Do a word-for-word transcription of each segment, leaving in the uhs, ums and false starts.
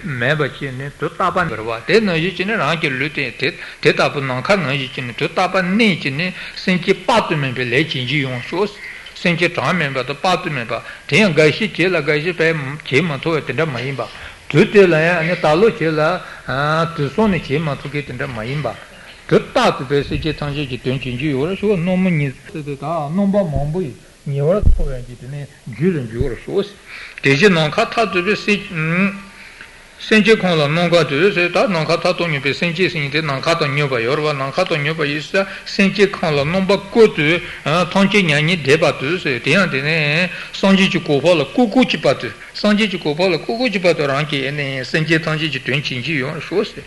མེད་པ་བྱས་ནས་དུས་རྟག་པ་འབར་བ་དེ་ནང་བཞིན་བྱས་ནས་རང་གི་ལུས་དེ་དེ་དེ་ལྟ་བུ་ནམ་མཁའ་ནང་བཞིན་བྱས་ནས་དུས་རྟག་པ་གནས་བྱས་ནས་སེམས་ཅན་དཔག་ཏུ་མེད་པའི་ལས་བྱེད་ཀྱི་ཡོང་ཤོག་སེམས་ཅན་གྲངས་མེད་པ་དང་དཔག་ཏུ་མེད་པ་དེ་ཡང་འགའ་ཞིག་བྱེད་ལ་འགའ་ཞིག་བྱེད་མ་ཐུབ་པ་དེ་འདྲ་མ་ཡིན་པ། དུས་དེ་ལ་ཡང་ནི་ད་ལོ་བྱེད་ལ་དུས་སོང་ནས་བྱེད་མ་ཐུབ་མཁན་དེ་འདྲ་མ་ཡིན་པ། དུས་རྟག་ཏུ་པའི་སེམས་ཅན་ཐམས་ཅད་ཀྱི་དོན་བྱེད་ཀྱི་ཡོད་རེད་ཞུ་བ། སྣང་མུན་ཉི་ཚེ་དེ་དག་རྣམ་པ་མང་པོ་ཡིས་ཉེ་བར་མཐོང་བའི་གི་དེ་ནས་རྒྱུད་ལ་འཇུག་པར་ཤོག་དེ་བཞིན་ནམ་མཁའ་མཐར་ཐུག་པའི་སེམས་སེམས་ཅན་ཁམས་ལ་རྣམ་དཀར་དུ་ཟེར། ད་ནམ་མཁའ་མཐར་ཐུག་ནུས་པའི་སེམས་ཅན་ཟེར་མཁན་དེ་ནམ་མཁའ་དང་མྱུར་བ་ཡོད་རེད་བ། ནམ་མཁའ་དང་མྱུར་བ་ཡིན་ས་སེམས་ཅན་ཁམས་ལ་རྣམ་པ་ཀུན་ཏུ་ཐམས་ཅད་མྱ་ངན་འདས་པ་དུ་ཟེར། དེ་ཡང་དེ་ནས་སངས་རྒྱས་ཀྱི་གོ་འཕང་ལ་ཀུན་སྐྱོད་ཀྱི་བར་དུ། སངས་རྒྱས་ཀྱི་གོ་འཕང་ལ་ཀུན་སྐྱོད་ཀྱི་བར་དུ་རང་གི་ནས་སེམས་ཅན་ཐམས་ཅད་ཀྱི་དོན་བྱེད་ཀྱི་ཡོང་ཤོག་ཟེར།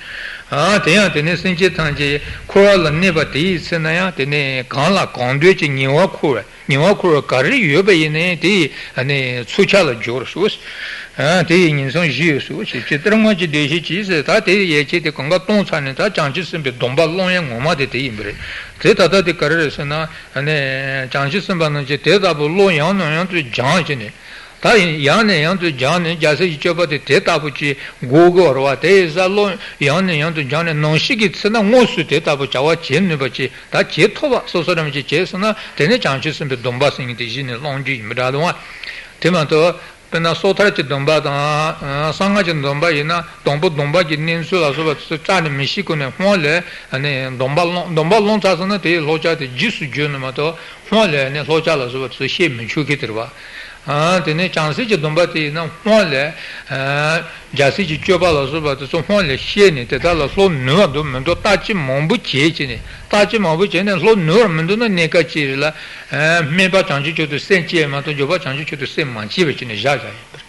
ཨ་དེ་ཡང་དེ་ནས་སེམས་ཅན་ཐམས་ཅད་འཁོར་བ་ལ་གནས་པ་དེའི་ཚེ་ན་ཡང་དེ་ནས་གང་ལ་གང་འདོད་ཀྱི་ཉེ་བར་འཁོར་བ། ཉེ་བར་འཁོར་བ་ག་རེ་ཡོད་པ་ཡིན་ནའི་དེ་ཡི་ཚུལ་འཆར་ལ་སྦྱོར་ཤོག་ཨ་དེ་ཡི་ཉིང་མཚམས་བཞི་ཡོད་ཤོག་ཅེས་ཇི་ལྟར་སྔོན་གྱི་བདེ་གཤེགས་ཀྱིས་ཟེར། ད་དེ་ཡི་ཡན་ཆད་དེ་གང་ག་གཏོང་ཚར་ནས་ད་བྱང་ཆུབ་སེམས་དཔའི་སྡོམ་པ་སློང་ཡ་ངོ་མ་དེ་དེ་ཡིན་པ་རེད། དེ་ད་ལྟ་དེ་ག་རེ་རེད་ཟེར་ན་ནས་བྱང་ཆུབ་སེམས་དཔའ་རྣམས་ཀྱིས་དེ་ལྟ་བུ་བློ་ཡང་ནས་ཡང་དུ་སྦྱངས་བྱས་ནས། ད་ཡང་ནས་ཡང་དུ་སྦྱངས་ནས་རྒྱལ་སྲས་ཀྱི་སྤྱོད་པ་དེ་དེ་ལྟ་བུ་ཅིག་དགོས་དགོས་པ་རེད་བ། དེ་ཡིན་ཙང་བློ་ཡང་ནས་ཡང་དུ་སྦྱངས་ནས་ནམ་ཞིག་གི་ཚེ་ན་དངོས་སུ་དེ་ལྟ་བུ་བྱ་བ་བྱེད་ནུས་པ་ཅིག་ད་བྱེད་ཐུབ་པ་སོ་སོ་རང་ཅིག་བྱས་སོང་ན་དེ་ནས་བྱང་ཆུབ་སེམས་དཔའི་སྡོམ་པ་ཟེར་མཁན་དེ་གཞི་ནས་བླང་རྒྱུ་ཡིན་པ་འདྲ་འདུག་བ། དེ་མ་གཏོགས་དཔེར་ན་སོ་ཐར་གྱི་སྡོམ་པ་དང་གསང་སྔགས་ཀྱི་སྡོམ་པ་ཡིན་ན་དང་པོ་སྡོམ་པ་གི་གནས་ཚུལ་ལ་སོགས་པ་ཚོ་རྩ་ནས་མི་ཤེས་གོང་ནས་སྔོན་ལ་སྡོམ་པ་བླངས་སྡོམ་པ་བླངས་ཚར་སོང་ན་དེའི་བསླབ་བྱ་དེ་རྗེས་སུ་འཇུག་ནུས་མ་གཏོགས། སྔོན་ལ་ནི་བསླབ་བྱ་ལ་སོགས་པ་ཚོ་བཤད་མི་ཆོག་གི་དེ་རེད་བ། ཨ་དེ་ནས་བྱང་སེམས་ཀྱི་སྡོམ་པ་དེ་ཡིན་ན་སྔོན་ལ་ཨ་རྒྱལ་སྲས་ཀྱི་སྤྱོད་པ་ལ་སོགས་པ་དེ་ཚོ་སྔོན་ལ་བཤད་ནས་དེ་དག་ལ་སློབ་ནུས་པ་འདུག་མི་འདུག་བརྟག་དཔྱད་མང་པོ་བྱས་བྱས་ནས་བརྟག་དཔྱད་མང་པོ་བྱས་ནས་སློབ་ནུས་པ་མི་འདུག་ན་གནས་སྐབས་ཅིག་རེད་ལ། ཨ་སྨན་པ་བྱང་ཆུབ་མཆོག་ཏུ་སེམས་བསྐྱེད་མ་གཏོགས་སྦྱོར་བ་བྱང་ཆུབ་མཆོག་ཏུ་སེམས་མ་བསྐྱེད་པ་བྱས་ནས་བཞག་བཞག་ཡིན་པ་རེད།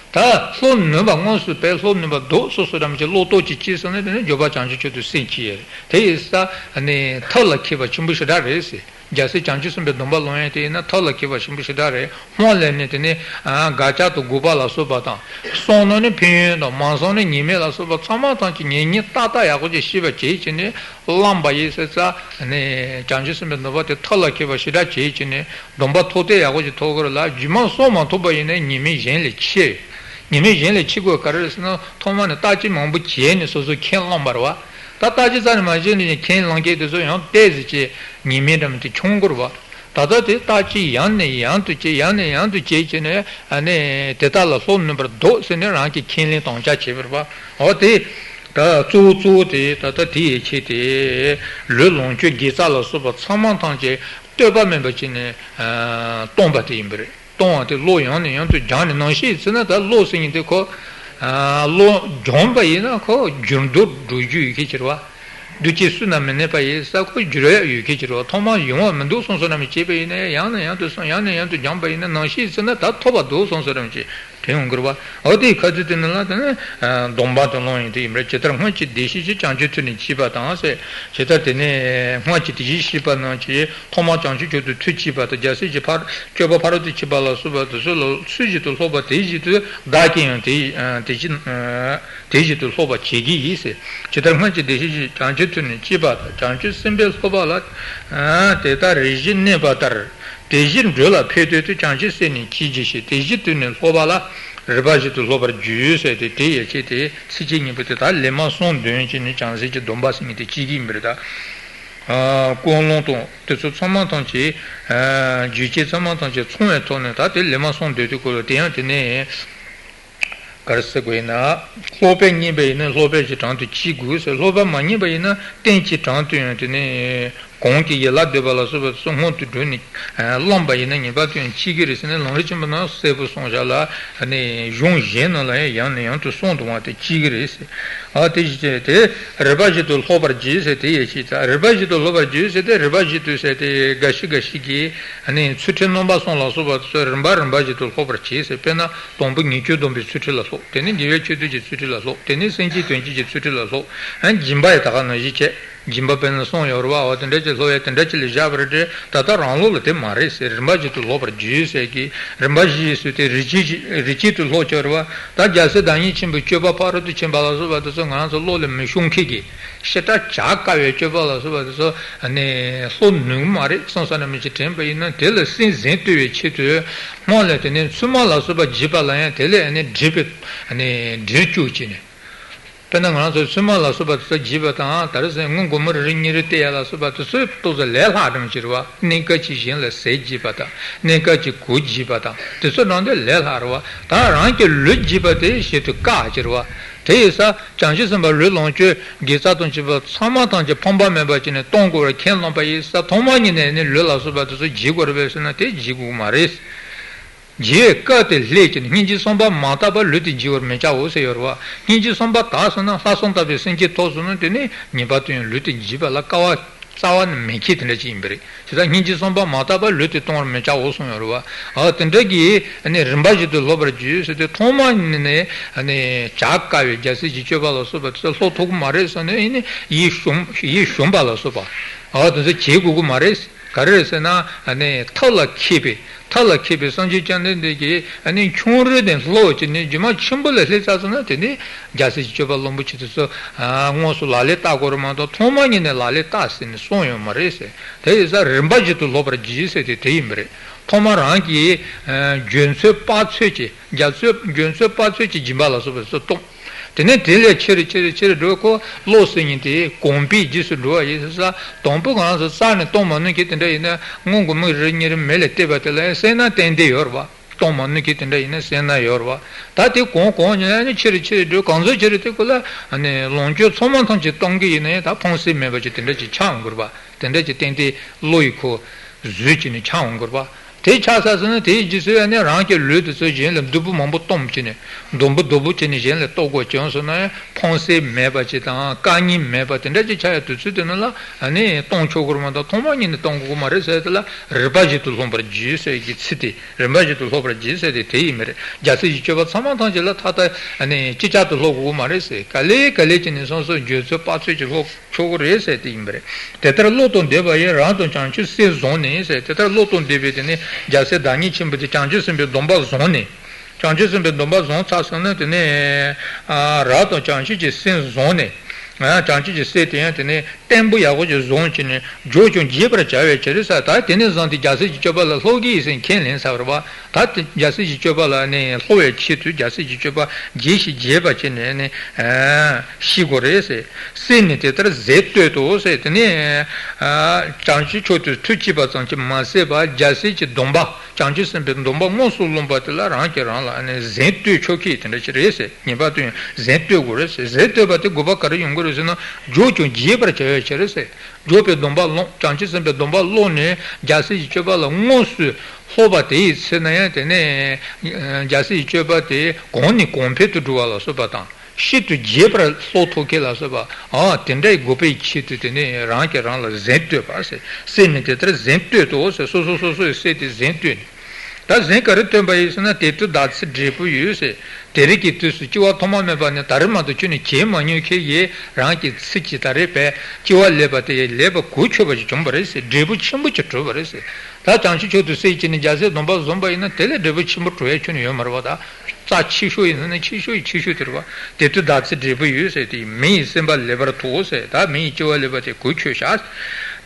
ད་སློབ་ནུས་པ་དངོས་སུ་དཔེ་སློབ་ནུས་པ་འདུག་སོ་སོ་རང་གི་བློ་རྟོག་ཅིག་སྐྱེས་སོང་ན་དེ་ནི་སྦྱོར་བ་བྱང་ཆུབ་མཆོག་ཏུ་སེམས་བསྐྱེད་ཡས་རེད། དེ་ཡིན་ཙང་ནི་ཐབས་ལ་མཁས་པ་ཆེན་པོ་ཞེ་དྲག་རེད་ཟེར། རྒྱལ་སྲས་བྱང་ཆུབ་སེམས་དཔའི་སྡོམ་པ་ལོན་ཡས་དེ་ཡིན་ན་ཐབས་ལ་མཁས་པ་ཆེན་པོ་ཞེ་དྲག་རེད། སྔོན་ལ་ནི་དེ་ནི་དགག་བྱ་དང་དགོས་པ་ལ་སོགས་པ་དང་། བསམ་ན་ནི་ཕན་ཡོན་དང་མ་བསམ་ན་ཉེས་དམིགས་ལ་སོགས་པ་ཚང་མ་ཐམས་ཅད་ཉེ་ཉེ་ཏག་ཏག་ཡག་པོ་ཅིག་ཤེས་པ་བྱེད་ཀྱི་ནི་བླངས་པ་ཡིན་ཟེར་ཙང་ནི་བྱང་ཆུབ་སེམས་དཔའི་སྡོམ་པ་དེ་ཐབས་ལ་མཁས་པ་ཞེ་དྲག་བྱེད་ཀྱི་ནི་སྡོམ་པ་ཐོབ་ཐང་ཡག་པོ་ཅིག་ཐོབ་དགོས་རེད་ལ། རྗེས་མ་བསམ་མ་ཐུབ་པ་ཡིན་ན་ཉེས་དམིགས་གཞན་ལས་ཆེ། ཉེས་དམིགས་གཞན་ལས་ཆེ་དགོས་ག་རེ་རེད་ཟེར་ན་ཐོག་མ་ནས་བརྟག་དཔྱད་མང་པོ་བྱས་ནས་སོ་སོས་ཁས་བླངས་པ་རེད་བ། ད་བརྟག་དཔྱད་རྩ་ནས་མ་བྱས་ནས་ཁས་བླངས་མཁན་དེ་ཚོ་ཡང་ཏོག་ཙམ་ཅིག་ཉེས་དམིགས་འདྲ་མིན་དེ་ཆུང་དགོས་རེད་བ། ད་ལྟ་དེ་བརྟག་དཔྱད་ཡང་ནས་ཡང་དུ་བྱས་ཡང་ནས་ཡང་དུ་བྱས་བྱས་ནས་ཨ་ནི་དེ་དག་ལ་སློབ་ནུས་པར་འདུག་ཟེར་ནས་རང་གིས་ཁས་ལེན་དམ་བཅའ་བྱས་པ་རེད་བ། འོ་དེ་ད་གཙོ་བོ་གཙོ་བོ་དེ་ད་ལྟ་དེ་ཡི་ཆེད་དེ་ལུས་ལོངས་སྤྱོད་དགེ་རྩ་ལ་སོགས་པ་ཚང་མ་ཐམས་ཅད་ལྟོས་པ་མེད་པ་བྱས་ནས་གཏོང་པ་དེ་ཡིན་པ་རེད། གཏོང་བ་དེ་བློ་ཡང་ནས་ཡང་དུ་སྦྱངས་ནས་ནང་བཞིན་བྱས་ན་ད་བློ་ཟེར་མཁན་དེ་ཁོ། བློ་སྦྱངས་པ་ཡིན་ན་ཁོ་འགྱུར་ལྡོག་འགྲོ་རྒྱུ་ཡོད་མཁན་ཅིག་རེད་བ། འདུ་བྱེད་སུ་ན་མི་གནས་པ་ཡིན་ས་ཁོ་འགྱུར་ཡག་ཡོད་མཁན་ཅིག་རེད་བ། ཐོག་མར་ཡོང་བ་མི་འདུག་སོང་སོང་ན་མི་བྱེད་པ་ཡིན་ན་ཡང་ནས་ཡང་དུ་སོང་ཡང་ནས་ཡང་དུ་སྦྱངས་པ་ཡིན་ན་ནང་བཞིན་བྱས་ན་ད་ཐོབ་པ་འདུག་སོང་སོང་ན་མི་བྱེད། དྲན་ཡོང་གི་རེད་བ། འོ་དེའི་ཁ་ཚུལ་དེ་ནི་ལ་དེ་ནི་སྡོམ་པ་དེ་ལོང་ཡིན་དེ་ཡིན་པ་རེད། ཇི་ལྟར་སྔོན་གྱི་བདེ་གཤེགས་ཀྱིས་བྱང་ཆུབ་ཐུགས་ནི་བསྐྱེད་པ་དང་ཟེར། ཇི་ལྟར་དེ་ནི་སྔོན་གྱི་བདེ་གཤེགས་པ་རྣམས་ཀྱིས་ཐོག་མར་བྱང་ཆུབ་མཆོག་ཏུ་ཐུགས་བསྐྱེད་པ་དང་རྒྱལ་སྲས་ཀྱི་ཕ་སྤྱོད་པ་ཕ་རོལ་ཏུ་ཕྱིན་པ་ལ་སོགས་པ་དེ་ཚོ་ལ་ཚུལ་བཞིན་དུ་སློབ་པ་དེ་བཞིན་དུ་བདག་གིས་ཡང་དེ་དེ་བཞིན་དེ་བཞིན་དུ་སློབ་པར་བྱེད་ཀྱི་ཡིན་ཟེར། ཇི་ལྟར་སྔོན་གྱི་བདེ་གཤེགས་ཀྱིས་བྱང་ཆུབ་ཐུགས་ནི་བསྐྱེད་པ་དང་བྱང་ཆུབ་སེམས་དཔའི་སློབ་པ་ལ་དེ་ལྟར་རེ་ཞིག་གནས་པ་ལྟར། དེ་བཞིན་འགྲོ་ལ་ཕན་འདོད་དུ་བྱང་ཆུབ་སེམས་ནི་བསྐྱེད་བགྱི་ཞིང་། དེ་བཞིན་དུ་ནི་སློབ་པ་ལ་རིམ་པ་བཞིན་དུ་སློབ་པར་བགྱི་ཟེར་ཏེ་དེ་ཡི་ཆེད་དེ་ཚིགས་བཅད་གཉིས་པོ་དེ་དག་ལེའུ་གསུམ་འདོན་བྱས་ནས་བྱང་སེམས་ཀྱི་སྡོམ་པ་ཟེར་མཁན་དེ་བསྐྱེད་ཀྱི་ཡིན་པ་རེད་ད། ཀུན་སློང་དང་དེ་ཚོ་ཚང་མ་ཐམས་ཅད་རྒྱུ་རྐྱེན་ཚང་མ་ཐམས་ཅད་ཚང་བའི་ཐོག་ནས་ད་དེ་ལེའུ་གསུམ་འདོན་དུས་སྐོར་ལ་དེ་ཡང་དེ་ནས། ག་རེ་ཟེར་དགོས་ཡིན་ན། སློབ་པ་རྙེད་པ་ཡིན་ན་སློབ་པ་ཞིག་དྲང་དུ་བྱེད་དགོས་ཟེར། སློབ་པ་མ་རྙེད་པ་ཡིན་ན་རྟེན་གྱི་དྲང་དུ་ཡང་དེ་ནས་གང་གི་ཡན་ལག་བཟླས་པ་ལ་སོགས་པ་དེ་ཚོ་སྔོན་དུ་འགྲོ་ནས་བླངས་པ་ཡིན་ན་ངེས་པར་དུ་ཡང་བྱེད་ཀྱི་རེད་ཟེར་ནས་ལམ་རིམ་ཆེན་པོ་ནང་གསལ་པོ་གསུངས་བཞག་ལ་ནས་གཞུང་གཞན་ནང་ལ་ཡང་ཡང་ནས་ཡང་དུ་གསུངས་འདུག་བ། དེ་བྱེད་ཀྱི་རེད་ཟེར། ཨ་དེ་བཞིན་དེ་རིམ་པ་བཞིན་དུ་སློབ་པར་བགྱི་ཟེར་དེ་ཡང་བྱེད་ཙང་རིམ་པ་བཞིན་དུ་སློབ་པར་བགྱི་ཟེར་ཏེ་རིམ་པ་བཞིན་དུ་ཟེར་ཏེ་འགའ་ཞིག་འགའ་ཞིག་གིས་ནས་ཚུལ་ཁྲིམས་རྣམ་པ་གསུམ་ལ་སོགས་པ་དེ་ཚོ་རིམ་པ་རིམ་པ་བཞིན་དུ་སློབ་པར་བྱེད་ཟེར། དཔེར་ན། དང་པོ་ཉེས་སྤྱོད་སྡོམ་པའི་ཚུལ་ཁྲིམས་ལ་སློབ། དེ་ནས་དགེ་བའི་ཆོས་སྡུད་ཀྱི་ཚུལ་ཁྲིམས་ལ་སློབ། དེ་ནས་སེམས་བསྐྱེད་དོན་བྱེད་ཀྱི་ཚུལ་ཁྲིམས་ལ་སློབ། ཨ་སྦྱིན་པ་ཡང་ད་ག་ནང་བཞིན་བྱས། སྦྱིན་པ་དཔེར་ན་གསུངས་ཡོད་རེད་བ། འོ་དེ་འདྲ་ཅིག་སློབ་ཡ་དེ་འདྲ་ཅིག་ལ་བཞག་པ་རེད་དེ། ད་ལྟ་རང་ལུགས་ལ་དེ་མ་རེད་ཟེར། རིམ་པ་བཞིན་དུ་སློབ་པར་བགྱི་ཟེར་གི། རིམ་པ་བཞི་ཟེར་དེ་རིམ་གྱིས་རིམ་གྱིས་དུ་སློབ་ཆོག་རེད་བ། ད་རྒྱལ་སྲས་བདག་ཉིད་ཆེན་པོའི་སྤྱོད་པ་ཕ་རོལ་ཏུ་ཕྱིན་པ་ལ་སོགས་པ་དེ་ཚོ་ང་རང་ཚོ་བློ་ལ་མི་ཤོང་མཁན་གྱི། ཞེ་དྲག་བྱ་དཀའ་བའི་སྤྱོད་པ་ལ་སོགས་པ་དེ་ཚོ་ནི་སློབ་ནུས་མ་རེད་བསམ་ས་ན་མི་ཅིག་དྲན་པ་ཡིན་ན། དེ་ལ་སེམས་གཟེངས་བསྟོད་པའི་ཆེད་དུ་སྔོན་ལ་དེ་ནས་ཚུལ་མ་ལ་སོགས་པ་བགྱིས་པ་ལ་ཡང་དེ་ལས་ནི་འདྲིས་པའི་ནི་འདྲིར་བཅུག་ཅིག་ནས། དཔེར་ན་ང་རང་ཚོ་ཚུལ་མ་ལ་སོགས་པ་དེ་ཚོ་བགྱིས་པ་དང་། ད་རེས་སྔོན་གོང་མ་རེ་རེ་གཉིས་རེ་བལྟས་ཡ་ལ་སོགས་པ་དེ་ཚོ་ཏོག་ཙམ་ལས་སླ་འགྲོ་ཅིག་རེད་བ། གནས་སྐབས་ཀྱི་གཞན་ལ་ཟས་བགྱིས་པ་དང་། གནས་སྐབས་ཀྱི་གོས་བགྱིས་པ་དང་། དེ་ཚོ་འདྲ་འདི་ལས་སླ་རེད་བ། ད་རང་གི་ལུས་བགྱིས་པ་དེ་ཞེ་དྲག་དཀའ་ཅིག་རེད་བ། དེ་ཡིན་ཙང་བྱང་ཆུབ་སེམས་དཔའི་ལུས་ལོངས་སྤྱོད་དགེ་རྩ་དང་བཅས་པ་ཚང་མ་ཐམས་ཅད་ཕངས་པ་མེད་པ་བྱས་ནས་གཏོང་དགོས་པར་ཁས་བླངས་པ་ཡིན་ཙང་། ཐོག་མ་ཉིད་ནས་ནི་ལུས་ལ་སོགས་པ་དེ་ཚོ་བགྱིད་དགོས་རེད་པས་ཟེར་ན་དེ་བགྱིད་དགོས་མ་རེད། བགྱིས་པའི་སྐབས་དེ་སླད་ཀྱི་སྙིང་རྗེ་བསམ་པ་མ་དག་པར་ལུས་དེ་བགྱི་བར་མི་བྱའོ་ཟེར་ཡོད་རེད་བ། སྙིང་རྗེ་བསམ་པ་དག་སོང་ན། ལྷག་བསམ་དག་པའི་སེམས་ཀྱིས་ཐོབ་སོང་ན། དེ་ནི་ངེས་པར་དུ་ཡང་ལུས་དེ་བགྱིད་པ་ལ་དཀའ་བ་རྩ་བ་ནས་མེད་མཁན་དེ་འདྲ་ཅིག་ཡིན་པ་རེད། དེ་ལྟར་སྙིང་རྗེ་བསམ་པ་མ་དག་པར་ལུས་དེ་གཏོང་བར་མི་བྱའོ་གསུངས་ཡོད་རེད་བ། ཨ་དེ་འདྲ་གི་ནི་རིམ་པ་བཞིན་དུ་སློབ་པར་བགྱི་ཟེར་ཏེ། ཐོག་མ་ཉིད་ནས་ནི་བྱ་དཀའ་བའི་རྒྱལ་སྲས་ཀྱི་སྤྱོད་པ་ལ་སོགས་པ་དེ་ཚོ་སློབ་ཐུབ་ཀྱི་མ་རེད་ཟེར་ནས། ཡིན་ནི་ཡིད་ཞུམ་ཡིད་ཞུམ་པ་ལ་སོགས་པ། ཨ་དེ་ཚོ་བྱེད་དགོས་ཀྱི་མ་རེད། ག་རེ་རེད་ཟེར་ན། ཨ་ནི་ཐབས་ལ་མཁས་པའི་ཐབས་ལ་མཁས་པའི་སངས་རྒྱས་བཅོམ་ལྡན་འདས་ཀྱིས་ཨ་ནི་ཆུང་རིགས་ནས་སློབ་བྱས་ནས་རྗེས་མ་ཆེན་པོ་ལ་སླེབས་ཚར་སོང་ན། དེ་ནི་རྒྱལ་སྲས་ཀྱི་སྤྱོད་པ་བླུན་པོ་ཆེ་དེ་ཚོ་དངོས་སུ་ལག་ལེན་བསྟར་དགོས་རེད་མ་གཏོགས། ཐོག་མ་ཉིད་ནས་ལག་ལེན་བསྟར་ཟེར་ནས་གསུངས་ཡོད་མ་རེད་ཟེར། དེ་ཡིན་ཙང་རིམ་པ་བཞིན་དུ་སློབ་པར་བགྱི་ཟེར་དེ་དེ་ཡིན་པ་རེད། ཐོག་མར་རང་གིས་འཇོན་ཚོད་དཔག་ཚོད་ཀྱིས། རྒྱ་ཚོད་འཇོན་ཚོད་དཔག་ཚོད་ཀྱིས་སྦྱིན་པ་ལ་སོགས་པ་སོགས་གཏོང་། དེ་ནས་དེ་ལས་ཆེ་རུ་ཆེ་རུ་ཆེ་རུ་འགྲོ། ཁོ་བློ་ཟེར་མཁན་དེ་གོམས་པའི་རྗེས་སུ་འགྲོ་བ་ཡིན་ཙང་། དང་པོ་ང་རང་ཚོ་རྩ་ནས་གཏོང་མ་ནུས་མཁན་དེ་འདྲ་ཡིན་ན། སྔོན་གོང་མ་རེ་རེ་གཉིས་རེ་མེ་ལ་གཏད་པ་དེ་ལ་ཡང་སེར་སྣ་ཏན་ཏན་ཡོད་རེད་བ། གཏོང་མ་ནུས་མཁན་དེ་འདྲ་ཡིན་ན་སེར་སྣ་ཡོད་རེད་བ། ད་དེ་གོང་གོང་ནས་ནི་ཆེ་རུ་ཆེ་རུ་འགྲོ། གང་ཚོད་ཆེ་རུ་དེ་ཁོ་ལ་ནི་ལོངས་སྤྱོད་ཚང་མ་ཐམས་ཅད་གཏོང་གི་ཡིན་ན་ཡང་། ད་ཕངས་སེམས་མེད་པ་ཅིག་དེ་འདྲ་ཅིག་ཆགས་འོང་གི་རེད་བ། དེ་འདྲ་ཅིག་ཏན་ཏན་བློ་ཡིས་ཁོ་བཟོས་བྱས་ནས་ཆགས་འོང་གི་རེད་བ། དེ་ཆགས་ཚར་སོང་ན། དེའི་རྗེས་སུ་ཡང་ནི་རང་གི་ལུས་དེ་ཚོ་གཞན་ལ་སྡུག་པོ་མང་པོ་གཏོང་བྱས་ནས། སྡུག་པོ་སྡུག་པོ་བྱས་ནས་གཞན་ལ་གཏོང་དགོས་བྱུང་སོང་ན་ཡང་། ཕངས་སེམས་མེད་པ་ཅིག་དང་དཀའ་ངལ་མེད་པ་དེ་འདྲ་ཅིག་ཆགས་ཡ་དུས་ཚོད་དེ་ནང་ལ་ནི་གཏོང་ཆོག་གི་རེད་མ་གཏོགས། ཐོག་མ་ཉིད་ནས་གཏོང་དགོས་ཀྱི་མ་རེད་ཟེར། དེ་ལ་རིམ་པ་བཞིན་དུ་སློབ་པར་བགྱི་ཟེར་གྱི་ཚིག་དེ། རིམ་པ་བཞིན་དུ་སློབ་པར་བགྱི་ཟེར་དེ་དེ་ཡིན་པ་རེད། རྒྱལ་སྲས་ཀྱི་སྤྱོད་པ་ཚང་མ་ཐམས་ཅད་ལ་ཐ་ཐ་ནི་ཅིག་ཅར་དུ་སློབ་དགོས་ཀྱི་མ་རེད་ཟེར། ག་ལེ་ག་ལེ་བྱས་ནས་སོ་སོ་འཇོན་ཚོད་དཔག་ཚོད་ཀྱིས་སློབ་ཆོག་གི་རེད་ཟེར་དེ་ཡིན་པ་རེད། དེ་ལྟར་བློ་དང་ལྡན་པ་ཡིས། རང་དང་བྱང་ཆུབ་སེམས་བཟུང་ནས་ཟེར། དེ་ལྟར་བློ་དང་ལྡན་པའི་དེ་ནི་རྒྱལ་སྲས་བདག་ཉིད་ཆེན་པོ་དེ་བྱང་ཆུབ་སེམས་དཔའི་སྡོམ་པ་བཟུང་ནས། བྱང་ཆུབ་སེམས་དཔའི་སྡོམ་པ་བཟུང་ཚར་སོང་ན། དེ་ནས་ཨ་རང་དང་བྱང་ཆུབ་ཀྱི་སེམས་བཟུང་ནས། ཨ་བྱང་ཆུབ་ཀྱི་སེམས་དེ་ཡང་དེ་ནས་བརྟན་པོ་ཡག་པོ་ཅིག་བཟུང་བྱས་ནས། འཇོག་ཀྱང་རྒྱས་པར་བྱ་བའི་ཕྱིར་ཟེར། ད་དེ་ནས་བཟུང་སྟེ་རྒྱལ་སྲས་ཀྱི་སྤྱོད་པ་ལ་སློབ་དགོས་ཟེར་ཁས་ལེན་ཚར་བ་རེད་བ། ད་དེ་རྒྱལ་སྲས་ཀྱི་སྤྱོད་པ་ལ་ནི་སློབ་པའི་ཆེད་དུ། རྒྱལ་སྲས་ཀྱི་སྤྱོད་པ་རྒྱས་ཤིང་རྒྱས་པ་བྱས་ནས་ནི་ཨ་ཤེས་དགོས་རེད་ཟེར། སེམས་ནི་དེ་ལྟར་གཟེངས་བསྟོད་དོ་ཟེར། དེ་ནས་ཨ་བྱང་ཆུབ་མཆོག་ཏུ་ཐུགས་བསྐྱེད་པ་ཙམ་གྱིས་མ་ཟད་པར། རྒྱལ་སྲས་ཀྱི་སྡོམ་པ། བྱང་ཆུབ་སེམས་དཔའི་སྡོམ་པ་དངོས་སུ་བླངས་པ་དེ་ལ་རང་གིས་རང་ལ་ནི་གཟེངས་བསྟོད་ཆོག་མཁན་དེ་འདྲ་ཞིག་རེད་ཟེར། ངེས་པར་དུ་ཡང་གཟེངས་བསྟོད་དགོས་རེད་ཟེར། གཟེངས་བསྟོད་པ་དེ་དགོས་པ་ག་རེ་ཡོང་གི་རེད་ཟེར་ན། འཇོག་ཀྱང་རྒྱས་པར་བྱ་བའི་ཕྱིར་ཟེར། འཇོག་པའི་སྡོམ་པ་བླངས། བྱང་ཆུབ་སེམས་དཔའི་སྡོམ་པ་བླངས་ནས། རྒྱལ་སྲས་ཀྱི་སྤྱོད་པ་ལ་དངོས་སུ་སློབ་པ་དེ་ཡི་ཚེ་ན་ཡང་། དེ་ནས་རྒྱལ་སྲས་ཀྱི་སྤྱོད་པ་དེ་གོང་ནས་གོང་འཕེལ་དུ་འགྲོ་བ་ལ་སོགས་པ་དང་། ཤིན་ཏུ་རྒྱས་པར་སློབ་ཐུབ་མཁན་ལ་སོགས་པ། ཨ་དེ་འདྲའི་དགོས་པའི་ཆེད་དུ་དེ་ནས་རང་གིས་རང་ལ་གཟེངས་བསྟོད་པ་ཟེར། སེམས་ནི་དེ་ལྟར་གཟེངས་བསྟོད་དོ་ཟེར། སོ་སོ་སོ་སོའི་སེམས་དེ་གཟེངས་བསྟོད་ནས། ད་གཟེངས་ག་རེ་བསྟོད་པ་ཡིན་ཟེར་ན། དེ་དུས་བདག་ཚེ་འབྲས་བུ་ཡོད་ཟེར། དེ་རིང་གི་དུས་སུ་སྐྱེ་བ་ཐོག་མ་མེད་པ་ནས་ད་རེས་མ་གཏོགས་ཁྱོན་ནས་བྱེད་མ་མྱོང་མཁན་གྱི་རང་གི་ཚེ་གཅིག་ད་རེས་པའི་སྐྱེ་བ་ལེགས་པ་དེ་ལེགས་པ་གོ་ཆོད་པ་ཞིག་བྱུང་བ་རེད་ཟེར། འབྲས་བུ་ཆེན་པོ་ཅིག་གྲུབ་པ་རེད་ཟེར། ད་བྱང་ཆུབ་མཆོག་ཏུ་སེམས་བསྐྱེད་ནས་རྒྱལ་སྲས་སྡོམ་པ་བཟུང་པ་ཡིན་ན། དེ་ལས་འབྲས་བུ་ཆེན་པོ་གྲུབ་ཡ་ཁྱོན་ནས་ཡོད་མ་རེད་བ། ད་རྩ་ཆེ་ཤོས་ཡིན་ཟེར་ན་ཆེ་ཤོས་ཡི་ཆེ་ཤོས་དེ་རེད་བ། དེ་དུས་བདག་ཚེ་འབྲས་བུ་ཡོད་ཟེར། དེ་མི་ཡི་སེམས་པ་ལེགས་པར་ཐོབ་ཟེར། ད་མི་ཡི་སྐྱེ་བ་ལེགས་པ་དེ་གོ་ཆོད་ཤག།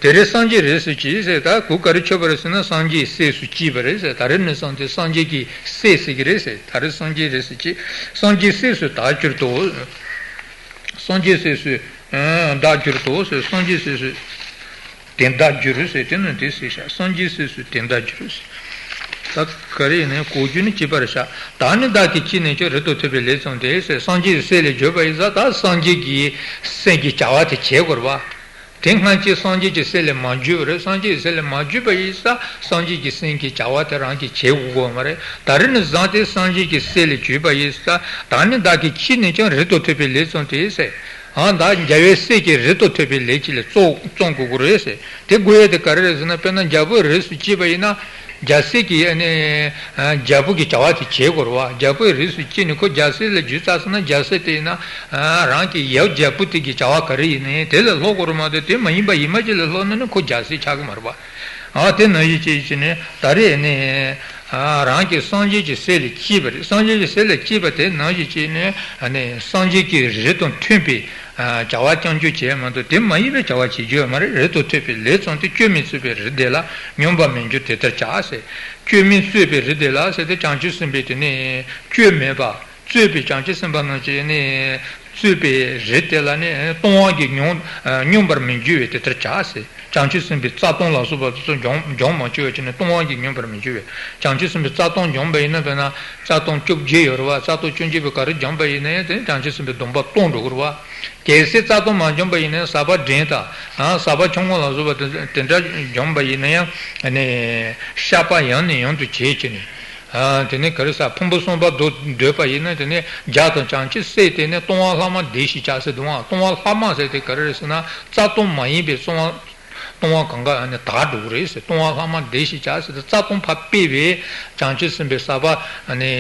དེ་རིང་སངས་རྒྱས་རིགས་སུ་སྐྱེས་ཟེར། ད་གོ་ག་རེ་ཆོད་པ་རེད་ཟེར་ན། སངས་རྒྱས་སྲས་སུ་སྐྱེས་པ་རེད་ཟེར། ད་རེས་ནས་བཟུང་སྟེ་སངས་རྒྱས་ཀྱི་སྲས་ཟེར་གྱི་རེད་ཟེར། ད་རེས་སངས་རྒྱས་རིགས་སུ་སྐྱེས། སངས་རྒྱས་སྲས་སུ་བདག་གྱུར་ཏོ། སངས་རྒྱས་སྲས་སུ་ཨ་བདག་གྱུར་ཏོ་ཟེར། སངས་རྒྱས་སྲས་སུ་དེ་བདག་གྱུར་ཟེར། དེ་ནི་དེ་ཟེར་ཤག། སངས་རྒྱས་སྲས་སུ་དེ་བདག་གྱུར་ཟེར། ད་ག་རེ་ཡིན་ནའི་གོ་རྒྱུ་ནི་གཅིག་པ་རེད་ཤག། བདག་ནི་བདག་གིས་ཅི་ནས་ཀྱང་། རིགས་དང་མཐུན་པའི་ལས་བརྩམས་ཏེ་ཟེར། སངས་རྒྱས་སྲས་ལ་གྱུར་པ་ཡིན་ཙང་། ད་སངས་རྒྱས་ཀྱི་སེམས་ཀྱི་བྱ་བ་དེ་བྱེད་དགོས་རེད་བ། དེ་སྔ་ཕྱི་སངས་རྒྱས་ཀྱི་སྲས་ལ་མ་གྱུར་པ་རེད། སངས་རྒྱས་ཀྱི་སྲས་ལ་མ་གྱུར་པ་ཡིན་ཙང་། སངས་རྒྱས་ཀྱི་སེམས་ཀྱི་བྱ་བ་དེ་རང་གིས་བྱེད་དགོས་ཀྱི་མ་རེད། ད་རེས་ནས་བཟུང་སྟེ་སངས་རྒྱས་ཀྱི་སྲས་ལ་གྱུར་པ་ཡིན་ཙང་། བདག་ནི་བདག་གིས་ཅི་ནས་ཀྱང་། རིགས་དང་མཐུན་པའི་ལས་བརྩམས་ཏེ་ཟེར། ཨ་ད་རྒྱལ་བའི་སྲས་ཀྱིས་རིགས་དང་མཐུན་པའི་ལས་ཅིག་ལ་བརྩམས་བརྩམས་དགོས་ཀྱི་རེད་ཟེར། དེ་དགོས་ཡས་དེ་ག་རེ་རེད་ཟེར་ན། དཔེར་ན་རྒྱལ་པོའི་རིགས་སུ་སྐྱེས་པ་ཡིན་ན། རྒྱལ་སྲས་ཀྱི་ཨ་ནི་རྒྱལ་པོ་གི་བྱ་བ་དེ་བྱེད་དགོས་རེད་བ། རྒྱལ་པོའི་རིགས་སུ་སྐྱེས་ནས་ཁོ་རྒྱལ་སྲས་ལ་གྱུར་ཚར་སོང་ན། རྒྱལ་སྲས་དེ་ཡིན་ན་རང་གི་ཡབ་རྒྱལ་པོ་དེ་གི་བྱ་བ་ག་རེ་ཡིན་ནའི་དེ་ལས་ལྷག་དགོས་རེད་མ་གཏོགས། དེ་མ་ཡིན་པ་ཡིན་མ་ཅིག་ལས་ལྷག་ན་ནི་ཁོ་རྒྱལ་སྲས་ཆགས་ཀྱི་མ་རེད་བ། ཨ་དེ་ནང་བཞིན་བྱས་བྱས་ནས་ད་རེས་ནི་རང་གི་སངས་རྒྱས་ཀྱི་སྲས་ལ་སྐྱེས་པ་རེད། སངས་རྒྱས་ཀྱི་སྲས་ལ་སྐྱེས་པ་དེ་ནང་བཞིན་བྱས་ནས་ཨ་ནི་སངས་རྒྱས་ཀྱི་རིགས་དང་མཐུན་པའི་ཨ་བྱ་བ་རྐྱང་རྐྱང་བྱས་མ་གཏོགས། དེ་མ་ཡིན་པའི་བྱ་བ་བྱེད་རྒྱུ་ཡོད་མ་རེད། རིགས་དང་མཐུན་པའི་ལས་བརྩམས་ཏེ། སྐྱོན་མི་བརྩམས་པའི་རིགས་དེ་ལ་སྙོམས་པར་མི་འཇུག་དེ་ལྟར་བྱ་ཟེར། སྐྱོན་མི་བརྩམས་པའི་རིགས་དེ་ལ་ཟེར་ཏེ། བྱང་ཆུབ་སེམས་དཔའི་དེ་ནི་སྐྱོན་མེད་པ། བརྩམས་པའི་བྱང་ཆུབ་སེམས་དཔའ་རྣམས་ཀྱིས་ནི་བརྩམས་པའི་རིགས་དེ་ལ་ནི་ལྟུང་བ་གིས་སྙོམས་སྙོམས་པར་མི་འཇུག་པས་དེ་ལྟར་བྱ་ཟེར། བྱང་ཆུབ་སེམས་དཔའི་རྩ་ལྟུང་ལ་སོགས་པ་དེ་ཚོ་སྦྱོང་སྦྱོང་མ་བཅུག་པ་བྱས་ནས་ལྟུང་བ་གིས་སྙོམས་པར་མི་འཇུག་པས། བྱང་ཆུབ་སེམས་དཔའི་རྩ་ལྟུང་སྦྱོང་བ་ཡིན་ན། དཔེར་ན་རྩ་ལྟུང་བཅོ་བརྒྱད་ཡོད་རེད་བ། རྩ་ལྟུང་བཅོ་བརྒྱད་པོ་ག་རེ་སྦྱངས་པ་ཡིན་ན་ཡང་དེ་བྱང་ཆུབ་སེམས་དཔའི་སྡོམ་པ་སྟོང་འགྲོ་གི་རེད་བ། གལ་སྲིད་རྩ་ལྟུང་མ་སྦྱངས་པ་ཡིན་ན་ཡང་ཟག་པ་འདྲེན་དང་། ཨ་ཟག་པ་ཆུང་ངུ་ལ་སོགས་པ་དེ་དེ་འདྲ་སྦྱངས་པ་ཡིན་ན་ཡང་ནི་བཤགས་པ་ཡང་ནས་ཡང་དུ་བྱེད་ཀྱི་ནི། ཨ་དེ་ནི་ག་རེ་ཟེར། ཕུང་པོ་གསུམ་པ་སྡོད་སྡོད་པ་ཡིན་ན། དེ་ནི་བྱ་དང་བྱང་ཆུབ་སེམས་དེ་ནི་ལྟུང་བ་ལྷག་མ་བདེ་ཞིང་བྱ་ཟེར་འདུག་ཨང་། ལྟུང་བ་ལྷག་མ་ཟེར་དེ་ག་རེ་རེད་ཟེར་ན། རྩ་ལྟུང་མ་ཡིན་པའི་ལྟུང་བ་ལྟུང་བ་གང་ག་ནི་དག་འགྲོ་གི་རེད་ཟེར། ལྟུང་བ་ལྷག་མ་བདེ་ཞིང་བྱ་ཟེར་དུས། རྩ་ལྟུང་ཕར་སྤེལ་བའི་བྱང་ཆུབ་སེམས་དཔའི་ཟག་པ་ནི་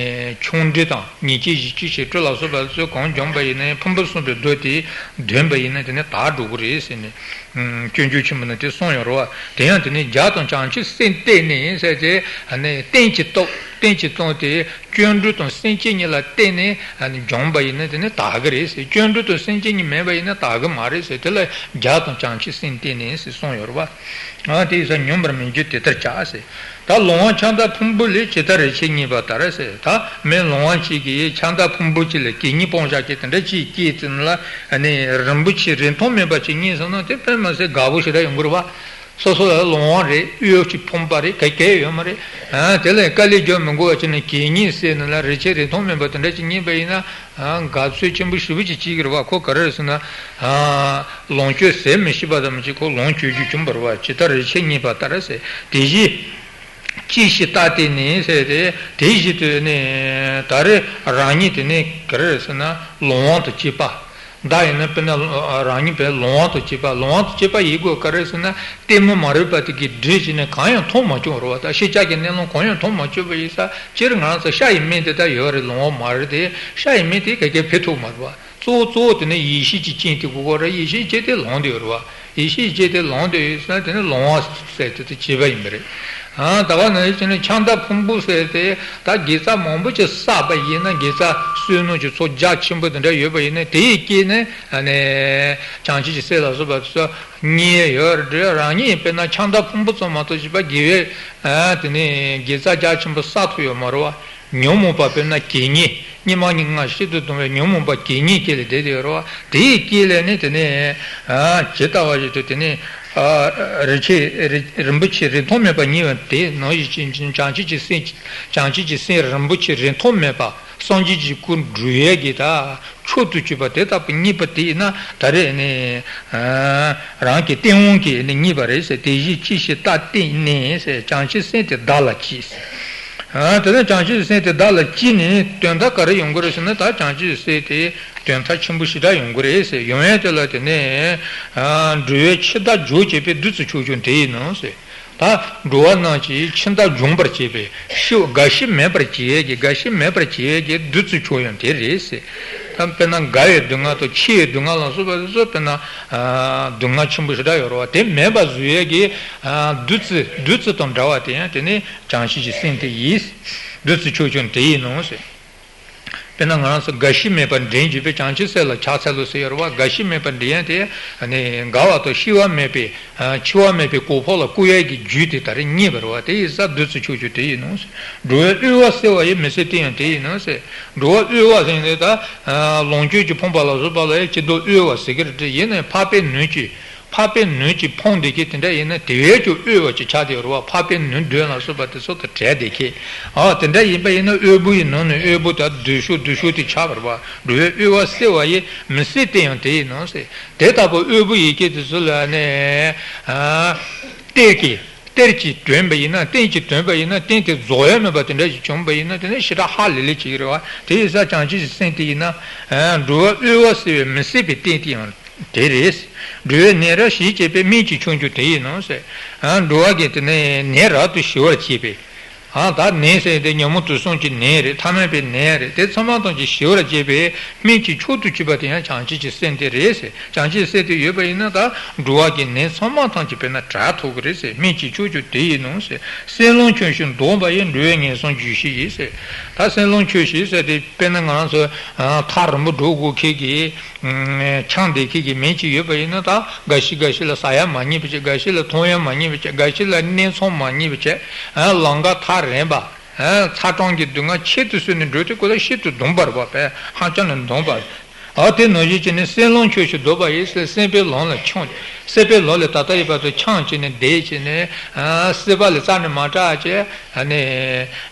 ཆུང་འབྲིང་དང་ཉེས་སྤྱོད་བཞི་སྤྱོད་བྱེད་སྤྲོས་ལ་སོགས་པ་ཚོ་གང་སྦྱངས་པ་ཡིན་ན་ཡང་། ཕུང་པོ་གསུམ་པའི་སྡོད་དེ་འདོན་པ་ཡིན་ན་དེ་ནི་དག་འགྲོ་གི་རེད་ཟེར་ནས། ཨུམ། སྤྱོད་འཇུག་ཆེན་མོ་ནས་དེ་གསུངས་ཡོད་རེད་བ། དེ་ཡང་དེ་ནི་བྱ་དང་བྱང་ཆུབ་སེམས་གཏད་ནས་ཟེར་ཏེ། ཨ་ནི་རྟེན་གྱི་སྟོབས། རྟེན་གྱི་སྟོབས་དེ་སྐྱོན་འགྲོ་དང་སེམས་བསྐྱེད་གཉིས་ལ་བརྟེན་ནས་ཨ་ནི་སྦྱངས་པ་ཡིན་ན་དེ་ནི་དག་གི་རེད་ཟེར། སྐྱོན་འགྲོ་དང་སེམས་བསྐྱེད་གཉིས་མེད་པ་ཡིན་ན་དག་གི་མ་རེད་ཟེར། དེ་ལ་བྱ་དང་བྱང་ཆུབ་སེམས་གཏད་ནས་ཟེར་གསུངས་ཡོད་རེད་བ། ཨ་དེ་ཡིན་ཙང་སྙོམས་པར་མི་འཇུག་དེ་ལྟར་བྱ་ཟེར། ད་ལོང་བ་ཕྱག་མདའ་ཕུང་པོ་ལས། ཇི་ལྟར་རིན་ཆེན་རྙེད་པ་ལྟར་ཟེར། ད་མི་ལོང་བ་ཞིག་གིས་ཕྱག་མདའ་ཕུང་པོ་ཅིག་ལ་གད་སྙིགས་སྤུངས་བཞག་གི་དེ་འདྲ་ཅིག་སྐྱེས་ཙམ་ལ་ནི་རིན་པོ་ཆེ་རིན་ཐང་མེད་པ་ཅིག་རྙེད་སོང་ན། དེ་དཔེ་མི་སྲིད་དགའ་པོ་ཞེ་དྲག་ཡོང་གི་རེད་བ། སོ་སོ་ལ་ལོང་བ་རེད། གཡོས་ཅིག་ཕུང་པ་རེད། ག་གེ་ཡོད་མ་རེད། ཨ་དེ་ལ་དཀའ་ལས་རྒྱག་མི་དགོས་པ་བྱས་ནས་གད་སྙིགས་བསྲེས་ནས་ལ་རིན་ཆེན་རིན་ཐང་མེད་པ་དེ་འདྲ་ཅིག་རྙེད་པ་ཡིན་ན། ཨ་དགའ་ཚོར་ཆེན་པོ་ཞེ་པོ་ཅིག་སྐྱེ་གི་རེད་བ། ཁོ་ག་རེ་རེད་ཟེར་ན། ཨ་ལོངས་སྤྱོད་ཟད་མི་ཤེས་པ་ཙམ་ཅིག་ཁོ་ལོངས་སྤྱོད་རྒྱུ་བྱུང་བ་རེད་བ། ཇི་ལྟར་རིན་ཆེན་རྙེད་པ་ལྟར་ཟེར། དེ་བཞིན་ཅི་ཞིག་ལྟ་སྟེ་ནི་ཟེར་ཏེ། དེ་བཞིན་དུ་ནི་ད་རེས་རང་ཉིད་དེ་ནི་ག་རེ་རེད་ཟེར་ན། ལོང་བ་དང་བཅས་པ། བདག་ཡིན་ན་དཔེར་ན་རང་ཉིད་དཔེར་ན་ལོང་བ་དང་བཅས་པ། ལོང་བ་དང་བཅས་པ་ཡིན་དགོས་ག་རེ་ཟེར་ན། ལྟད་མོ་མ་རིག་པ་དེ་གིས་སྒྲིབ་བྱས་ནས་གང་ཡང་མཐོང་མ་བྱུང་བ་རེད་བ། ད་ཤེས་བྱ་གི་གནས་ལུགས་གང་ཡང་མཐོང་མ་བྱུང་བ་ཡིན་ཙང་། སྤྱིར་ང་རང་ཚོ་ཤ་ཡི་མིག་དེ་ད་ཡོད་རེད། ལོང་བ་མ་རེད་དེ། ཤ་ཡི་མིག་དེ་ག་གེ་ཕན་ཐོགས་མ་རེད་བ། གཙོ་བོ་གཙོ་བོ་དེ་ནི་ཡིད་ཤེས་ཀྱི་རྐྱེན་དེ་དགོས་ཀྱི་རེད། ཡིད་ཤེས་ཀྱི་རྐྱེན་དེ་ལོང་བསྡད་ཡོད་རེད་བ། ཡིད་ཤེས་ཀྱི་རྐྱེན་དེ་ལོང་བསྡད་ཡོད་ཙང་དེ་ནི་ལོང་བ་ཟེར་དེ་དེ་བྱས་པ་ཡིན་པ་རེད། ཨ་ད་ག་ནང་བཞིན་བྱས་ནས་ཕྱག་མདའ་ཕུང་པོ་ཟེར་དེ་ད་དགེ་རྩ་མང་པོ་ཅིག་བསགས་པ་ཡིན་ན། དགེ་རྩ་བསོད་ནམས་ཀྱི་ཚོགས་རྒྱ་ཆེན་པོ་དེ་འདྲ་ཡོད་པ་ཡིན་ན། དེ་ཡི་རྐྱེན་ནས་ཨ་ནི་བྱང་ཆུབ་ཀྱི་སེམས་ལ་སོགས་པ་དེ་ཚོ་རྙེད་ཡོད་རེད། རང་ཉིད་དཔེར་ན་ཕྱག་མདའ་ཕུང་པོ་ཙམ་མ་གཏོགས་བྱས་པ་དགེ་བའི་ཨ་དེ་ནི་དགེ་རྩ་རྒྱ་ཆེན་པོ་བསགས་ཐུབ་ཡོད་མ་རེད་བ། ཉོན་མོངས་པ་དཔེར་ན་གད་སྙིགས། སྙིགས་མ་ཉེར་ལྔ་ཤིན་ཏུ་གདུང་བའི་ཉོན་མོངས་པ་གད་སྙིགས་དཀྱིལ་ལ་བསྡད་དེ་ཡོད་རེད་བ། དེ་ཡི་དཀྱིལ་ལ་ནི་དེ་ནས་ཨ་ཇི་ལྟ་བ་བཞིན་དུ་དེ་ནས་ཨ་རིན་ཆེན་རིན་རིན་པོ་ཆེ་རིན་ཐང་མེད་པ་རྙེད་པ་དེ་ནང་བཞིན་བྱང་ཆུབ་ཀྱི་སེམས། བྱང་ཆུབ་ཀྱི་སེམས་རིན་པོ་ཆེ་རིན་ཐང་མེད་པ། སངས་རྒྱས་ཀྱི་སྐུ་འགྲུབ་ཡས་ཀྱི་ད་མཆོག་ཏུ་གྱུར་པ་དེ་ལྟ་བུ་རྙེད་པ་དེ་ཡིན་ན། ད་རེས་ནི་ཨ་རང་གི་སྟེས་དབང་གིས་ནི་རྙེད་པ་རེད་ཟེར། དེ་བཞིན་ཅི་ཞིག་ལྟ་སྟེ་ནི་ཟེར། བྱང་ཆུབ་སེམས་དེ་བདག་ལ་སྐྱེས་ཟེར། ཨ་དེ་ནས་བྱང་ཆུབ་སེམས་དེ་བདག་ལ་སྐྱེས་ནས་དོན་དག་ག་རེ་ཡོང་གི་རེད་ཟེར་ན། ད་བྱང་ཆུབ་སེམས་དེ་དོན་དག་ཆེན་པོ་ཞེ་དྲག་ཡོང་གི་རེད་ཟེར། ཡོང་ཡས་དེ་ལ་དེ་ནས་ཨ་འགྲོ་བའི་འཆི་བདག་སྦྱོང་བྱེད་པའི་བདུད་རྩི་ཆོས་སྐྱོང་དེ་ཡིན་ནོ་ཟེར། ད་འགྲོ་བ་རྣམས་ཀྱི་འཆི་བདག་སྦྱོང་བར་བྱེད་པའི་ཤི་རྒ་ཤི་མེད་པར་བྱེད་ཡས་ཀྱི། རྒ་ཤི་མེད་པར་བྱེད་ཡས་ཀྱི་བདུད་རྩི་ཆོས་སྐྱོང་དེ་རེད་ཟེར། ད་དཔེར་ན་རྒ་བའི་སྡུག་བསྔལ་དང་འཆི་བའི་སྡུག་བསྔལ་ལ་སོགས་པ་དེ་ཚོ་དཔེར་ན་ཨ་སྡུག་བསྔལ་ཆེན་པོ་ཞེ་དྲག་ཡོད་རེད་བ། དེ་མེད་པ་བཟོ་ཡས་ཀྱི་ཨ་བདུད་རྩི། བདུད་རྩི་དང་འདྲ་བ་དེ་ཡང་དེ་ནི་བྱང་ཆུབ་ཀྱི་སེམས་དེ་ཡིན། བདུད་རྩི་ཆོས་སྐྱོང་དེ་ཡིན་ནོ་ཟེར། དཔེར་ན་ང་རང་ཚོ་རྒ་ཤི་མེད་པར་འདྲེན་བྱེད་པའི་བྱང་ཆུབ་སེམས་ལ་ཕྱག་འཚལ་ལོ་ཟེར་ཡོད་རེད་བ། རྒ་ཤི་མེད་པར་འདྲེན་ཡས་དེ་ནི་རྒ་བ་དང་ཤི་བ་མེད་པའི་ཨ་འཆི་བ་མེད་པའི་གོ་འཕང་ལ་བཀོད་ཡས་ཀྱི་རྒྱུ་དེ་ད་རེས་རྙེད་པ་རེད་བ། དེ་ཡིན་ཙང་བདུད་རྩི་ཆོས་སྐྱོང་དེ་ཡིན་ནོ་ཟེར། འགྲོ་བའི་དབུལ་བ་སེལ་བ་ཡི། མི་སེར་སྟེང་ཡང་དེ་ཡིན་ནོ་ཟེར། འགྲོ་བ་དབུལ་བ་ཟེར་ནས་ད་ཨ་ལོངས་སྤྱོད་ཀྱི་ཕོངས་པ་ལ་སོགས་པ་ལ་ཡང་སྤྱིར་བཏང་དབུལ་བ་ཟེར་གྱི་རེད། ཡིན་ནའི་འཕགས་པའི་ནོར་གྱི། འཕགས་པའི་ནོར་གྱིས་ཕོངས་བསྡད་མཁན་དེ་འདྲ་ཡིན་ན་དེ་བས་ཀྱང་དབུལ་བ་ཅིག་ཆགས་བསྡད་ཡོད་རེད་བ། འཕགས་པའི་ནོར་དོན་ལ་སོགས་པ་དེ་ཚོ་དང་བྲལ་བསྡད་མཁན། ཨ་དེ་འདྲ་ཡིན་པ་ཡིན་ན་དབུལ་པོ་ཡི་ནང་ནས་དབུལ་པོ་དང་སྡུག་ཤོས་སྡུག་ཤོས་དེ་ཆགས་པ་རེད་བ། འགྲོ་བའི་དབུལ་བ་སེལ་བ་ཡི། མི་སེར་སྟེང་ཡང་དེ་ཡིན་ནོ་ཟེར། དེ་ལྟ་བུ་དབུལ་པོ་ཡི་གེ་དེ་ཚོ་ལ་ནི་ཨ་གཏེར་གྱི་གཏེར་གྱིས་དྲངས་པ་ཡིན་ན། རྟེན་གྱིས་དྲངས་པ་ཡིན་ན། རྟེན་དེ་རྫོགས་ཡ་མེད་པ་དེ་འདྲ་ཞིག་བྱུང་བ་ཡིན་ན། དེ་ནི་ཞེ་དྲག་ཧ་ལས་ལས་བྱེད་ཀྱི་རེད་བ། དེ་ཡིན་ཙང་བྱང་ཆུབ་ཀྱི་སེམས་དེ་ཡིན་ན་ཨ་འགྲོ་བ་དབུལ་བ་སེལ་བའི་མི་སེར་པའི་རྟེན་དེ་ཡང་དེ་རེད། འགྲོ་བའི་ནད་རབ་ཞི་བྱེད་པའི། སྨན་གྱི་མཆོག་གྱུར་དེ་ཡིན་ནོ་ཟེར། ཨ་འགྲོ་བ་གི་དེ་ནི་ནད་རབ་ཏུ་ཞི་བར་བྱེད་པའི། ཨ་ད་ནད་ཟེར་དེ་ཉོན་མོངས་དུག་གསུམ་གྱི་ནད་རེད། ཐ་མལ་པའི་ནད་རེད། དེ་ཚང་མ་ཐམས་ཅད་ཞི་བར་བྱེད་པའི་སྨན་གྱི་མཆོག་ཏུ་གྱུར་པ་དེ་ཡང་བྱང་ཆུབ་ཀྱི་སེམས་དེ་རེད་ཟེར། བྱང་ཆུབ་སེམས་དེ་ཡོད་པ་ཡིན་ན་ད་འགྲོ་བ་གི་ནད་ཚང་མ་ཐམས་ཅད་དཔེར་ན་དྲག་ཐུབ་ཀྱི་རེད་ཟེར། སྨན་གྱི་མཆོག་གྱུར་དེ་ཡིན་ནོ་ཟེར། སེམས་ལོངས་སྤྱོད་ཕྱིར་ལྡོག་པ་ཡིས། འགྲོ་བའི་ངན་སོང་རྒྱུ་ཤེས་ཡིན་ཟེར། ད་སེམས་ལོངས་སྤྱོད་ཕྱིར་ཟེར་དེ་དཔེར་ན་ང་རང་ཚོ་ཨ་ཐག་རིང་པོ་འགྲོ་དགོས་མཁན་གྱི་ཨ་ཆང་འདེབས་མཁན་གྱི་མི་ཅིག་ཡོད་པ་ཡིན་ན། ད་འགའ་ཞིག་འགའ་ཞིག་ལ་ཟ་ཡ་མ་རྙེད་པ་བྱས། འགའ་ཞིག་ལ་འཐུང་ཡ་མ་རྙེད་པ་བྱས། འགའ་ཞིག་ལ་གནས་མཚམས་མ་རྙེད་པ་བྱས། ཨ་ལམ་ཁ་ཐག་རིང་པ། ཨ་ཚ་གྲང་གི་སྡུག་བསྔལ་ཆེད་དུ་བཟུང་ནས་འགྲོ་དུས་སྐབས་ལ་ཤིན་ཏུ་གདུང་བར་བ་བས། ཧ་ཅང་ནས་གདུང་བ། ཨ་དེ་ནང་བཞིན་བྱས་ནས་སེམས་ལོངས་སྤྱོད་ཕྱིར་ལྡོག་པ་ཡིས་ཟེར། སྲིད་པའི་ལམ་ལ་མཆོངས། སྲིད་པའི་ལམ་ལ་ད་ལྟ་ཡི་བར་དུ་འཁྱམས་བྱས་ནས་བསྡད་བྱས་ནས། ཨ་སྲིད་པ་ལ་རྩ་ནས་མ་སྐྲག་བྱས། ཨ་ནི་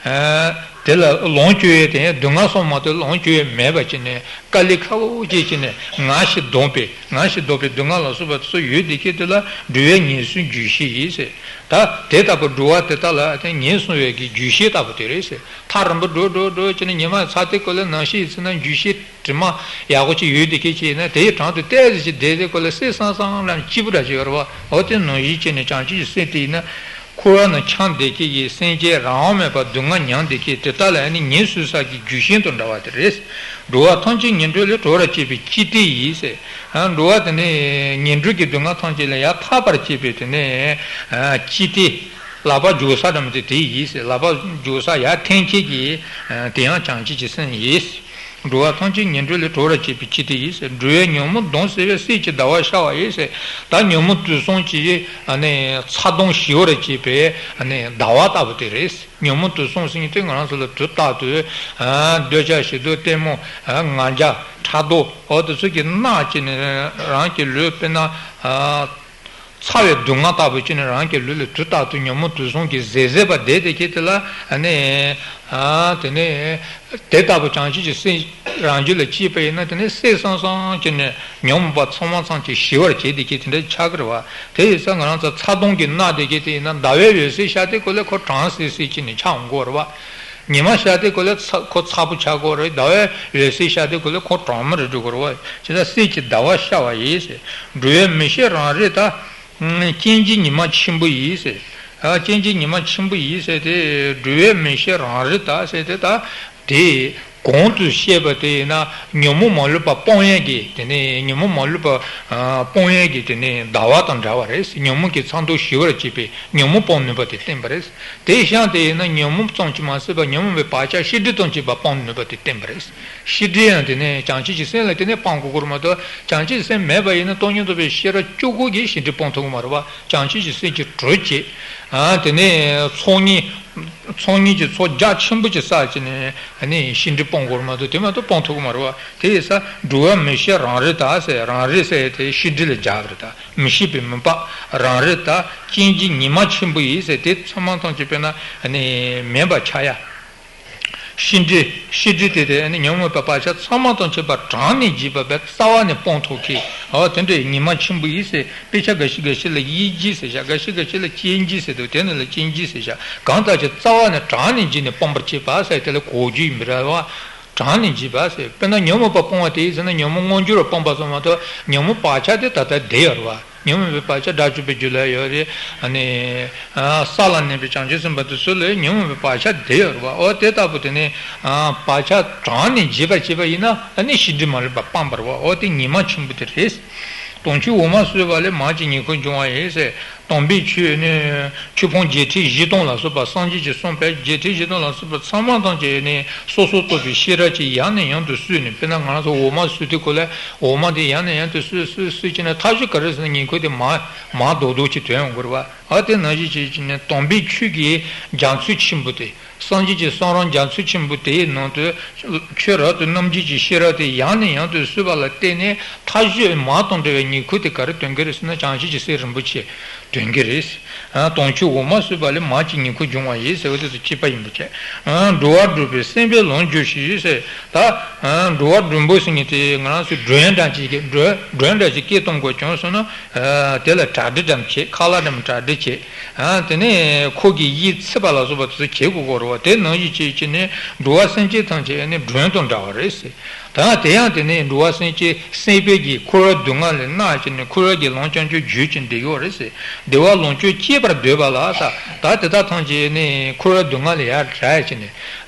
ཨ་དེ་ལ་ལོངས་སྤྱོད་ཡས་དེ་སྡུག་བསྔལ་སོགས་མ་གཏོགས་ལོངས་སྤྱོད་ཡས་མེད་པ་བྱས་ནས། དཀའ་ལས་ཁག་པོ་ཅིག་བྱས་ནས་ངལ་ཞིང་གདུངས་པའི། ངལ་ཞིང་གདུངས་པའི་སྡུག་བསྔལ་ལ་སོགས་པ་སུ་ཡོད་དེ་སྐད་དེ་ལ་འགྲོ་བའི་ངན་སོང་རྒྱུ་ཤེས་ཡིན་ཟེར། ད་དེ་ལྟ་བུ་འགྲོ་བ་དེ་དག་ལ་དེ་ངན་སོང་བའི་གི་རྒྱུ་ཤེས་ལྟ་བུ་དེ་རེད་ཟེར། ཐག་རིང་པོ་འགྲོ་འགྲོ་འགྲོ་བྱས་ནས་ཉི་མ་ཚ་དེ་ཀོ་ལ་ནང་ཤི་ཡི་ཚེ་ན་རྒྱུ་ཤེས་དྲི་མ་ཡག་པོ་ཅིག་ཡོད་དེ་སྐད་ཅིག་ཡིན་ན། དེའི་གྲངས་དུ་ཏོག་ཙམ་ཅིག་བསྡད་དེ་ཀོ་ལ་སྲིད་སང་སང་ལ་སྐྱིད་པོ་འདྲ་ཅིག་ཡོད་རེད་བ། འོ་དེ་ནང་བཞིན་བྱས་ནས་བྱང་ཆུབ་ཀྱི་སེམས་དེ་ཡིན་ན། འཁོར་བ་ན་འཁྱམས་བསྡད་མཁན་གྱི་སེམས་ཅན་རང་དབང་མེད་པར་སྡུག་བསྔལ་མྱངས་བསྡད་མཁན་དེ་དག་ལ་ནི་ངལ་གསོ་ས་ཀྱི་རྒྱུ་ཤིན་ཏུ་འདྲ་བ་དེ་རེད། འགྲོ་བ་ཐམས་ཅད་ངན་འགྲོ་ལས་གྲོལ་བར་བྱེད་པའི་སྤྱི་དེ་ཡིན་ཟེར། ཨ་འགྲོ་བ་དེ་ནི་ངན་འགྲོ་གི་སྡུག་བསྔལ་ཐམས་ཅད་ལས་ཡར་ཐར་བར་བྱེད་པའི་དེ་ནི་ཨ་སྤྱི་དེ། ལག་པ་འཇུ་ས་འདྲ་མི་དེ་དེ་ཡིན་ཟེར། ལག་པ་འཇུ་ས་ཡར་འཐེན་མཁན་གྱི་ཨ་དེ་ཡང་བྱང་ཆུབ་ཀྱི་སེམས་ཡིན་ཟེར། འགྲོ་བ་ཐམས་ཅད་ངན་འགྲོ་ལས་གྲོལ་བར་བྱེད་པའི་ཆེད་དུ་ཡིན་ཟེར། འགྲོ་བའི་ཉོན་མོངས་གདུང་སེལ་བའི་གསེར་གྱི་ཟླ་བ་ཤར་བ་ཡིན་ཟེར། ད་ཉོན་མོངས་དུག་གསུམ་གྱི་ཨ་ནི་ཚ་གདུང་ཞི་བར་བྱེད་པའི་ཨ་ནི་ཟླ་བ་ལྟ་བུ་དེ་རེད། ཉོན་མོངས་དུག་གསུམ་ཟེར་མཁན་དེ་ང་རང་ཚོ་ལ་དུས་རྟག་ཏུ་ཨ་འདོད་ཆགས་ཞེ་སྡང་གཏི་མུག་ཨ་ང་རྒྱལ་ཕྲག་དོག་འོ་དེ་ཚོ་གིས་མནར་བྱས་ནས་རང་གི་ལུས་དཔེར་ན་ཨ། ཚ་བའི་སྡུག་བསྔལ་ལྟ་བུ་བྱས་ནས་རང་གི་ལུས་ལ་དུས་རྟག་ཏུ་ཉོན་མོངས་དུག་གསུམ་གྱིས་ཟད་ཟད་པ་བསྡད་དེ་ཁྱེད་དེ་ལ་ཨ་ནི་ཨ་དེ་ནས་དེ་ལྟ་བུ་བྱང་ཆུབ་ཀྱི་སེམས་རང་རྒྱུད་ལ་སྐྱེས་པ་ཡིན་ན། དེ་ནས་སད་སང་སང་བྱས་ནས་ཉོན་མོངས་པ་ཚང་མ་ཚང་གཅིག་ཞི་བར་བྱེད་དེ་ཁྱེད་དེ་འདྲ་ཆགས་ཀྱི་རེད་བ། དེ་ཡིན་ཙང་ང་རང་ཚོ་ཚ་གདུང་གིས་མནར་བསྡད་ཀྱི་དེ་ཡིན་ན། ཟླ་བའི་འོད་ཟེར་ཤར་དུས་སྐབས་ལ་ཁོ་གྲང་སིལ་སིལ་བྱས་ནས་ཆགས་འོང་གི་རེད་བ། ཉི་མ་ཤར་དུས་སྐབས་ལ་ཚ་ཁོ་ཚ་པོ་ཆགས་ཀྱི་རེད། ཟླ་བའི་འོད་ཟེར་ཤར་དུས་སྐབས་ལ་ཁོ་གྲང་མོ་རེད་འགྲོ་གི་རེད་བ། བྱས་ཙང་གསེར་གྱི་ཟླ་བ་ཤར་བ་ཡིན་ཟེར། འགྲོ་བའི་མི་ཤེས་རང་རིག་དག་སྐྱེ་འཆིའི་ཉི་མ་ཆེན་པོ་ཡིན་ཟེར། ཨ་སྐྱེ་འཆིའི་ཉི་མ་ཆེན་པོ་ཡིན་ཟེར་ཏེ། འགྲོ་བའི་མི་ཤེས་རང་རིག་དག་ཟེར་ཏེ། ད་དེ་གོང་དུ་བཤད་པ་དེ་ཡིན་ན་ཉོན་མོངས་མ་ལུས་པ་སྤང་ཡས་ཀྱི་དེ་ནས་ཉོན་མོངས་མ་ལུས་པ་ཨ་སྤང་ཡས་ཀྱི་དེ་ནས་ཟླ་བ་དང་འདྲ་བ་རེད། ཉོན་མོངས་ཀྱི་ཚ་གདུང་ཞི་བར་བྱེད་པའི་ཉོན་མོངས་སྤང་ནུས་པ་དེ་བསྟན་པ་རེད། དེའི་ཤིང་དེ་ཡིན་ན་ཉོན་མོངས་ཙམ་གྱིས་མ་ཟད་པར་ཉོན་མོངས་པའི་བག་ཆགས་ཤེས་སྒྲིབ་ཙམ་གྱིས་པ་སྤང་ནུས་པ་དེ་བསྟན་པ་རེད། ཤེས་སྒྲིབ་ཡང་དེ་ནས་བྱང་ཆུབ་ཀྱི་སེམས་ལ་དེ་ནས་སྤང་དགོས་ཀྱི་རེད་མ་གཏོགས། བྱང་ཆུབ་ཀྱི་སེམས་མེད་པ་ཡིན་ན་སྟོང་ཉིད་རྟོགས་པའི་ཤེས་རབ་གཅིག་པོ་གིས་ཤེས་སྒྲིབ་སྤང་ཐུབ་ཀྱི་མ་རེད་བ། བྱང་ཆུབ་ཀྱི་སེམས་ཀྱི་དྲོད་བཅས། ཨ་དེ་ནས་ཚོགས་གཉིས། ཚོགས་གཉིས་ཀྱི་ཚོགས་རྒྱ་ཆེན་པོ་ཅིག་བསགས་བྱས་ནས་ཨ་ནི་ཤེས་སྒྲིབ་སྤང་དགོས་རེད་མ་གཏོགས། དེ་མ་གཏོགས་སྤང་ཐུབ་ཀྱི་མ་རེད་བ། དེ་ཡིན་ཙང་འགྲོ་བའི་མི་ཤེས་རང་རིག་དག་ཟེར། རང་རིག་ཟེར་དེ་ཤེས་སྒྲིབ་ལ་སྦྱར་བ་རེད་ད། མི་ཤེས་པའི་མུན་པ། རང་རིག་དག་སྐྱེ་འཆིའི་ཉི་མ་ཆེན་པོ་ཡིན་ཟེར། དེ་ཚང་མ་ཐམས་ཅད་དཔེར་ན་ཨ་ནི་མེད་པ་ཆགས་ཡ། ཤེས་སྒྲིབ། ཤེས་སྒྲིབ་དེ་དེ་ནི་ཉོན་མོངས་པའི་བག་ཆགས་ཚང་མ་དང་བཅས་པ་གྲངས་ནས་འཇིག་པ་བས་རྩ་བ་ནས་སྤོང་ཐུབ་མཁན། འོ་དེ་འདྲའི་ཉི་མ་ཆེན་པོ་ཡིན་ཟེར། དཔེ་ཆ་འགའ་ཞིག་འགའ་ཞིག་ལ་དབྱིག་འཇིག་ཟེར་བཞག་འགའ་ཞིག་འགའ་ཞིག་ལ་སྐྱེ་འཇིག་ཟེར་འདུག་དེ་ནི་ལ་སྐྱེ་འཇིག་ཟེར་བཞག་གང་ལྟར་ཀྱང་རྩ་བ་ནས་གྲངས་ནས་འཇིག་ནས་སྤོང་བར་བྱེད་པ་ཟེར་དེ་ལ་གོ་རྒྱུ་ཡིན་པ་རེད་བ། གྲངས་ནས་འཇིག་པ་ཟེར། དཔེར་ན་ཉོན་མོངས་པ་སྤོང་བ་དེ་ཡིན་ཟེར་ན་ཉོན་མོངས་མངོན་གྱུར་བ་སྤོང་བ་ཙམ་མ་གཏོགས་ཉོན་མོངས་བག་ཆགས་དེ་ད་ལྟ་བསྡད་ཡོད་རེད་བ། ཉོན་མོངས་པའི་བག་ཆགས་དགྲ་བཅོམ་པའི་རྒྱུད་ལ་ཡོད་རེད། ཨ་ནི་ཨ་ས་ལ་གནས་པའི་བྱང་ཆུབ་སེམས་དཔའ་དེ་ཚོ་ལ་ཉོན་མོངས་པའི་བག་ཆགས་བསྡད་ཡོད་རེད་བ། འོ་དེ་ལྟ་བུ་དེ་ནི་ཨ་བག་ཆགས་གྲངས་ནས་འཇིག་པར་བྱེད་པ་ཡིན་ན་ཨ་ནི་ཤེས་སྒྲིབ་མ་ལུས་པ་སྤངས་པ་རེད་བ། འོ་དེ་ཉི་མ་ཆེན་པོ་དེ་རེད། དུང་ཆོས་འོ་མ་བསྲུབས་པ་ལས་མར་གྱི་ཉེར་མཁོ་འབྱུང་བ་ཡིན་ཟེར། དམ་པའི་ཆོས་ནི་ཆོས་ཕུང་བརྒྱད་ཁྲི་བཞི་སྟོང་ལ་སོགས་པ་སངས་རྒྱས་ཀྱིས་གསུངས་པའི་བརྒྱད་ཁྲི་བཞི་སྟོང་ལ་སོགས་པ་ཚང་མ་ཐམས་ཅད་ནི་སོ་སོར་རྟོག་པའི་ཤེས་རབ་ཀྱིས་ཡང་ནས་ཡང་དུ་བསྲུབས་ནས། དཔེར་ན་ང་རང་ཚོ་འོ་མ་བསྲུབས་དུས་སྐབས་ལ་འོ་མ་དེ་ཡང་ནས་ཡང་དུ་བསྲུབས་བསྲུབས་བསྲུབས་བྱས་ནས་མཐའ་གཞུག་ག་རེ་ཟེར་ན་ཉེར་མཁོ་དེ་མར་མར་རྡོག་རྡོག་ཅིག་ཐོན་ཡོང་གི་རེད་བ། ཨ་དེ་ནང་བཞིན་བྱས་བྱས་ནས་དམ་པའི་ཆོས་ཀྱི་རྒྱ་མཚོ་ཆེན་པོ་དེ། སངས་རྒྱས་ཀྱི་གསུང་རབ་རྒྱ་མཚོ་ཆེན་པོ་དེའི་ནང་དུ་ཆོས་རབ་ཏུ་རྣམ་འབྱེད་ཀྱི་ཤེས་རབ་དེ་ཡང་ནས་ཡང་དུ་བསྲུབས་པ་ལ་བརྟེན་ནས་མཐའ་གཞུག་མར་དང་བྲལ་བའི་ཉེར་མཁོ་དེ་ག་རེ་སྟོན་གྱི་རེད་ཟེར་ན་བྱང་ཆུབ་ཀྱི་སེམས་རིན་པོ་ཆེ་སྟོན་གྱི་རེད། ཨ་དུང་ཆོས་འོ་མ་བསྲུབས་པ་ལས་མར་གྱི་ཉེར་མཁོ་འབྱུང་བ་ཡིན་ཟེར་བ་དེ་ཚོ་གཅིག་པ་ཡིན་པ་བྱས། ཨ་འགྲོ་བ་སྒྲོལ་བའི་སེམས་དཔའི་ལོངས་སྤྱོད་ཕྱིར་ཟེར། ད་ཨ་འགྲོ་བ་སྒྲོལ་བ་ཟེར་མཁན་དེ་ང་རང་ཚོས་མགྲོན་འདྲ་ཅིག་གི་མགྲོན་མགྲོན་འདྲ་ཅིག་སྐད་གཏོང་དགོས་བྱུང་སོང་ན། ཨ་དེ་ལ་གྲ་སྒྲིག་འདྲ་མི་བྱེད། ཁ་ལག་འདྲ་མི་གྲ་སྒྲིག་བྱེད། ཨ་དེ་ནས་ཁོ་གི་ཡིད་ཚིམ་པ་ལ་སོགས་པ་དེ་ཚོ་བྱེད་དགོས་ཀྱི་རེད་བ། དེ་ནང་བཞིན་བྱེད་བྱས་ནས་འགྲོ་བ་སེམས་ཅན་ཐམས་ཅད་ནི་མགྲོན་དང་འདྲ་བ་རེད་ཟེར། ད་དེ་ཡང་དེ་ནས་འགྲོ་བ་སེམས་ཅན་སྲིད་པའི་གི་འཁོར་བ་སྡུག་བསྔལ་ལས་མནར་བྱས་ནས་འཁོར་བ་གི་ལམ་རྐྱང་རྐྱང་བརྒྱུད་ཅིང་བསྡད་ཡོད་རེད་ཟེར། བདེ་བ་ལོངས་སྤྱོད་སྐྱེད་པར་འདོད་པ་ལ་ད་ད་དེ་དག་ཐམས་ཅད་ནི་འཁོར་བ་སྡུག་བསྔལ་ལས་ཡར་བསྒྲལ་བྱས་ནས།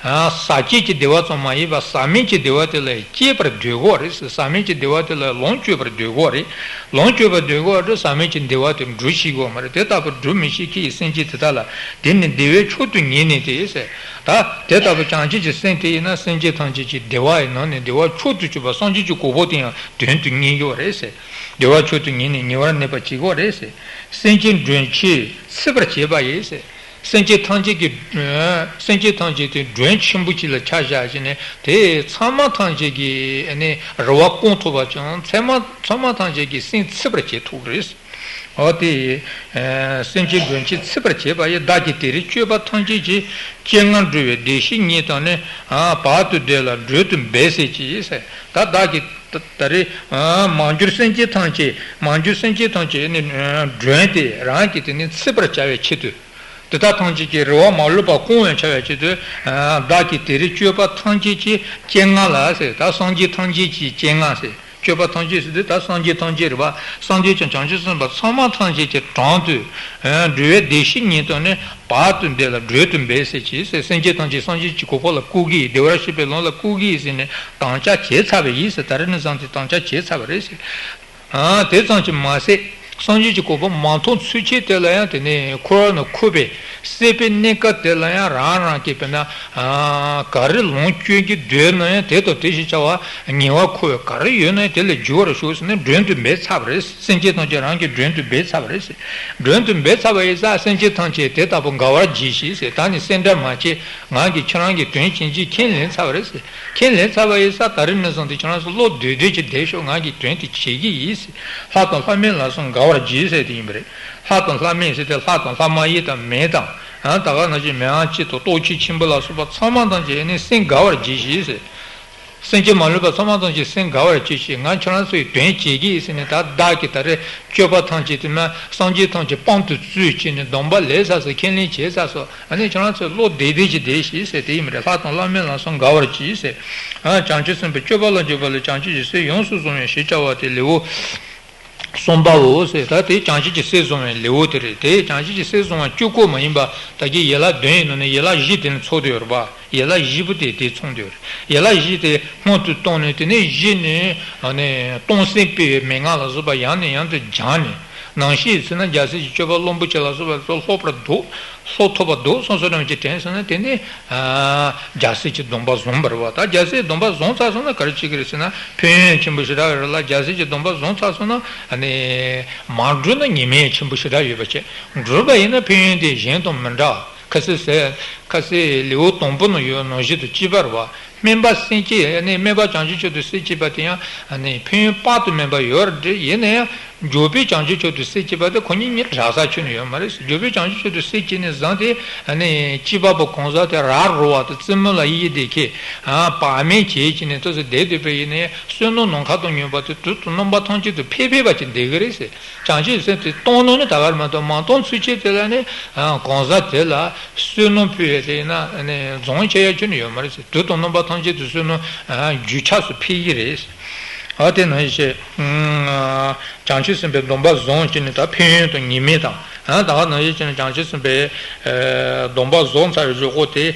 ཟག་བཅས་ཀྱི་བདེ་བ་ཙམ་མ་ཡིན་པར་ཟག་མེད་ཀྱི་བདེ་བ་དེ་ལ་སྐྱེད་པར་འདོད་དགོས་རེད་ཟེར། ཟག་མེད་ཀྱི་བདེ་བ་དེ་ལ་ལོངས་སྤྱོད་པར་འདོད་དགོས་རེད། ལོངས་སྤྱོད་པར་འདོད་དགོས་རེད། ཟག་མེད་ཀྱི་བདེ་བ་དེ་འགྲུབ་ཤེས་དགོས་མ་རེད། དེ་ལྟ་བུ་འགྲུབ་མི་ཤེས་མཁན་གྱི་སེམས་ཅན་དེ་དག་ལ་དེ་ནི་བདེ་བའི་མཆོག་ཏུ་ངེས་ནས་ཏེ་ཟེར། ད་དེ་ལྟ་བུ་བྱང་ཆུབ་ཀྱི་སེམས་དེ་ཡིན་ན་སེམས་ཅན་ཐམས་ཅད་ཀྱི་བདེ་བ་ཡི་ནང་ནས་བདེ་བ་མཆོག་ཏུ་གྱུར་པ་སངས་རྒྱས་ཀྱི་གོ་འཕང་དེ་ཡང་དོན་དུ་གཉེར་ཡོད་རེད་ཟེར། བདེ་བ་མཆོག་ཏུ་ངེས་ནས་ཉེ་བར་གནས་པར་བྱེད་དགོས་རེད་ཟེར། སེམས་ཅན་མགྲོན་ཆེན་འཚིག་པར་བྱེད་པ་ཡིན་ཟེར། སེམས་ཅན་ཐམས་ཅད་ཀྱི། སེམས་ཅན་ཐམས་ཅད་དེ་མགྲོན་ཆེན་པོ་ཅིག་ལ་ཆ་བཞག་བྱས་ནས་དེ་ཚང་མ་ཐམས་ཅད་ཀྱི་ནི་རེ་བ་སྐོང་ཐུབ་པ་ཅིག་ཚང་མ་ཚང་མ་ཐམས་ཅད་ཀྱི་སེམས་འཚིག་པར་བྱེད་ཐུབ་རེད། འོ་དེ། སེམས་ཅན་མགྲོན་ཆེན་འཚིག་པར་བྱེད་པ་ཡིས། བདག་གིས་དེ་རིང་སྤྱོད་པ་ཐམས་ཅད་ཀྱི། སྤྱན་སྔར་འགྲོ་བའི་བདེ་གཤེགས་ཉིད་དང་ནི། བར་དུ་བདེ་ལ་བགྲོད་དུ་འབད་ཟེར་གྱིས་ཟེར། ད་བདག་གིས་ད་ད་རེས། མ་གྱུར་སེམས་ཅན་ཐམས་ཅད་མ་གྱུར་སེམས་ཅན་ཐམས་ཅད་ནི་མགྲོན་དེ་རང་གིས་དེ་ནི་འཚིག་པར་བྱ་བའི་ཆེད་དུ། དེ་དག་ཐམས་ཅད་ཀྱི་རེ་བ་མ་ལུས་པ་སྐོང་བའི་བྱ་བའི་ཆེད་དུ། བདག་གིས་དེ་རིང་སྤྱོད་པ་ཐམས་ཅད་ཀྱི་སྤྱན་སྔར་ལ་ཟེར། ད་སངས་རྒྱས་ཐམས་ཅད་ཀྱི་སྤྱན་སྔར་ཟེར། སྤྱོད་པ་ཐམས་ཅད་ཟེར་དུས་ད་སངས་རྒྱས་ཐམས་ཅད་རེད་པ། སངས་རྒྱས་ཀྱང་བྱང་ཆུབ་སེམས་དཔའ་ཚང་མ་ཐམས་ཅད་ཀྱི་དྲུང་དུ། འགྲོ་བའི་བདེ་གཤེགས་ཉིད་དང་ནི་བར་དུ་བདེ་ལ་བགྲོད་དུ་འབད་ཟེར་གྱིས་ཟེར། སེམས་ཅན་ཐམས་ཅད་སངས་རྒྱས་ཀྱི་གོ་འཕང་ལ་བཀོད་ཀྱི་ཡིན། བདེ་བར་གཤེགས་པའི་ལམ་ལ་བཀོད་ཀྱི་ཡིན་ཟེར་ནས་དམ་བཅའ་བྱས་ཚར་བ་ཡིན་ཟེར། ད་རེས་ནས་བཟུང་སྟེ་དམ་བཅའ་བྱས་ཚར་བ་རེད་ཟེར། དེ་ཙམ་གྱིས་མ་ཟད། སངས་རྒྱས་ཀྱི་གོ་འཕང་མ་ཐོབ་ཚུན་ཆད་དེ་ལ་ཡང་དེ་ནས་འཁོར་བ་ནས་འཁོར་བའི་སྲིད་པའི་གནས་སྐབས་དེ་ལ་ཡང་རང་རང་གིས་དཔེར་ན། ག་རེ་ལོངས་སྤྱོད་ཀྱི་འདོད་ན་ཡང་དེ་དང་དེ་བཞིན་བྱ་བ་ཉེ་བར་མཁོ་བའི་ག་རེ་ཡོད་ན་ཡང་དེ་ལ་འཇུ་བར་ཤོག་ཟེར་ནས་མགྲོན་དུ་འབོད་ཚར་བ་རེད། སེམས་ཅན་ཐམས་ཅད་རང་གི་མགྲོན་དུ་འབོད་ཚར་བ་རེད། མགྲོན་དུ་འབོད་ཚར་བ་ཡིན་ཙང་སེམས་ཅན་ཐམས་ཅད་དེ་ལྟ་བུ་འགལ་བར་གྱིས་ཤིག་ཟེར། ད་ནི་སེམས་ཁྲལ་མ་བྱེད། ང་གིས་ཁྱེད་རང་གི་དོན་ཕྱིན་ཅི་ཁས་ལེན་ཚར་བ་རེད། ཁས་ལེན་ཚར་བ་ཡིན་ཙང་ད་རེས་ནས་བཟུང་སྟེ་ཁྱེད་རང་ཚོ་བློ་བདེ་བདེ་ཅིག་བསྡད་ཤོག་ང་གིས་དོན་དེ་བྱེད་ཀྱི་ཡིན་ཟེར། ལྷ་དང་ལྷ་མིན་ལ་སོགས་འགལ་བར་གྱིས་ཟེར་དེ་ཡིན་པ་རེད། ལྷ་དང་ལྷ་མིན་ཟེར་ཏེ་ལྷ་དང་ལྷ་མ་ཡིན་དང་མིན་དང་། ད་ག་ནང་བཞིན་མི་དབང་སྤྱི་དང་སྟོབས་ཆེན་ཆེན་པོ་ལ་སོགས་པ་ཚང་མ་ཐམས་ཅད་ནི་སེམས་འགལ་བར་གྱིས་ཤིག་ཟེར། སེམས་ཅན་མ་ལུས་པ་ཚང་མ་ཐམས་ཅད་སེམས་འགལ་བར་གྱིས་ཤིག་ང་ཁྱེད་རང་ཚོའི་དོན་བྱེད་ཀྱི་ཡིན་ཟེར་ནས་ད་བདག་གིས་ད་རེས་སྤྱོད་པ་ཐམས་ཅད་དེ་ན་སངས་རྒྱས་ཐམས་ཅད་དཔང་དུ་བཙུགས་བྱས་ནས་སྡོམ་པ་ལེན་ཚར་སོང་། ཁས་ལེན་བྱས་ཚར་སོང་། ཨ་ནི་ཁྱེད་རང་ཚོས་བློ་བདེ་བདེ་ཅིག་བསྡད་ཤིག་ཟེར་དེ་ཡིན་པ་རེད། ལྷ་དང་ལྷ་མིན་ལ་སོགས་འགལ་བར་གྱིས་ཟེར། ཨ་བྱང་ཆུབ་སེམས་དཔའི་སྤྱོད་པ་ལ་འཇུག་པ་ལས་བྱང་ཆུབ་ཀྱི་སེམས་ཡོངས་སུ་བཟུང་བའི་ཞེས་བྱ་བ་སྟེ་ལེའུ་གསུམ་པའོ་ཟེར། ད་དེ་བྱང་ཆུབ་ཀྱི་སེམས་བཟུང་བའི་ལེའུ་དེ་རེད། དེ་བྱང་ཆུབ་ཀྱི་སེམས་བཟུང་བ་གཅིག་པོ་མ་ཡིན་པ་ད་གིན་ཡན་ལག་བདུན་ཡིན་ནོ་ནས་ཡན་ལག་བཞི་དེ་ནས་ཚོགས་བསྡད་ཡོད་རེད་པ། ཡན་ལག་བཞི་པོ་དེ་དེ་མཚོན་དུས། ཡན་ལག་བཞི་དེ་སྔོན་དུ་བཏང་ནས་དེ་ནས་བཞི་ནས་ཨ་ནི་སྟོང་སེམས་སྤེལ་བའི་མན་ངག་ལ་སོགས་པ་ཡང་ནས་ཡང་དུ་སྦྱངས་ནས། ནང་བཞིན་ཡིན་ན་རྒྱལ་སྲས་ཀྱི་སྤྱོད་པ་བློན་པོ་ཆེ་ལ་སོགས་པ་ཚོ་ལྷོད་པར་འདུག་ལྷོད་ཐུབ་པ་འདུག་སོ་སོ་རང་གིས་དྲན་སོང་ན་དེ་ནས་རྒྱལ་སྲས་ཀྱི་སྡོམ་པ་བཟུང་བ་རེད་པ། ད་རྒྱལ་སྲས་སྡོམ་པ་བཟུང་ཚར་སོང་ན་ག་རེ་བྱེད་ཀྱི་རེད་ཟེར་ན་ཕན་ཡོན་ཆེན་པོ་ཞེ་དྲག་ཡོད་རེད་ལ། རྒྱལ་སྲས་ཀྱི་སྡོམ་པ་བཟུང་ཚར་སོང་ན་ཨ་ནི་མ་འགྲུབ་ན་ཉེས་དམིགས་ཆེན་པོ་ཞེ་དྲག་ཡོད་པ་བྱས། འགྲུབ་པ་ཡིན་ན་ཕན་ཡོན་དེ་གཞན་དང་མི་འདྲ། ཁ་སེ་ཟེར། ཁ་སེ་ལེའུ་དང་པོ་ན་ཡོད་ནང་བཞིན་དུ་གཅིག་པ་རེད་པ། སྨོན་པ་སེམས་བསྐྱེད་ནི་སྨོན་པ་བྱང་ཆུབ་མཆོག་ཏུ་སེམས་བསྐྱེད་པ་དེ་ཡང་ཕན་ཡོན་དཔག་ཏུ་མེད་པ་ཡོད་རེད། ཡིན་ན་ཡང་འཇུག་པའི་བྱང་ཆུབ་མཆོག་ཏུ་སེམས་བསྐྱེད་པ་དེ་ཁོ་གཉིས་གཉིས་འདྲ་ས་ཁྱོན་ནས་ཡོད་མ་རེད། འཇུག་པའི་བྱང་ཆུབ་མཆོག་ཏུ་སེམས་བསྐྱེད་ནས་བཟུང་སྟེ་སྐྱེས་པ་པོ་གང་ཟག་དེ་ར་རོ་བ་དང་རྩེད་མོ་ལ་ཡིད་བདེ་ཁྱེད་བག་མེད་བྱེད་ཀྱི་ནས་ཏོག་ཙམ་བསྡད་སྡོད་པ་ཡིན་ན་ཡང་བསོད་ནམས་ནམ་མཁའ་དང་མཉམ་པ་དེ་དུས་དང་རྣམ་པ་ཐམས་ཅད་དུ་འཕེལ་འཕེལ་བ་ཅིག་བསྡད་ཀྱི་རེད་ཟེར། བྱང་ཆུབ་སེམས་དེ་བཏང་ནོ་ནི་ད་ག་རེ་མ་གཏོགས་མ་བཏང་ཚུལ་ཆེད་དེ་ལ་ནི་གང་ཟག་དེ་ལ་བསོད་ནམས་ཕུལ་ཡས་དེ་ཡིན་ན་ནི་རྫོང་ཆེ་ཡ་ཁྱོན་ནས་ཡོད་མ་རེད་ཟེར། དུས་དང་རྣམ་པ་ཐམས་ཅད་དུ་བསོད་ནམས་རྒྱུན་ཆགས་སུ་འཕེལ་གྱི་རེད། ཨ་དེ་ནང་བཞིན་བྱང་ཆུབ་སེམས་དཔའི་སྡོམ་པ་བཟུང་བྱས་ནས་ད་ཕན་ཡོན་དང་ཉེས་དམིགས་དང་ད་ག་ནང་བཞིན་བྱས་ནས་བྱང་ཆུབ་སེམས་དཔའི་སྡོམ་པ་བཟུང་ཚར་བའི་གཞུག་གུ་དེ་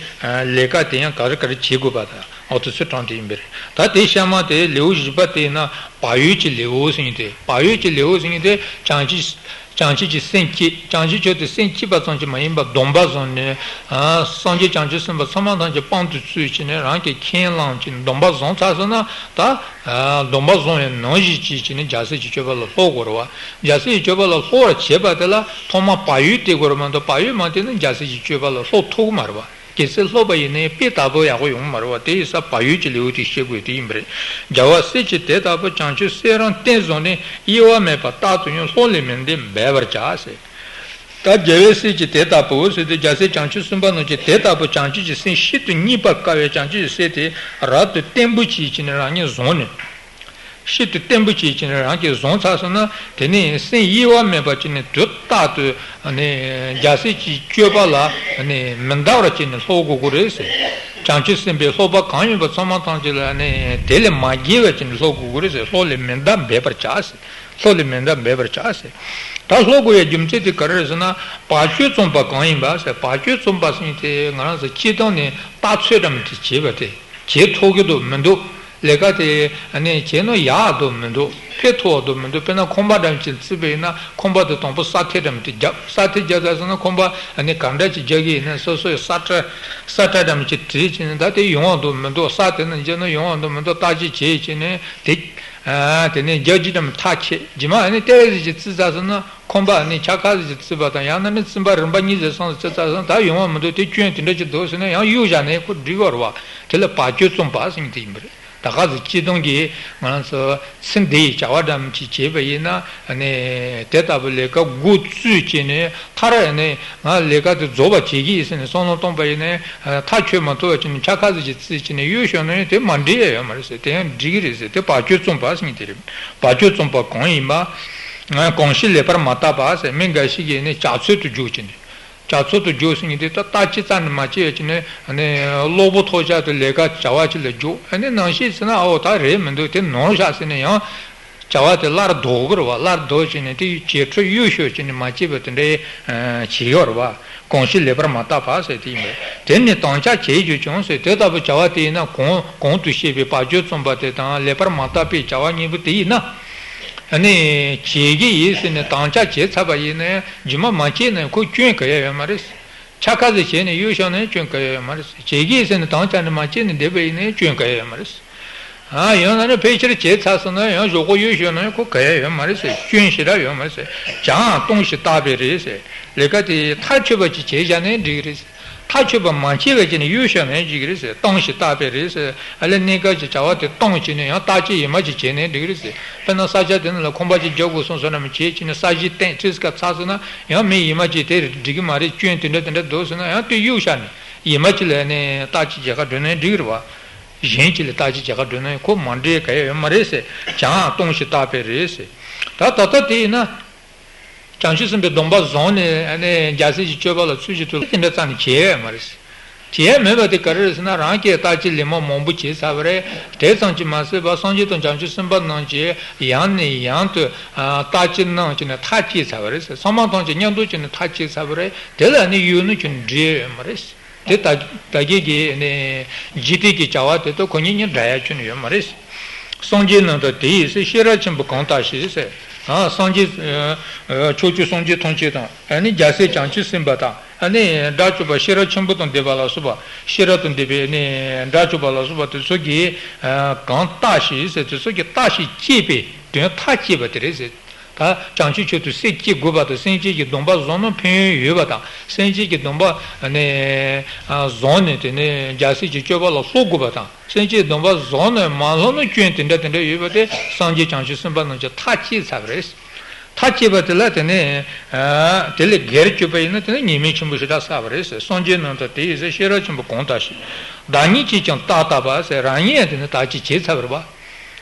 ལས་ཀ་དེ་ཡང་ག་རེ་ག་རེ་བྱེད་དགོས་པ་དང་། འོ་དེ་ཚོའི་གྲངས་དེ་ཡིན་པས། ད་དེའི་གཤའ་མ་དེ་ལེའུ་བཞི་པ་དེ་ཡིན་ན་བག་ཡོད་ཀྱི་ལེའུ་ཟེར་མཁན་དེ། བག་ཡོད་ཀྱི་ལེའུ་ཟེར་མཁན་དེ་བྱང་ཆུབ་བྱང་ཆུབ་ཀྱི་སེམས་བསྐྱེད། བྱང་ཆུབ་མཆོག་ཏུ་སེམས་བསྐྱེད་པ་ཙམ་གྱིས་མ་ཡིན་པར་སྡོམ་པ་བཟུང་ནས། སངས་རྒྱས་བྱང་ཆུབ་སེམས་དཔའ་ཚང་མ་ཐམས་ཅད་དཔང་དུ་ཚུད་ཀྱི་ནས་རང་གིས་ཁས་བླངས་ཀྱི་སྡོམ་པ་བཟུང་ཚར་སོང་ན་ད། སྡོམ་པ་བཟུང་བའི་ནང་བཞིན་བྱས་ཀྱི་ནས་རྒྱལ་སྲས་ཀྱི་སྤྱོད་པ་ལ་སློབ་དགོས་རེད་པ། རྒྱལ་སྲས་ཀྱི་སྤྱོད་པ་ལ་སློབ་པར་བྱེད་པ་དེ་ལ་ཐོག་མར་བག་ཡོད་བསྟེན་དགོས་རེད་མ་གཏོགས་བག་ཡོད་མ་བསྟེན་ན་རྒྱལ་སྲས་ཀྱི་སྤྱོད་པ་ལ་སློབ་ཐུབ་ཀྱི་མ་རེད་པ། གལ་སྲིད་སློབ་པ་ཡིན་ན་དཔེ་ལྟ་བུ་ཡག་པོ་ཡོང་གི་མ་རེད་པ། དེ་ཡིན་ཙང་བག་ཡོད་ཀྱི་ལེའུ་དེ་ཤེས་དགོས་དེ་ཡིན་པ་རེད། རྒྱལ་བ་སྲས་ཀྱིས་དེ་ལྟ་བུ་བྱང་ཆུབ་སེམས་རང་བསྟེན་བཟུང་ནས་གཡེལ་བ་མེད་པར་རྟག་ཏུ་ཡང་སློབ་ལས་མི་འདའ་འབད་པར་བྱ་ཟེར། ད་རྒྱལ་བའི་སྲས་ཀྱིས་དེ་ལྟ་བུ་ཟེར་དུས་རྒྱལ་སྲས་བྱང་ཆུབ་སེམས་དཔའ་རྣམས་ཀྱིས་དེ་ལྟ་བུ་བྱང་ཆུབ་ཀྱི་སེམས་ཤིན་ཏུ་རྙེད་པར་དཀའ་བའི་བྱང་ཆུབ་ཀྱི་སེམས་དེ་རབ་ཏུ་བརྟན་པོ་བྱས་ཀྱི་ནས་རང་ཉིད་བཟུང་ནས། ཤིན་ཏུ་བརྟན་པོ་བྱས་བྱས་ནས་རང་གིས་བཟུང་ཚར་སོང་ན། དེ་ནས་སེམས་གཡེང་བ་མེད་པ་བྱས་ནས་དུས་རྟག་ཏུ་ནི་རྒྱལ་སྲས་ཀྱི་སྤྱོད་པ་ལ་ནི་མི་འདའ་བར་བྱས་ནས་སློབ་དགོས་ཀྱི་རེད་ཟེར། བྱང་ཆུབ་སེམས་དཔའི་སློབ་པ་གང་ཡིན་པ་ཚང་མ་ཐམས་ཅད་ལ་ནི་དེ་ལས་མ་འགལ་བར་བྱས་ནས་སློབ་དགོས་ཀྱི་རེད་ཟེར། སློབ་ལས་མི་འདའ་འབད་པར་བྱ་ཟེར། སློབ་ལས་མི་འདའ་འབད་པར་བྱ་ཟེར། ད་སློབ་དགོས་ཡའི་རྒྱུ་མཚན་དེ་ག་རེ་རེད་ཟེར་ན། བར་ཆད་བརྩམས་པ་གང་ཡིན་པ་ཟེར། བར་ཆད་བརྩམས་པ་ཟེར་མཁན་དེ་ང་རང་ཚོ་སྤྱིར་བཏང་ནས་ལྟ་ཚོད་འདྲ་མི་འདྲ་བྱས་པ་དེ། བྱེད་ཐུབ་ཀྱི་འདུག་མི་འདུག་ལས་ཀ་དེ་ཨ་ནི་བྱས་ན་ཡག་འདུག་མི་འདུག་ཕན་ཐོགས་འདུག་མི་འདུག་དཔེར་ན་ཁང་པ་འདྲ་མི་ཅིག་བརྩིགས་པ་ཡིན་ན། ཁང་པ་དེ་དང་པོ་ས་ཐེ་འདྲ་མི་ཅིག་བརྒྱབ། ས་ཐེ་བརྒྱབ་ཚར་སོང་ན་ཁང་པ་ཨ་ནི་ག་འདྲ་ཅིག་རྒྱག་གི་ཡིན་ན། སོ་སོའི་ས་ཁྲ་ས་ཁྲ་འདྲ་མི་ཅིག་བྲིས་བྱས་ནས། ད་དེ་ཡོང་བ་འདུག་མི་འདུག་ས་དེ་ན་བརྒྱབ་ན་ཡོང་བ་འདུག་མི་འདུག་བརྟག་དཔྱད་བྱས་བྱས་ནས། དེ་ཨ་དེ་ནས་རྒྱག་རྒྱུ་འདྲ་མི་ཐག་ཆོད། རྗེས་མ་ཨ་ནི་ལྟེ་བ་ཟིག་ཅིག་བརྩིགས་ཚར་སོང་ན། ཁང་པ་ནི་ཆ་ཁ་ཟིག་བརྩིགས་པ་དང་། ཡང་ན་ནི་བརྩིགས་པ་རིམ་པ་གཉིས་ཟིག་གསུམ་ཟིག་བརྩིགས་ཚར་སོང་། ད་ཡོང་བ་མི་འདུག་དེ་སྐྱོན་དེ་འདྲ་ཅིག་འདུག་ཟེར་ན་ཡང་གཡུག་བཞག་ནས་ཁོ་འགྲིག་གི་རེད་བ། དེ་ལ་བར་ཆད་བརྩམས་པ་ཟེར་མཁན་དེ་ཡིན་པ་རེད། ད་ག་ཟེར་སྤྱིར་བཏང་གི་ང་རང་ཚོ་ཚེ་འདིའི་བྱ་བ་འདྲ་མི་ཅིག་བྱས་པ་ཡིན་ན། ནི་དེ་ལྟ་བུ་ལས་ཀ་འགོ་བཙུགས་བྱས་ནས། མཐར་ནི་ང་ལས་ཀ་དེ་རྫོགས་པ་བྱེད་ཀྱི་ཡིན་ཟེར་ནས་བསམ་བློ་བཏང་པ་ཡིན་ན། ཐག་ཆོད་མ་ཐུབ་པ་བྱས་ནས་ཆ་ཁ་ཟིག་ཅིག་བརྩིགས་བྱས་ནས་གཡུག་བཞག་ན་ཡང་དེ་མ་འགྲིག་ཡ་ཡོད་མ་རེད་ཟེར། དེ་ཡང་འགྲིག་གི་རེད་ཟེར། དེ་བར་ཆད་བརྩམས་པ་ཟེར་མཁན་དེ་རེད། བར་ཆད་བརྩམས་པ་གང་ཡིན་པ། གང་ཞིག་ལེགས་པར་མ་བརྟགས་པ་ཟེར། མི་འགའ་ཞིག་གིས་ནི་བྱ་ཚོད་དུ་འཇུག་བྱས་ནས། བྱ་ཚོད་དུ་འཇུག་ཟེར་མཁན་དེ་ད་བརྟག་དཔྱད་རྩ་ནས་མ་བྱས་བྱས་ནས། ནི་གློ་བུར་ཐོགས་ཆགས་དུ་ལས་ཀ་བྱ་བ་ཅིག་ལ་འཇུག་ཨ་ནི་ནང་བཞིན་བྱས་ན། ཨོ་ད་རེད་མི་འདུག་དེ་ནོར་བཞག་ཟེར་ནས་ཡང་བྱ་བ་དེ་སླར་ལྡོག་གི་རེད་བ། སླར་ལྡོག་བྱས་ནས་དེ་བྱེད་འཕྲོ་གཡུག་བཞག་བྱས་ནས་མ་བྱས་པ་དེ་འདྲའི་བྱེད་ཡོད་རེད་བ། གང་ཞིག་ལེགས་པར་མ་བརྟགས་པ་ཟེར་དེ་ཡིན་པས། དེ་ནི་དམ་བཅའ་བྱེད་རྒྱུ་ཀྱང་ཟེར། དེ་ལྟ་བུ་བྱ་བ་དེ་ཡིན་ན། གོང་གོང་དུ་བཤད་པའི་བར་ཆད་བརྩམས་པ་དེ་དང་། ལེགས་པར་མ་བརྟགས་པའི་བྱ་བ་གཉིས་པོ་དེ་ཡིན་ན། ཨ་ནི་བྱེད་ཀྱི་ཡིན་ཟེར་ནས་དམ་བཅའ་བྱས་ཚར་བ་ཡིན་ན། རྗེས་མ་མ་བྱས་ན་ཁོ་སྐྱོན་ག་ཡ་ཡོད་མ་རེད། ཆ་ཁ་ཟིག་བྱས་ནས་གཡུག་བཞག་ན་སྐྱོན་ག་ཡ་ཡོད་མ་རེད། བྱེད་ཀྱི་ཡིན་ཟེར་ནས་དམ་བཅའ་ནས་མ་བྱས་ནས་བསྡད་པ་ཡིན་ན་སྐྱོན་ག་ཡ་ཡོད་མ་རེད། ཨ་ཡང་ན་ནི་ཕལ་ཆེར་བྱས་ཚར་སོང་ན་ཡང་གཞོགས་པོ་གཡུག་བཞག་ན་ཁོ་ག་ཡ་ཡོད་མ་རེད་ཟེར། སྐྱོན་ཞེ་དྲག་ཡོད་མ་རེད་ཟེར། བྱའང་སྟོང་ཞིག་བརྟགས་པས་རེད་ཟེར། ལས་ཀ་དེ་ཐག་ཆོད་པ་ཅིག་བྱས་བཞག་ན་འགྲིག་གི་རེད་ཟེར། ཐག་ཆོད་པ་མ་བྱས་པ་བྱས་ནས་གཡུག་བཞག་ན་འགྲིག་གི་རེད་ཟེར། སྟོང་ཞིག་བརྟགས་པས་རེད་ཟེར། ཨ་ལས་གནས་སྐབས་ཀྱི་བྱ་བ་དེ་སྟོང་བྱས་ནས་ཡང་བརྟག་དཔྱད་ཡིད་མ་ཅིག་བྱས་ན་འགྲིག་གི་རེད་ཟེར། དཔེར་ན་ས་ཆ་དེ་ནང་ལ་ཁང་པ་ཅིག་རྒྱག་དགོས་བསམ་སོང་ན། མི་བྱས་བྱས་ནས་ས་གཞི་བཏིང་། ཁྲིས་ཀ་ཚར་སོང་ན་ཡང་མི་ཡིད་མ་ཅིག་དེ་འགྲིག་གི་མ་རེད། སྐྱོན་དེ་འདྲ་དེ་འདྲ་འདུག་ཟེར་ན་ཡང་དེ་གཡུག་བཞག་ནས། ཡིད་མ་ཅིག་ལ་ནི་བརྟག་དཔྱད་བྱེད་ག་འགྲོ་ན་འགྲིག་གི་རེད་བ། གཞན་གཅིག་ལ་བརྟག་དཔྱད་བྱེད་ག་འགྲོ་ན་ཁོ་མ་འགྲིག་ག་ཡ་ཡོད་མ་རེད་ཟེར། བྱའང་སྟོང་ཞིག་བརྟགས་པས་རེད་ཟེར། ད་ད་ལྟ་དེ་ཡིན་ན། བྱང་ཆུབ་སེམས་དཔའི་སྡོམ་པ་བཟུང་ནས་ནི་རྒྱལ་སྲས་ཀྱི་སྤྱོད་པ་ལ་ཚུལ་བཞིན་དུ་དེ་འདྲ་རྩ་ནས་བྱེད་ཡ་ཡོད་མ་རེད་ཟེར། བྱེད་ཡ་མེད་པ་དེ་ག་རེ་རེད་ཟེར་ན། རང་གིས་བརྟག་དཔྱད་ལན་མང་མང་པོ་བྱས་ཚར་བ་རེད། དེ་ཙམ་གྱིས་མ་ཟད་པར་སངས་རྒྱས་དང་བྱང་ཆུབ་སེམས་དཔའ་རྣམས་ཀྱིས་ཡང་ནས་ཡང་དུ་ཨ་བརྟག་དཔྱད་གནང་བྱས་ནས་ཐག་བཅད་ཚར་བ་རེད་ཟེར། ཚང་མ་ཐམས་ཅད་མཉམ་དུ་བྱས་ནས་ཐག་བཅད་ཚར་བ་རེད། དེ་ལ་ནི་གཡུག་ན་ཁྱོད་འགྲིག་ཡ་ཡོད་མ་རེད་ཟེར། དེ་ད་ད་གིན་གྱི་ནི་འཇིག་རྟེན་གྱི་བྱ་བ་དེ་དང་ཁོ་གཉིས་གཉིས་འདྲ་ཡ་ཁྱོན་ནས་ཡོད་མ་རེད། སངས་རྒྱས་རྣམས་དང་དེ་ཡི་སྲས། ཤེས་རབ་ཆེན་པོ་གང་དག་ཞིག་ཟེར། ཨ་སངས་རྒྱས་ཨ་ཕྱོགས་བཅུའི་སངས་རྒྱས་ཐམས་ཅད་དང་། ཨ་ནི་རྒྱལ་སྲས་བྱང་ཆུབ་སེམས་དཔའ་དང་། ཨ་ནི་དགྲ་བཅོམ་པ་ཤེས་རབ་ཆེན་པོ་དང་ལྡན་པ་ལ་སོགས་པ། ཤེས་རབ་དང་ལྡན་པའི་ནི་དགྲ་བཅོམ་པ་ལ་སོགས་པ་དེ་ཚོ་གིས་ཨ་གང་བརྟགས་ཤིང་ཟེར། དེ་ཚོ་གིས་བརྟགས་ཤིང་དཔྱད་པའི་དོན་ཐག་བཅད་པ་དེ་རེད་ཟེར། ད་བྱང་ཆུབ་མཆོག་ཏུ་སེམས་བསྐྱེད་དགོས་པ་དང་། སེམས་བསྐྱེད་ཀྱི་སྡོམ་པ་བཟུང་ན་ཕན་ཡོན་ཡོད་པ་དང་། སེམས་བསྐྱེད་ཀྱི་སྡོམ་པ་ནི་ཨ་བཟུང་ནས་དེ་ནས་རྒྱལ་སྲས་ཀྱི་སྤྱོད་པ་ལ་སློབ་དགོས་པ་དང་། སེམས་བསྐྱེད་སྡོམ་པ་བཟུང་ནས་མ་སློབ་ན་སྐྱོན་དེ་འདྲ་དེ་འདྲ་ཡོད་པ་དེ་སངས་རྒྱས་བྱང་ཆུབ་སེམས་དཔའ་རྣམས་ཀྱིས་ཐག་བཅད་ཚར་བ་རེད། ཐག་བཅད་པ་དེ་ལ་དེ་ནས་ཨ་དེ་ལས་སྒེར་གྱུར་པ་ཡིན་ན་དེ་ནི་ཉེས་དམིགས་ཆེན་པོ་ཞེ་དྲག་བསགས་པ་རེད་ཟེར། སངས་རྒྱས་རྣམས་དང་དེ་ཡི་སྲས། ཤེས་རབ་ཆེན་པོ་གང་དག་ཞིག། བདག་ཉིད་ཀྱིས་ཀྱང་བརྟགས་བརྟགས་པ་ཟེར། རང་ཉིད་ཡང་དེ་ནི་བརྟག་དཔྱད་བྱས་ཚར་བ་རེད་པ།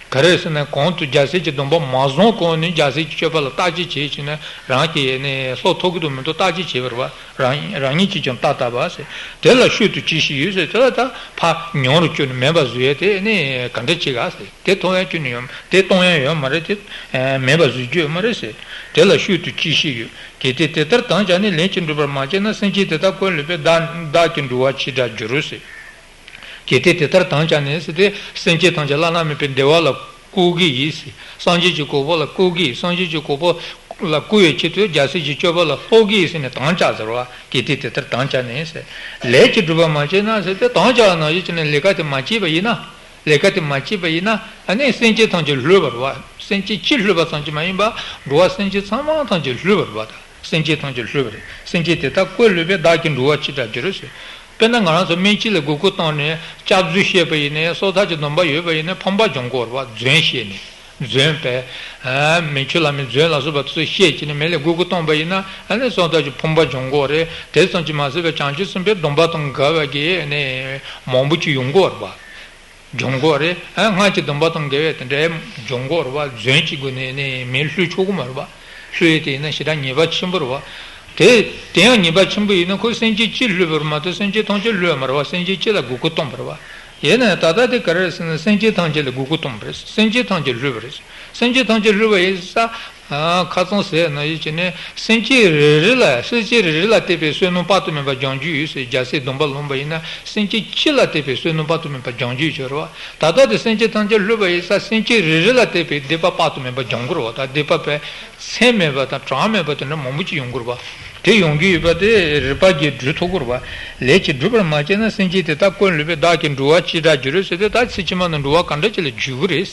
ག་རེ་ཟེར་ན། གོང་དུ་རྒྱལ་སྲས་ཀྱི་སྡོམ་པ་མ་བཟུང་གོང་ནས་རྒྱལ་སྲས་ཀྱི་སྤྱོད་པ་ལ་བརྟག་དཔྱད་བྱས་བྱས་ནས་རང་གིས་ནི་སློབ་ཐུབ་ཀྱི་འདུག་མི་འདུག་བརྟག་དཔྱད་བྱས་པ་རེད་པ། རང་རང་ཉིད་ཀྱིས་ཀྱང་བརྟགས་བརྟགས་པ་ཟེར། དེ་ལ་ཤུལ་དུ་ཅི་ཞིག་ཡོད་ཟེར། དེ་ལ་ད་ཕར་ཉམས་རུ་བཅུག་ནས་མེད་པ་བཟོ་ཡས་དེ་ནི་ག་འདྲ་བྱེད་ག་ཟེར། དེ་མཐོང་ཡ་ཁྱོན་ནས་ཡོད། དེ་གཏོང་ཡ་ཡོད་མ་རེད། དེ་མེད་པ་བཟོ་རྒྱུ་ཡོད་མ་རེད་ཟེར། དེ་ལ་ཤུལ་དུ་ཅི་ཞིག་ཡོད། གལ་ཏེ་དེ་ལྟར་དམ་བཅའ་ནས། ལན་ཅིག་འགྲུབ་པར་མ་བྱས་ན། སེམས་ཅན་དེ་དག་བཀོལ་ལུས་པས། བདག་བདག་གི་འགྲོ་བ་ཇི་འདྲར་འགྱུར་ཟེར། གལ་ཏེ་དེ་ལྟར་དམ་བཅའ་ནས་ཟེར་ཏེ། སེམས་ཅན་ཐམས་ཅད་བླ་ན་མེད་པའི་བདེ་བ་ལ་བཀོལ་གྱི་ཡིན་ཟེར། སངས་རྒྱས་ཀྱི་གོ་འཕང་ལ་བཀོལ་གྱི་ཡིན། སངས་རྒྱས་ཀྱི་གོ་འཕང་ལ་བཀོལ་བའི་ཆེད་དུ་རྒྱལ་སྲས་ཀྱི་སྤྱོད་པ་ལ་སློབ་ཀྱི་ཡིན་ཟེར་ནས་དམ་བཅའ་ཟེར་བ། གལ་ཏེ་དེ་ལྟར་དམ་བཅའ་ནས་ཟེར། ལན་ཅིག་འགྲུབ་པར་མ་བྱས་ན་ཟེར་ཏེ། དམ་བཅའ་ནང་བཞིན་བྱས་ནས་ལས་ཀ་དེ་མ་བྱས་པ་ཡིན་ན། ལས་ཀ་དེ་མ་བྱས་པ་ཡིན་ན། ཨ་ནི་སེམས་ཅན་ཐམས་ཅད་བསླུས་པ་རེད་པ། སེམས་ཅན་གཅིག་བསླུས་པ་ཙམ་གྱིས་མ་ཡིན་པ། འགྲོ་བ་སེམས་ཅན་ཚང་མ་ཐམས་ཅད་བསླུས་པ་རེད་པ། ད་སེམས་ཅན་ཐམས་ཅད་བསླུས་པ་རེད། སེམས་ཅན་དེ་དག་བཀོལ་ལུས་པས། བདག་གི་འགྲོ་བ་ཇི་འདྲར་འགྱུར་ཟེར། དཔེར་ན་ང་རང་ཚོ་སྨན་དཔྱད་ལ་འགོག་རྒོལ་བཏང་ནས་སྐྱབས་འཛུལ་བཤད་པ་ཡིན་ནའི། སྲོག་ཐག་གི་སྡོམ་པ་ཡོད་པ་ཡིན་ནའི། ཕམ་པ་སྦྱོང་དགོས་རེད་པ། རྫུན་བཤད་ནས། རྫུན་པས། ཨ་མེ་མཆོད་ལྷ་མོའི་རྫུན་ལ་སོགས་པ་དེ་ཚོ་བཤད་བྱས་ནས་སྨན་ལ་འགོག་རྒོལ་བཏང་པ་ཡིན་ན། ཨ་ནི་སྲོག་ཐག་གི་ཕམ་པ་སྦྱོང་དགོས་རེད། དེ་ཙམ་གྱིས་མ་ཟད་པའི་བྱང་ཆུབ་སེམས་དཔའི་སྡོམ་པ་དང་འགལ་བ་གི་ནི་མང་པོ་ཅིག་ཡོང་གི་ཡོད་རེད་པ། སྦྱོང་དགོས་རེད། ཨ་སྔགས་ཀྱི་སྡོམ་པ་དང་འགལ་བའི་དེ་འདྲའི་སྦྱོང་དགོས་རེད་བ། རྫུན་གྱི་སྒོ་ནས་ནི་མི་བསླུ་ཆོག་གི་མ་རེད་བ། བསླུ་ཡས་དེ་ཡིན་ན་ཞེ་དྲག་ཉེས་པ་ཆེན་པོ་རེད་བ། དེ་དེ་ཡང་ཉེས་པ་ཆེན་པོ་ཡིན་ན་ཁོས་སེམས་ཅན་གཅིག་བསླུས་པ་རེད་མ་གཏོགས་སེམས་ཅན་ཐམས་ཅད་བསླུས་པ་མ་རེད་བ། སེམས་ཅན་གཅིག་ལ་མགོ་སྐོར་གཏོང་བ་རེད་བ། ཡིན་ན་ཡང་ད་ལྟ་དེ་ག་རེ་རེད་ཟེར་ན་སེམས་ཅན་ཐམས་ཅད་ལ་མགོ་སྐོར་གཏོང་བ་རེད། སེམས་ཅན་ཐམས་ཅད་བསླུས་པ་རེད། སེམས་ཅན་ཐམས་ཅད་བསླུས་པ་ཡིན་ས། ཨ། ཁ་སང་ཟེར་ན་ཡིན་གྱི་ནི་སེམས་ཅན་རེ་རེ་ལ་སེམས་ཅན་རེ་རེ་ལ་བལྟས་པའི་བསོད་ནམས་དཔག་ཏུ་མེད་པ་སྦྱང་རྒྱུ་ཡོད་ཟེར། རྒྱལ་སྲས་སྡོམ་པ་ལོངས་པ་ཡིན་ན་སེམས་ཅན་སྤྱི་ལ་བལྟས་པའི་བསོད་ནམས་དཔག་ཏུ་མེད་པ་སྦྱང་རྒྱུ་ཡོད་རེད་བ། ད་ལྟ་དེ་སེམས་ཅན་ཐམས་ཅད་བསླུས་པ་ཡིན་ས་སེམས་ཅན་རེ་རེ་ལ་བལྟས་པའི་སྡིག་པ་དཔག་ཏུ་མེད་པ་སྦྱང་དགོས་རེད་བ། ད་སྡིག་པ་པའི་ཚད་མེད་པ་དང་གྲངས་མེད་པ་དེ་འདྲ་མང་པོ་ཅིག་ཡོང་གི་རེད་བ། དེ་ཡོང་གི་ཡོད་པ་དེ་རིགས་པ་གིས་སྒྲུབ་ཐུབ་ཀྱི་རེད་བ། ལས་ཀྱིས་སྒྲུབ་པར་མ་བྱས་ན་སེམས་ཅན་དེ་དག་ཀུན་བསླུས་པས་བདག་གི་འགྲོ་བ་ཅི་འདྲར་འགྱུར་ཟེར་ཏེ། ད་ཚེ་ཕྱི་མ་ན་འགྲོ་བ་ག་འདྲ་ཅིག་ལ་འགྱུར་གྱི་རེད།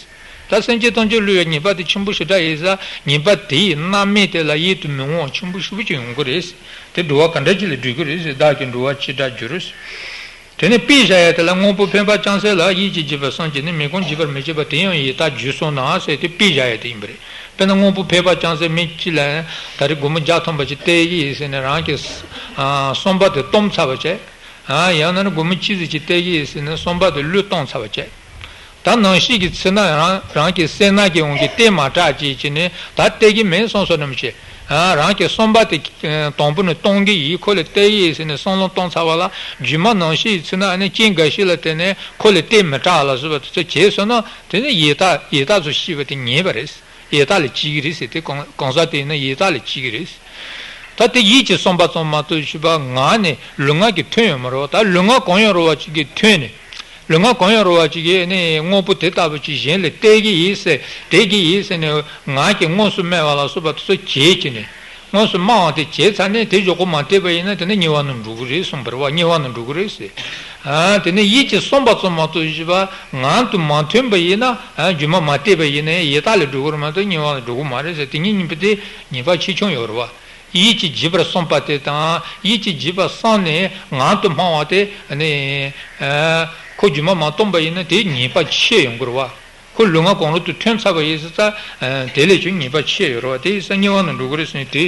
ད་སེམས་ཅན་ཐམས་ཅད་བསླུ་བའི་ཉེས་པ་དེ་ཆེན་པོ་ཞེ་དྲག་ཡིན་ས། ཉེས་པ་དེ་ཡི་རྣམ་སྨིན་དེ་ལ་ཡིད་དུ་མི་འོང་བ་ཆེན་པོ་ཞེ་པོ་ཅིག་ཡོང་གི་རེད། དེ་འགྲོ་བ་ག་འདྲ་ཅིག་ལ་འགྲོ་གི་རེད་ཟེར། བདག་གི་འགྲོ་བ་ཅི་འདྲར་འགྱུར། དེ་ནས་དཔེ་བཞག་ཡ་དེ་ལ་དངོས་པོ་འཕེན་པ་ཅུང་ཟད་ལ་ཡིད་ཀྱིས་བགྱིས་པར་བསམ་བྱས་ནས་མི་ཁོམ་བགྱིད་པར་མི་བྱེད་པ་དེ་ཡང་ཡི་དྭགས་རྒྱུད་གསུམ་ན་ཟེར་ཏེ་དཔེ་བཞག་ཡ་དེ་ཡིན་པ་རེད། དཔེར་ན་དངོས་པོ་འཕེན་པ་ཅུང་ཟད་མི་གཅིག་ལ་ད་རེས་སྒོར་མོ་བརྒྱ་ཐམ་པ་ཅིག་སྟེར་གི་ཡིན་ཟེར་ནས་རང་གི་ཨ་གསུམ་པ་དེ་སྟོང་ཚར་བ་བྱས། ཨ་ཡང་ན་ནི་སྒོར་མོ་གཅིག་ཙམ་ཅིག་སྟེར་གི་ཡིན་ཟེར་ནས་གསུམ་པ་དེ་བློས་གཏོང་ཚར་བ་བྱས། ད་ནམ་ཞིག་གི་ཚེ་ན་རང་རང་གི་སེམས་ནང་གི་འོང་གི་སྟེར་མ་དྲག་ཅིག་བྱས་ནས་ད་སྟེར་གི་མིན་བསམ་བསམ་ནམ་ཞིག་ཨ་རང་གི་གསུམ་པ་དེ་དང་པོ་ནས་གཏོང་གི་ཡིན། ཁོ་ལ་སྟེར་གི་ཡིན་ཟེར་ནས་བསམ་བློ་གཏོང་ཚར་བ་ལ་རྗེས་མ་ནམ་ཞིག་གི་ཚེ་ན་ཨ་ནི་རྐྱེན་འགའ་ཞིག་ལ་བརྟེན་ནས་ཁོ་ལ་སྟེར་མི་དྲག་ལ་བཟོས་པ་དེ་ཚོ་བྱས་སོང་ན་དེ་ནི་ཡི་དྭགས་ཡི་དྭགས་ཚོ་ཤེས་པ་དེ་ཉེས་པ་རེད། ཡི་དྭགས་ལ་བྱེད་ཀྱི་རེད་ཟེར་ཏེ། གང་གང་ཟག་དེ་ཡིན་ན་ཡི་དྭགས་ལ་བྱེད་ཀྱི་རེད། ད་དེ་ཡིད་ཀྱི་བསམ་པ་ཙམ་མ་གཏོགས་ཞུས་པ་ངག་ནས་ལུས་ངག་གི་མཐུན་ཡོད་མ་རེད་བ། ད་ལུས་ངག་གང་ཡང་རུང་བ་ཅིག་གི་མཐུན་ནས། ལུས་ངག་གང་ཡང་རུང་བ་ཅིག་གིས་ནི་དངོས་པོ་དེ་ལྟ་བུ་ཅིག་གཞན་ལ་སྟེར་གྱི་ཡིན་ཟེར་སྟེར་གྱི་ཡིན་ཟེར་ནས་ངག་གིས་དངོས་སུ་སྨྲ་བ་ལ་སོགས་པ་དེ་ཚོ་བྱས་ཀྱི་ནས། དངོས་སུ་སྨྲ་བ་དེ་བྱས་ཚར་ནས་དེ་གཞོགས་པོ་མ་བསྟེར་བ་ཡིན་ན་དེ་ནི་ཉེས་པ་ནང་འགྲོ་གི་རེད་གསུངས་པ་རེད་བ། ཉེས་པ་ནང་འགྲོ་གི་རེད་ཟེར། ཨ་དེ་ནི་ཡིད་ཀྱི་བསམ་པ་ཙམ་མ་གཏོགས་ཞུས་པ་ངག་དང་མ་མཐུན་པ་ཡིན་ན། ཨ་རྗེས་མ་མ་བསྟེར་བ་ཡིན་ན་ཡི་དྭགས་ལ་འགྲོ་གི་རེད་མ་གཏོགས་ཉེས་པ་ལ་འགྲོ་གི་མ་རེད་ཟེར། དེ་གཉིས་གཉིས་པོ་དེ་ཉེས་པ་ཆེ་ཆུང་ཡོད་རེད་བ། ཡིད་ཀྱིས་བགྱིས་པར་བསམས་པ་དེ་དང་ཡིད་ཀྱིས་བགྱིས་པར་བསམས་ནས་ངག་ཏུ་སྨྲ་བ་དེ་ནི། ཨ་ཁོ་རྗེས་མ་མ་བཏང་པ་ཡིན་ན་དེ་ཉེས་པ་ཆེ་ཡོང་གི་རེད་བ། ཁོ་ལུས་ངག་གང་རུང་དུ་མཐུན་ཚར་བ་ཡིན་ཙང་། ཨ་དེ་ལས་ཀྱང་ཉེས་པ་ཆེ་ཡོད་རེད་བ། དེ་ཡིན་ཙང་ཉེས་པ་ནང་འགྲོ་གི་རེད་ཟེར་ནས་དེ།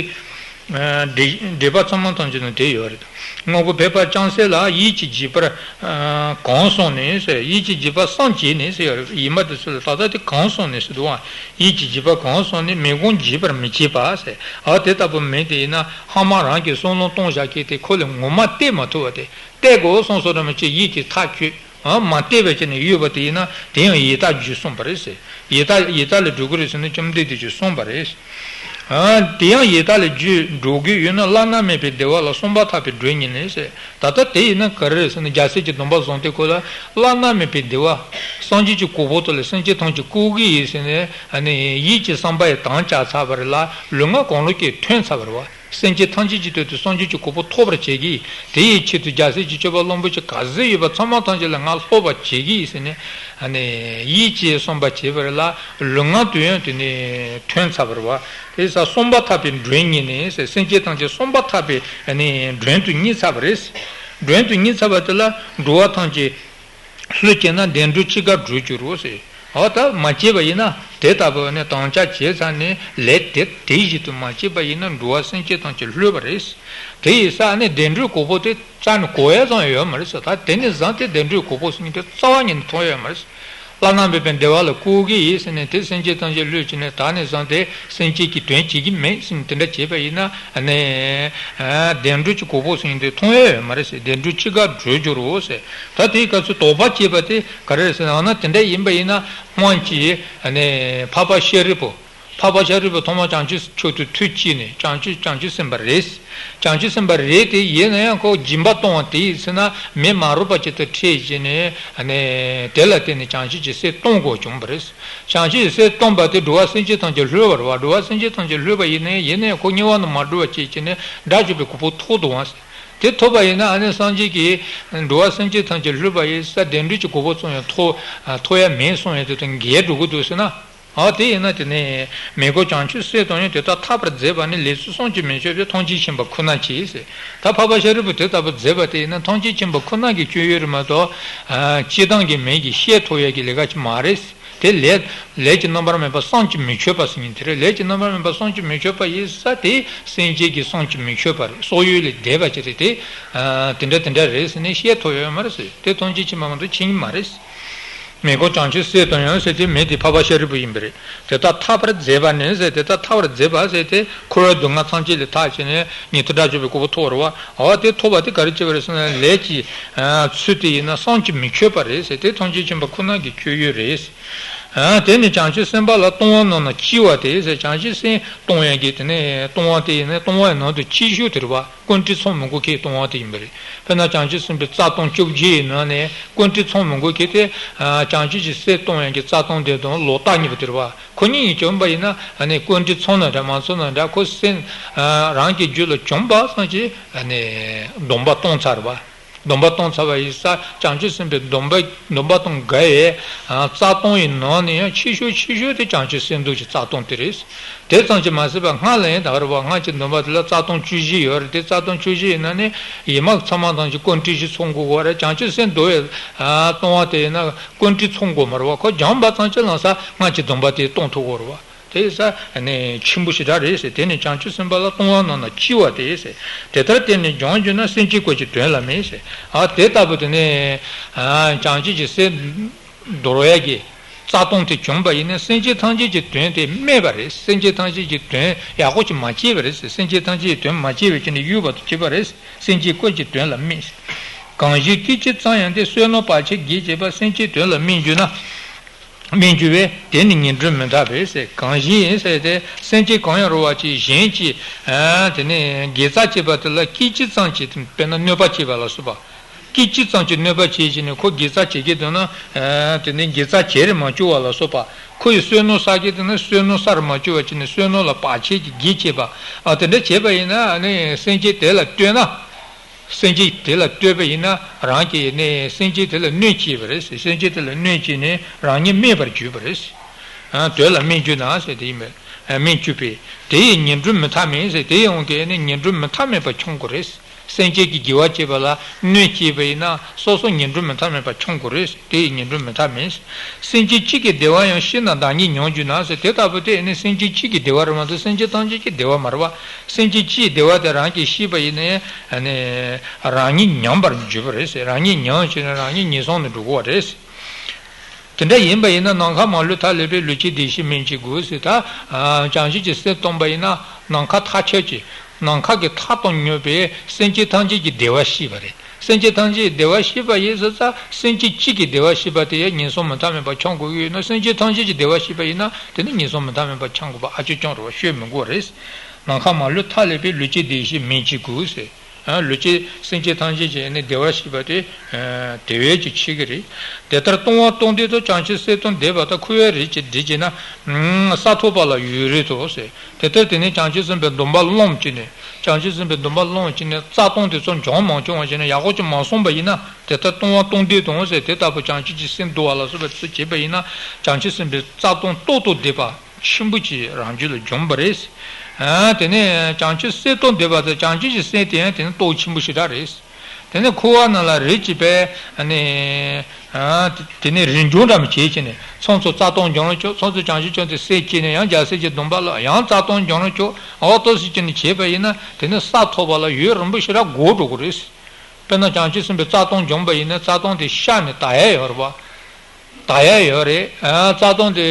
ཨ་འགྲེལ་འགྲེལ་པ་ཚང་མ་ཐམས་ཅད་ནང་དེ་ཡོད་རེད། དངོས་པོ་འཕེན་པ་ཅུང་ཟད་ལ་ཡིད་ཀྱིས་བགྱིས་པར་ཨ་གང་བསམས་ནས་ཟེར། ཡིད་ཀྱིས་བགྱིས་པ་བསམས་བྱས་ནས་ཟེར་ཡོད་རེད། ཡིན་པ་དེ་ཚོ་ལ་ད་ལྟ་དེ་གང་བསམས་ནས་ཟེར་འདུག་ཨ། ཡིད་ཀྱིས་བགྱིས་པ་གང་བསམས་ནས་མི་ཁོམ་བགྱིད་པར་མི་བྱེད་པ་ཟེར། ཨ་དེ་ལྟ་བུ་མི་དེ་ཡིན་ན་ཧ་མ་རང་གིས་བསམ་བློ་གཏོང་བཞག་མཁན་དེ་ཁོ་ལ་ངོ་མ་སྟེར་མ་ཐུབ་པ་དེ། སྟེར་དགོས་བསམ་བསམ་ར་མ་བྱེད་ཡིད་ཀྱིས་ཐག་ཆོད། ཨ་མ་བལྟས་པའི་ཆ་ནས་ཡོད་པ་དེ་ཡིན་ན་དེ་ཡང་ཡི་དྭགས་རྒྱུད་གསུངས་པ་རེད་ཟེར། ཡི་དྭགས་ཡི་དྭགས་ལ་འགྲོ་གི་རེད་ཟེར་ན་བཅོམ་ལྡན་འདས་ཀྱིས་གསུངས་པ་རེད། ཨ་དེ་ཡང་ཡི་དྭགས་ལ་རྒྱུད་འགྲོ་གི་ཡོད་ན་བླ་ན་མེད་པའི་བདེ་བ་ལ་བསམ་པ་ཐག་པས་མགྲོན་གཉེར་ནས་ཟེར། ད་ལྟ་དེ་ཡིན་ན་ག་རེ་རེད་ཟེར་ན་རྒྱལ་སྲས་ཀྱི་སྡོམ་པ་བཟུང་སྟེ་ཁོ་ལ་བླ་ན་མེད་པའི་བདེ་བ། སངས་རྒྱས་ཀྱི་གོ་འཕང་དེ་ལ་སེམས་ཅན་ཐམས་ཅད་བཀོད་ཀྱི་ཡིན་ཟེར་ནས་ཨ་ནི་ཡིད་ཀྱི་བསམ་པ་ཡི་དམ་བཅའ་ཚར་བ་རེད་ལ་ལུས་ངག་གང་རུང་གིས་མཐུན་ཚར་བ་རེད་བ། སེམས་ཅན་ཐམས་ཅད་ཀྱི་དོན་དུ་སངས་རྒྱས་ཀྱི་གོ་འཕང་ཐོབ་པར་བྱེད་ཀྱི། དེ་ཡི་ཆེད་དུ་རྒྱལ་སྲས་ཀྱི་སྤྱོད་པ་བློན་པོ་ཆེ་ག་ཚོད་ཡོད་པ་ཚང་མ་ཐམས་ཅད་ལ་ང་སློབ་པར་བྱེད་ཀྱི་ཡིན་ཟེར་ནས། ཨ་ནི་ཡིད་ཀྱིས་བསམ་པ་བྱས་པ་རེད་ལ་ལུས་ངག་ཏུ་ཡང་དེ་ནི་མཐུན་ཚར་བ་རེད་བ། དེ་ས་བསམ་པ་ཐག་པས་མགྲོན་གཉེར་ནས་ཟེར། སེམས་ཅན་ཐམས་ཅད་བསམ་པ་ཐག་པས་ཨ་ནི་མགྲོན་དུ་གཉེར་ཚར་བ་རེད། མགྲོན་དུ་གཉེར་ཚར་བ་དེ་ལ་འགྲོ་བ་ཐམས་ཅད། ལྷོད་བྱས་ན་བདེ་འགྲོ་ཅི་དགར་བགྲོད་འགྱུར་རོ་ཟེར། འོ་ད་མ་བྱས་པ་ཡིན་ན་དེ་ལྟ་བུ་ནི་དམ་བཅའ་བྱས་ཚར་ནས་ལས་དེ་དེ་བཞིན་དུ་མ་བྱས་པ་ཡིན་ན་འགྲོ་བ་སེམས་ཅན་ཐམས་ཅད་ལྷོད་པ་རེད། དེ་ཡིན་ཙང་ནི་བདེ་འགྲོའི་གོ་འཕང་དེ་རྩ་ནས་གོ་ཡ་ཙམ་ཡོད་མ་རེད་ཟེར། ད་དེ་ནས་བཟུང་སྟེ་བདེ་འགྲོའི་གོ་འཕང་ཟེར་མཁན་དེ་རྩ་བ་ཉིད་ནས་མཐོང་ཡ་ཡོད་མ་རེད་ཟེར། བླ་ན་མེད་པའི་བདེ་བ་ལ་བཀོད་ཀྱི་ཡིན་ཟེར་ནས་དེ་སེམས་ཅན་ཐམས་ཅད་བསླུས་བྱས་ནས་ད་ནས་བཟུང་སྟེ་སེམས་ཅན་གྱི་དོན་བྱེད་ཀྱི་མེད་ཟེར་ནས་དེ་འདྲ་བྱས་པ་ཡིན་ན་ནི་བདེ་འགྲོ་གི་གོ་འཕང་ཟེར་མཁན་དེ་མཐོང་ཡ་ཡོད་མ་རེད་ཟེར། བདེ་འགྲོ་ཅི་དགར་བགྲོད་འགྱུར་རོ་ཟེར། ད་དེའི་སྐབས་སུ་དོགས་པ་སྐྱེས་པ་དེ་ག་རེ་རེད་ཟེར་ན། འོ་ན་དེ་འདྲ་ཡིན་པ་ཡིན་ན་སྔོན་གྱི་ཨ་ནི་འཕགས་པ་ཤཱ་རིའི་བུ། འཕགས་པ་ཤཱ་རིའི་བུ་ཐོག་མར་བྱང་ཆུབ་མཆོག་ཏུ་ཐུགས་བསྐྱེད་ནས་བྱང་ཆུབ་བྱང་ཆུབ་སེམས་དཔའ་རེད། བྱང་ཆུབ་སེམས་དཔའ་རེད་དེ། ཡིན་ན་ཡང་ཁོ་སྦྱིན་པ་གཏོང་བ་དེ་ཡིན་ཟེར་ན་མི་མ་རུངས་པ་ཅིག་ཏུ་ཁྲིད་བྱས་ནས་ཨ་ནི་དེ་ལ་བརྟེན་ནས་བྱང་ཆུབ་ཀྱི་སེམས་གཏོང་དགོས་བྱུང་བ་རེད། བྱང་ཆུབ་ཀྱི་སེམས་གཏོང་པ་དེ་འགྲོ་བ་སེམས་ཅན་ཐམས་ཅད་ལྷོད་པ་རེད་བ། འགྲོ་བ་སེམས་ཅན་ཐམས་ཅད་ལྷོད་པ་ཡིན་ན་ཡིན་ན་ཡང་ཁོ་དམྱལ་བ་ནང་མ་འགྲོ་བ་བྱས་བྱས་ནས་དགྲ་བཅོམ་པའི་གོ་འཕང་ཐོབ་འདུག་བ། དེ་ཐོབ་པ་ཡིན་ན་ཨ་ནི་སངས་རྒྱས་ཀྱིས་འགྲོ་བ་སེམས་ཅན་ཐམས་ཅད་ལྷོད་པ་ཡིན་ས་བདེ་འགྲོ་གི་གོ་འཕང་ཙམ་ཡང་ཐོབ་ཐོབ་ཡ་མེད་གསུངས་ཡ་དེ་དང་འགལ་འགྲོ་གི་འདུག་ཟེར་ན། ཨ་དེ་ཡིན་ན་དེ་ནི་མི་དགེ་བ་བྱང་ཆུབ་སེམས་གཏོང་ཡང་དེ་དག་ཐར་པར་མཛད་པ་ནི་ལས་ཚུལ་བསམ་གྱིས་མི་ཁྱབ་པས་ཐམས་ཅད་མཁྱེན་པ་ཁོ་ན་མཆིས་ཟེར། ད་འཕགས་པ་ཤཱ་རིའི་བུས་དེ་ལྟ་བུ་མཛད་པ་དེ་ཡིན་ན་ཐམས་ཅད་མཁྱེན་པ་ཁོ་ན་གི་སྤྱོད་ཡུལ་རེད་མ་གཏོགས། ཨ་སྤྱིར་བཏང་གི་མི་གིས་ཤེས་ཐུབ་ཡ་གི་ལས་ཀ་ཅིག་མ་རེད། དེ་ལས་ལས་ཀྱི་རྣམ་པར་སྨིན་པ་བསམ་གྱིས་མི་ཁྱབ་པ་ཟེར་མཁན་དེ་རེད། ལས་ཀྱི་རྣམ་པར་སྨིན་པ་བསམ་གྱིས་མི་ཁྱབ་པ་ཡིན་ས་དེ་སེམས་ཅན་གྱི་བསམ་གྱིས་མི་ཁྱབ་པ་རེད། སོག་ཡུལ་ལས་འདས་པ་ཅིག་རེད་དེ། ཨ་དེ་འདྲ་དེ་འདྲ་རེད་ཟེར་ནས་བཤད་ཐུབ་ཡོད་མ་རེད་ཟེར། དེ་ཐམས་ཅད་མཁྱེན་པ་མ་གཏོགས་མཁྱེན་གྱི་མ་རེད། མེ་འཁོར་བྱང་ཆུབ་སེམས་དང་ཡང་ཟེར་ཏེ་མེ་དེ་འཕགས་པ་ཤཱ་རིའི་བུ་ཡིན་པ་རེད། དེ་དག་ཐར་པར་མཛད་པ་ནི་ཟེར་དེ་དག་ཐར་པར་མཛད་པ་ཟེར་ཏེ་འཁོར་བའི་སྡུག་བསྔལ་ཐམས་ཅད་ལས་ཐར་བྱས་ནས་ཉན་ཐོས་དགྲ་བཅོམ་པའི་གོ་འཕང་ཐོབ་པ་རེད་བ། འོ་དེ་ཐོབ་པ་དེ་ག་རེ་བྱས་པ་རེད་ཟེར་ན་ལས་ཀྱི་ཚུལ་དེ་ཡིན་ན་བསམ་གྱིས་མི་ཁྱབ་པ་རེད་ཟེར་དེ་ཐམས་ཅད་མཁྱེན་པ་ཁོ་ན་གི་སྤྱོད་ཡུལ་རེད། དེ་ནི་བྱང་ཆུབ་སེམས་དཔའ་ལ་གཏོང་བ་རྣམས་ལ་ལྕི་བ་དེ་ཟེར། བྱང་ཆུབ་སེམས་གཏོང་ཡག་གི་དེ་ནས་གཏོང་བ་དེ་ཡིན་ན་གཏོང་བ་ཡི་ནང་དུ་ལྕི་ཤོས་དེ་རེད་བ། ཀུན་དཀྲིས་མཚམས་མི་འགོག་གི་གཏོང་བ་དེ་ཡིན་པ་རེད། དཔེར་ན་བྱང་ཆུབ་སེམས་དཔའི་རྩ་ལྟུང་བཅོ་བརྒྱད་ཡི་ནང་ནས་ཀུན་དཀྲིས་མཚམས་མི་འགོག་གི་དེ། བྱང་ཆུབ་ཀྱི་སེམས་གཏོང་ཡག་གི་རྩ་ལྟུང་དེ་དང་ལོག་ལྟ་གཉིས་པོ་དེ་རེད་བ། ཁོ་གཉིས་ཡིན་བྱུང་བ་ཡིན་ན་ཀུན་དཀྲིས་མཚམས་ན་འདྲ་མ་མཚམས་ན་འདྲ་ཁོ་སེམས་རང་གི་རྒྱུད་ལ་བྱུང་བ་ཙམ་གྱིས་སྡོམ་པ་གཏོང་ཚར་བ། སྡོམ་པ་གཏོང་ཚར་བ་ཡིན་ཙང་བྱང་ཆུབ་སེམས་དཔའི་སྡོམ་པ་སྡོམ་པ་དང་འགལ་བའི་རྩ་ལྟུང་ཡི་ནང་ནས་ཡང་ཆེ་ཤོས་ཆེ་ཤོས་དེ་བྱང་ཆུབ་སེམས་མདོ་གི་རྩ་ལྟུང་དེ་རེད། དེ་ཙམ་གྱིས་མ་ཟད་པར་སྔགས་ལ་ཡང་ད་ག་རེ་བ་སྔགས་ཀྱི་སྡོམ་པ་དེ་ལ་རྩ་ལྟུང་བཅུ་བཞི་ཡོད་རེད། དེ་རྩ་ལྟུང་བཅུ་བཞི་ཡི་ནང་ནས་ཡི་མ་ཚང་མ་ཐམས་ཅད་ཀུན་དཀྲིས་ཀྱིས་མཚམས་འགོག་དགོས་རེད། བྱང་ཆུབ་སེམས་མདོ་ཡི་ལྟུང་བ་དེ་ཡིན་ན་ཀུན་དཀྲིས་མཚམས་འགོག་མ་རེད་བ། ཁོ་སྦྱངས་པ་ཙམ་གྱིས་ལམ་སང་སྔགས་ཀྱི་སྡོམ་པ་དེ་གཏོང་ཐུབ་དགོས་རེད་བ། དེ་ས་ནས་ཆེན་པོ་ཞེ་དྲག་རེད་ཟེར། དེ་ནི་བྱང་ཆུབ་སེམས་དཔའ་ལ་ལྟུང་བ་རྣམས་ལ་ལྕི་བ་དེ་ཟེར། དེ་ལྟར་བསྟན་ནས་སྦྱངས་གྱུར་ན་སེམས་ཅན་ཀུན་གྱི་དོན་ལ་སྨིན་ཟེར། ཨ་དེ་ལྟ་བུ་དེ་ནས་བྱང་ཆུབ་ཀྱི་སེམས་འདོར་བའི་གི་རྩ་ལྟུང་དེ་བྱུང་བ་ཡིན་ན་སེམས་ཅན་ཐམས་ཅད་ཀྱི་དོན་དེ་སྨིན་པ་རེད། སེམས་ཅན་ཐམས་ཅད་ཀྱི་དོན་ཡག་པོ་ཅིག་མ་སྐྱེས་པ་རེད་ཟེར། སེམས་ཅན་ཐམས་ཅད་ཀྱི་དོན་མ་སྐྱེས་པའི་ཕྱིར་ནི་གཡོ་བ་དང་བཅས་པ་རེད། སེམས་ཅན་ཀུན་གྱི་དོན་ལ་སྨིན་ཟེར། གང་ཞིག་སྐད་ཅིག་ཙམ་ཡང་དེ་བསོད་ནམས་བག་ཆགས་བགྱིས་བྱས་པ་སེམས་ཅན་དོན་ལ་སྨིན་གྱུར་ན། སྨིན་གྱུར་བས་དེ་ནི་ངན་འགྲོར་མི་འཐད་པས་ཟེར། གང་ཞིག་ཟེར་ཏེ་སེམས་ཅན་གང་ཡང་རུང་བ་ཅིག་གཞན་གྱིས་དེ་ནས་དགེ་རྩ་བྱས་པ་དེ་ལ་སྐད་ཅིག་ཙམ་གྱིས་དཔེར་ན་གནོད་པ་བྱས་པ་ལ་སོགས་པ། སྐད་ཅིག་ཙམ་གྱིས་གནོད་པ་བྱས་བྱས་ནས་ཁོ་དགེ་རྩ་བྱེད་ཀྱི་འདུག་ན་དེ་ནས་དགེ་རྩ་བྱེད་རེ་མ་བཅུག་པ་ལ་སོགས་པ། ཁོ་ཡི་བསོད་ནམས་བསགས་ཀྱི་འདུག་ན་བསོད་ནམས་བསགས་རེ་མ་བཅུག་པ་བྱས་ནས་བསོད་ནམས་ལ་བར་ཆད་ཀྱི་གེགས་བྱས་པ། ཨ་དེ་འདྲ་བྱས་པ་ཡིན་ན་ཨ་ནི་སེམས་ཅན་དེ་ལ་ལྟོས་ན། སེམས་ཅན་དེ་ལ་ལྟོས་པ་ཡིན་ན་རང་གི་ནི་སེམས་ཅན་དེ་ལ་གནོད་བྱེད་པ་རེད། སེམས་ཅན་དེ་ལ་གནོད་བྱས་ནས་རང་ཉིད་སྨིན་པར་གྱུར་པ་རེད། ཨ་དོན་ལ་སྨིན་གྱུར་ན་ཟེར་དེ་ཡིན་པས། ཨ་སྨིན་གྱུར་པས་དེ་ཡི་ངན་འགྲོར་མི་འཐད་མིན་ཟེར། དེ་ཡི་དབང་གིས་ནི་ངན་འགྲོར་མི་འཐད་མིན་པ་འཁྱོངས་དགོས་རེད། སེམས་ཅན་གྱི་དགེ་བ་བྱེད་པ་ལ་གནོད་བྱེད་པ་ཡིན་ན་སོ་སོ་ངན་འགྲོར་མི་འཐད་མིན་པ་འཁྱོངས་དགོས་རེད། དེ་ཡི་ངན་འགྲོར་མི་འཐད་མིན། སེམས་ཅན་གཅིག་གི་བདེ་བ་ཡང་ཤི་ན་བདག་ཉིད་ཉམས་གྱུར་ན་ཟེར། དེ་ལྟ་བུ་དེ་ནི་སེམས་ཅན་གཅིག་གི་བདེ་བ་རེད་མ་གཏོགས་སེམས་ཅན་ཐམས་ཅད་ཀྱི་བདེ་བ་མ་རེད་བ། སེམས་ཅན་གཅིག་གི་བདེ་བ་དེ་རང་གིས་ཤེས་པ་ཡིན་ནའི་ནི་རང་ཉིད་ཉམས་པར་འགྱུར་བ་རེད་ཟེར། རང་ཉིད་ཉམས་བྱས་ནས་རང་ཉིད་ངན་སོང་དུ་འགྲོ་དགོས་པ་རེད་ཟེར། དེ་འདྲ་ཡིན་པ་ཡིན་ན་ནམ་མཁའ་མ་ལུས་མཐའ་ཀླས་པའི་ལུས་ཅན་བདེ་ཞིང་སྨིན་བྱེད་དགོས་ཟེར། ད་བྱང་ཆུབ་ཀྱི་སེམས་བཏང་པ་ཡིན་ན་ནམ་མཁའ་མཐའ་ཁྱབ་ཀྱི་ནམ་མཁའ་གི་མཐའ་དང་སྙོམས་པའི་སེམས་ཅན་ཐམས་ཅད་ཀྱི་བདེ་བ་ཤེས་པ་རེད། སེམས་ཅན་ཐམས་ཅད་ཀྱི་བདེ་བ་ཤེས་པ་ཡིན་ཟེར་ཙང་སེམས་ཅན་གཅིག་གི་བདེ་བ་ཤེས་པ་དེ་ཡང་ངན་སོང་མི་འཐད་མིན་པ་འཁྱོངས་དགོས་ཀྱི་ཡོད་ན། སེམས་ཅན་ཐམས་ཅད་ཀྱི་བདེ་བ་ཤེས་པ་ཡིན་ན་དེ་ནི་ངན་སོང་མི་འཐད་མིན་པ་འཁྱོངས་དགོས་པ་ཨ་ཅོ་ཅོ་རེད་བ། ཤོད་མི་དགོས་རེད། ནམ་མཁའ་མ་ལུས་མཐའ་ཀླས་པའི་ལུས་ཅན་བདེ་ཞིང་སྨིན་བྱེད་དགོས་ཟེར། ལུས་ཅན་སེམས་ཅན་ཐམས་ཅད་ཀྱི་ནི་བདེ་བ་ཤེས་པ་དེ་དེ་བས་ཀྱི་ཆེ་གི་རེད། དེ་ལྟར་ལྟུང་བ་གཏོང་འདོད་དུ་བྱང་ཆུབ་སེམས་དང་ལྡན་པ་དང་འཁོར་བའི་རིགས་ཀྱི་སྒྲིབ་བྱས་ན་ས་ཐོབ་པ་ལ་ཡུན་རིང་དུ་ཟེར། དེ་ལྟར་དེ་ནས་བྱང་ཆུབ་སེམས་དཔའི་སྡོམ་པ་བླངས་བྱས་ནས་བྱང་ཆུབ་སེམས་དཔའི་སྡོམ་པ་བླངས་བྱས་ནས་རྩ་ལྟུང་དེ་ཚོ་འབྱུང་མ་བྱུང་བ་བྱས་ནས་ཡག་པོ་ཅིག་མ་སོང་བ་ཡིན་ན་དེ་ལྟར་ལྟུང་བ་གཏོང་འདོད་དུ་ཟེར། དེ་ལྟ་བུ་བྱང་ཆུབ་ཀྱི་སེམས་བསྡུ་བ་ལ་སོགས་པ་ཚུལ་བྱེད་པ་ཡིན་ན་བྱང་ཆུབ་སེམས་དཔའི་རྩ་ལྟུང་ཏོག་ཏོ་ལྡན་པ་ཆེན་པོ་ཅིག་རང་རྒྱུད་ལ་འབྱུང་བ་རེད། ཨ་དེ་ནས་བྱང་ཆུབ་སེམས་ཏོག་ལྡན་པ་དང་བྱང་ཆུབ་ཀྱི་སེམས་དེ་ཡང་དེ་ནི་ཏོག་ཆེན་པོ་ཞེ་དྲག་རེད། དེ་ནས་འཁོར་བ་རྣམས་ལ་རིགས་གཅིག་པའི་ནི་ཨ་དེ་ནས་རིགས་འབྱུང་འདྲ་མི་བྱེད་ཀྱི་ནས་མཚམས་སུ་རྩ་ལྟུང་སྦྱང་རུང་ཆོག་མཚམས་སུ་བྱང་ཆུབ་ཀྱི་སེམས་བསྐྱེད་ནས་ཡང་རྒྱལ་སྲས་ཀྱི་སྡོམ་པ་ལ་ཡང་རྩ་ལྟུང་སྦྱང་རུང་ཆོག་འོ་ཏོག་ཙམ་བྱས་ནས་བྱས་པ་ཡིན་ན་དེ་ནི་ས་ཐོབ་པ་ལ་ཡུན་རིང་པོ་ཞེ་དྲག་འགོར་འགྲོ་གི་རེད། དཔེར་ན་བྱང་ཆུབ་སེམས་དཔའི་རྩ་ལྟུང་སྦྱངས་པ་ཡིན་ན་རྩ་ལྟུང་དེ་བཤགས་ནས་དག་ཡ་ཡོད་རེད་བ། དག་ཡ་ཡོད་རེད། ཨ་རྩ་ལྟུང་དེ་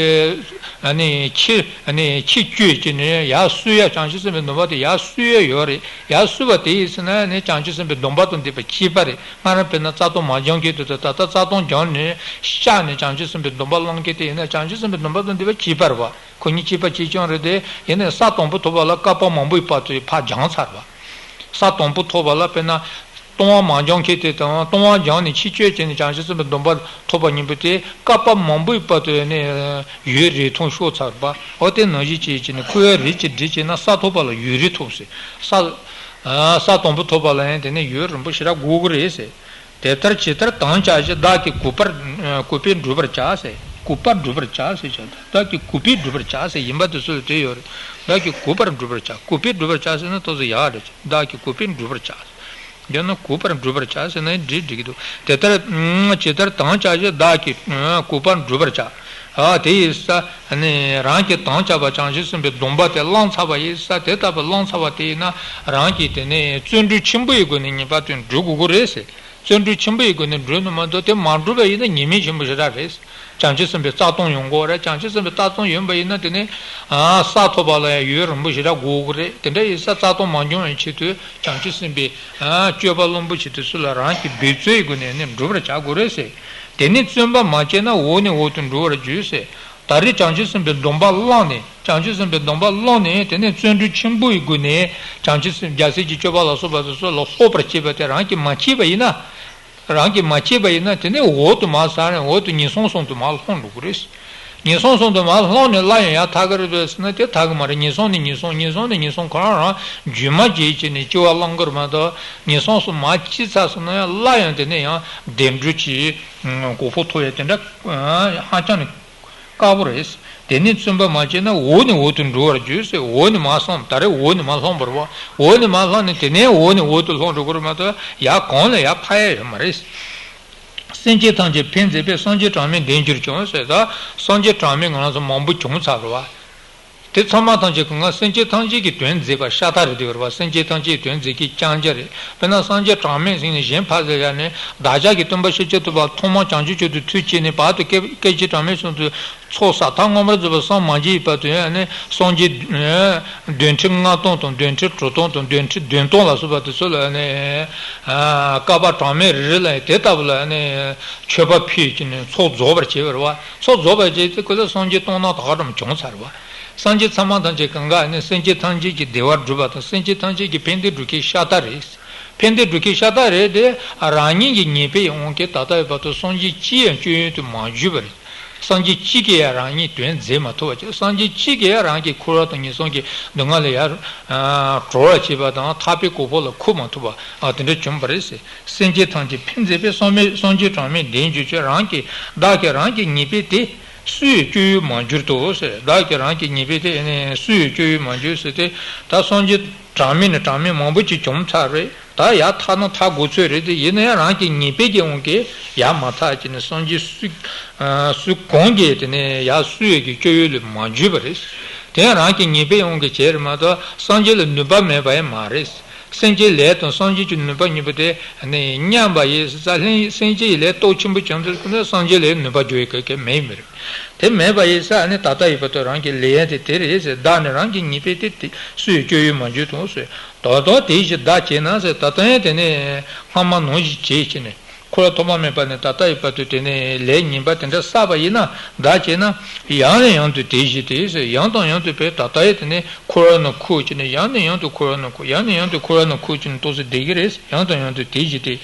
ཨ་ནི་ཕྱིར་ཨ་ནི་ཕྱིར་བཅོས་བྱས་ནས་ཡར་བསུ་ཡ། བྱང་ཆུབ་སེམས་དཔའི་སྡོམ་པ་དེ་ཡར་བསུ་ཡ་ཡོད་རེད། ཡར་བསུ་བ་དེ་ཡིན་ཟེར་ན་ནི་བྱང་ཆུབ་སེམས་དཔའི་སྡོམ་པ་དང་ལྡན་པ་གཅིག་པ་རེད། སྔར་དཔེར་ན་རྩ་ལྟུང་མ་སྦྱང་མཁན་དེ་ཚོ་ད་ལྟ་རྩ་ལྟུང་སྦྱངས་ནས་བཤགས་ནས་བྱང་ཆུབ་སེམས་དཔའི་སྡོམ་པ་བླང་མཁན་དེ་ཡིན་ན་བྱང་ཆུབ་སེམས་དཔའི་སྡོམ་པ་དང་ལྡན་པ་གཅིག་པ་རེད་བ། ཁོ་གཉིས་གཅིག་པ་གཅིག་རྐྱང་རེད་དེ། ཡིན་ནའི་ས་དང་པོ་ཐོབ་པ་ལ་བསྐལ་པ་མང་པོའི་བར་དུ་ཕར་སྦྱངས་ཚར་བ། ས་དང་པོ་ཐོབ་པ་ལ་དཔེར་ན། ལྟུང་བ་མ་སྦྱང་མཁན་དེ་དང་ལྟུང་བ་སྦྱངས་ནས་ཕྱིར་བཅོས་བྱས་ནས་བྱང་ཆུབ་སེམས་དཔའི་སྡོམ་པ་ཐོབ་པ་གཉིས་པོ་དེ་བསྐལ་པ་མང་པོའི་བར་དུ་ནས་ཡུན་རིང་ཐུང་ཤོར་ཚར་བ། འོ་དེ་ནང་བཞིན་བྱས་བྱས་ནས་འཁོར་བའི་རིགས་ཀྱི་སྒྲིབ་བྱས་ན་ས་ཐོབ་པ་ལ་ཡུན་རིང་ཐུང་ཟེར། ས། ས་དང་པོ་ཐོབ་པ་ལ་ཡང་དེ་ནས་ཡུན་རིང་པོ་ཞེ་དྲག་འགོར་གི་རེད་ཟེར། དེ་ལྟར་ཇི་ལྟར་དམ་བཅའ་བཞིན་བདག་གིས་གུས་པར་གུས་པས་བསྒྲུབ་པར་བྱ་ཟེར། གུས་པར་བསྒྲུབ་པར་བྱ་ཟེར་བྱ། བདག་གིས་གུས་པས་བསྒྲུབ་པར་བྱ་ཟེར་ཡིན་པ་དེ་ཚོ་ལ་དེ་ཡོད་རེད། བདག་གིས་གུས་པར་བསྒྲུབ་པར་བྱ། གུས་པས་བསྒྲུབ་པར་བྱ་ཟེར་ན་ཏོག་ཙམ་ཡག་རེད། བདག་གིས་གུས་པས་བསྒྲུབ་པར་བྱ། ཡང་ན་གུས་པར་བསྒྲུབ་པར་བྱ་ཟེར་ན་འགྲིག་འགྲིག་གི་འདུག་དེ་ལྟར་ཇི་ལྟར་དམ་བཅའ་བཞིན་བདག་གིས་གུས་པར་བསྒྲུབ་པར་བྱ། ཨ་དེ་ཡིན་ཙང་ནི་རང་གིས་དམ་བཅའ་བ་བྱང་ཆུབ་སེམས་དཔའི་སྡོམ་པ་དེ་བླངས་ཚར་བ་ཡིན་ཙང་དེ་ལྟ་བུ་བླངས་ཚར་བ་དེ་ཡིན་ན་རང་གིས་དེ་ནས་བརྩོན་འགྲུས་ཆེན་པོ་ཡི་སྒོ་ནས་ངེས་པར་དུ་འགྲུབ་དགོས་ཀྱི་རེད་ཟེར། བརྩོན་འགྲུས་ཆེན་པོ་ཡི་སྒོ་ནས་བསྒྲུབས་ནས་མ་གཏོགས་དེ་མ་བསྒྲུབས་པ་ཡིན་ན་ཉེས་དམིགས་ཆེན་པོ་ཞེ་དྲག་རེད། བྱང་ཆུབ་སེམས་དཔའི་རྩ་ལྟུང་ཡོང་གི་རེད། བྱང་ཆུབ་སེམས་དཔའི་རྩ་ལྟུང་ཡོང་པ་ཡིན་ན་དེ་ནི་ས་ཐོབ་པ་ལ་ཡང་ཡུན་རིང་པོ་ཞེ་དྲག་འགོར་གི་རེད། དེ་འདྲ་ཡིན་ཙང་རྩ་ལྟུང་མ་འབྱུང་བའི་ཆེད་དུ་བྱང་ཆུབ་སེམས་དཔའི་སྤྱོད་པ་བླུན་པོ་ཆེ་དེ་ཚོ་ལ་རང་གིས་འབད་རྩོལ་ཡི་སྒོ་ནས་ནི་བསྒྲུབ་པར་བྱ་དགོས་རེད་ཟེར། དེ་ནི་བརྩོན་པ་མ་བསྐྱེད་ན་འོག་ནས་འོག་ཏུ་འགྲོ་བར་འགྱུར་ཟེར། ད་རེས་བྱང་ཆུབ་སེམས་དཔའི་སྡོམ་པ་བླངས་ནས། བྱང་ཆུབ་སེམས་དཔའི་སྡོམ་པ་བླངས་ནས་དེ་ནས་བརྩོན་འགྲུས་ཆེན་པོ་ཡི་སྒོ་ནས་བྱང་ཆུབ་སེམས་རྒྱལ་སྲས་ཀྱི་སྤྱོད་པ་ལ་སོགས་པ་དེ་ཚོ་ལ་སློབ་པར་བྱེད་པ་དེ་རང་གིས་མ་བྱས་པ་ཡིན་ན། རང་གིས་མ་བྱས་པ་ཡིན་ན་དེ་ནས་འོག་ཏུ་མར་ཟག་ནས་འོག་ཏུ་ངན་སོང་གསུམ་དུ་མར་ལྷུང་འགྲོ་གི་རེད། ངན་སོང་གསུམ་དུ་མར་ལྷུང་ནས་སླར་ཡང་ཡར་ཐར་གི་རེད་པས་ཟེར་ན་དེ་ཐར་གི་མ་རེད། ངན་སོང་ནས་ངན་སོང་། ངན་སོང་ནས་ངན་སོང་ཁོ་རང་རང་རྒྱུན་མ་བརྗེད་བྱས་ནས་སྐྱེ་བ་བླང་གི་རེད་མ་གཏོགས། ངན་སོང་གསུམ་མར་སྐྱེས་ཚར་སོང་ན་ཡང་སླར་ཡང་དེ་ནས་ཡང་བདེ་འགྲོ་གྱི་གོ་འཕང་ཐོབ་ཡ་དེ་འདྲ་ཧ་ཅང་ནས། དཀར་པོ་རེད། དེ་ནས་བརྩོན་པ་མ་བྱས་ན་འོག་ནས་འོག་ཏུ་འགྲོ་བར་འགྱུར་ཟེར། འོག་ནས་མར་སོང་། ད་རེས་འོག་ནས་མར་ལྷུང་བ་རེད་པ། འོག་ནས་མར་ལྷུང་ནས་དེ་ནས་འོག་ནས་འོག་ཏུ་ལྷུང་འགྲོ་གི་རེད་མ་གཏོགས་ཡར་གོང་ལ་ཡར་འཕར་ཡ་ཡོད་མ་རེད། སེམས་ཅན་ཐམས་ཅད་ཕན་མཛད་པས། སངས་རྒྱས་གྲངས་མེད་འདས་གྱུར་ཀྱང་ཟེར། ད་སངས་རྒྱས་གྲངས་མེད་ང་རང་ཚོ་མང་པོ་བྱུང་ཚར་རེད་པ། དེ་ཚང་མ་ཐམས་ཅད་ཀྱིས་ང་སེམས་ཅན་ཐམས་ཅད་ཀྱི་དོན་མཛད་པ་ཤ་སྟག་རེད་འདུག་རེད་པ། སེམས་ཅན་ཐམས་ཅད་ཀྱི་དོན་མཛད་མཁན་རྐྱང་རྐྱང་རེད། དཔེར་ན་སངས་རྒྱས་གྲངས་མེད་ཟེར་ནས་གཞན་ཕར་ཟེར་ཡ་ནས་བདག་ཅག་གི་སྟོན་པ་ཤཱཀྱ་ཐུབ་པ་ཐོག་མར་བྱང་ཆུབ་མཆོག་ཏུ་ཐུགས་བསྐྱེད་ནས་བར་དུ་སྐད་སྐད་ཅིག་གྲངས་མེད་གསུམ་དུ་ཚོགས་བསགས། ཐབས་མངོན་པར་རྫོགས་པར་སངས་མ་རྒྱས་པའི་བར་དུ་ཡང་ནི་སངས་རྒྱས་བདུན་ཁྲི་ལྔ་སྟོང་དང་བདུན་ཁྲི་དྲུག་སྟོང་དང་བདུན་ཁྲི་བདུན་སྟོང་ལ་སོགས་པ་དེ་ཚོ་ལ་ནི་བསྐལ་པ་གྲངས་མེད་རེ་རེ་ལ་དེ་ལྟ་བུ་ལ་ནི་མཆོད་པ་ཕུལ་གྱི་ནི་ཚོགས་རྫོགས་པར་བྱེད་པ་རེད་པ། ཚོགས་རྫོགས་པར་བྱེད་དུས་ཁོ་ལ་སངས་རྒྱས་སྟོང་ནང་ད་ག་རང་བྱུང་ཚར་བ། སངས་རྒྱས་ཚད་མ་ཐམས་ཅད་གང་ག་ནི་སེམས་ཅན་ཐམས་ཅད་ཀྱི་བདེ་བ་སྒྲུབ་པ་དང་སེམས་ཅན་ཐམས་ཅད་ཀྱི་ཕན་བདེ་སྒྲུབ་མཁན་ཤ་སྟག་རེད། ཕན་བདེ་སྒྲུབ་མཁན་ཤ་སྟག་རེད་དེ། རང་ཉིད་ཀྱི་ཉེས་པའི་དབང་གིས་ད་ལྟ་བའི་བར་དུ་སངས་རྒྱས་གཅིག་ཡང་སྤྱོད་ཡུལ་དུ་མ་གྱུར་པ་རེད། སངས་རྒྱས་གཅིག་གིས་ཡང་རང་ཉིད་དོན་མཛད་མ་ཐུབ་པ་བྱས། སངས་རྒྱས་གཅིག་གིས་ཡང་རང་གི་འཁོར་བ་དང་ངན་སོང་གི་སྡུག་བསྔལ་ལས་ཡར་གྲོལ་བར་བྱེད་པ་དང་ཐར་པའི་གོ་འཕང་ལ་འཁོར་མ་ཐུབ་པ་དེ་འདྲ་བྱུང་བ་རེད་ཟེར། སེམས་ཅན་ཐམས་ཅད་ཕན་མཛད་པས། སངས་མེད་སངས་རྒྱས་གྲངས་མེད་འདས་གྱུར་ཀྱང་། རང་གི་བདག་གིས་རང་གི་ཉེས་པའི་དེ་སུ་ཡིས་སྤྱོད་ཡུལ་མ་གྱུར་ཏོ་ཟེར། བདག་གིས་རང་གི་ཉེས་པའི་དེ་ནི་སུ་ཡིས་སྤྱོད་ཡུལ་མ་གྱུར་ཟེར་ཏེ། ད་སངས་རྒྱས་གྲངས་མེད་ནས་གྲངས་མེད་མང་པོ་ཅིག་བྱུང་ཚར་རེད། ད་ཡར་ཐར་ན་ཐར་དགོས་ཚོད་རེད་དེ། ཡིན་ན་ཡང་རང་གི་ཉེས་པའི་གི་དབང་གིས་ཡར་མ་ཐར་གྱི་ནི་སངས་རྒྱས་སུ་སུ་གང་གིས་དེ་ནི་ཡར་སུ་ཡི་གི་སྤྱོད་ཡུལ་ལ་མ་གྱུར་པ་རེད། དེ་ཡང་རང་གི་ཉེས་པའི་དབང་གིས་བྱས་རེད་མ་གཏོགས་སངས་རྒྱས་ལ་ནུས་པ་མེད་པ་ཡང་མ་རེད། སེམས་ཅན་ལས་དང་སངས་རྒྱས་ཀྱི་ནུས་པ་གཉིས་པོ་དེ་ནི་མཉམ་པ་ཡིན་ཙང་། སེམས་ཅན་ཡི་ལས་སྟོབས་ཆེན་པོ་བྱུང་ཚེ་ནི་སངས་རྒྱས་ལ་ནུས་པ་འཇོག་ཡི་གེ་གེ་མེད་མི་རེད། དེ་མེད་པ་ཡིན་ཙང་ནི་ད་ལྟ་ཡི་བར་དུ་རང་གི་ལས་དེ་དེ་རེད་ཟེར། བདག་ནི་རང་གི་ཉེས་པའི་དེ་དེ་སུ་ཡིས་སྤྱོད་ཡུལ་མ་གྱུར་ཏོ་ཟེར། ད་དུང་དེ་བཞིན་བདག་བྱས་ན་ཟེར། ད་ལྟ་ཡང་དེ་ནི་སྔ་མ་ནང་བཞིན་བྱས་བྱས་ནས། འཁོར་བ་ཐོག་མ་མེད་པ་ནས་ད་ལྟ་ཡི་བར་དུ་དེ་ནས་ལས་ངན་པ་དེ་འདྲ་བསགས་པ་ཡིན་ན། བདག་བྱས་ན་ཡང་ནས་ཡང་དུ་དེ་བཞིན་དེ་ཟེར། ཡང་དང་ཡང་དུ་བས་ད་ལྟ་ཡི་དེ་ནས་འཁོར་བ་ནང་འཁོར་གྱི་ནས། ཡང་ནས་ཡང་དུ་འཁོར་བ་ནང་འཁོར། ཡང་ནས་ཡང་དུ་འཁོར་བ་ནང་འཁོར་གྱི་ནས་ཏོག་ཙམ་བསྡད་ཀྱི་རེད། ཡང་དང་ཡང་དུ་དེ་བཞིན་དེ།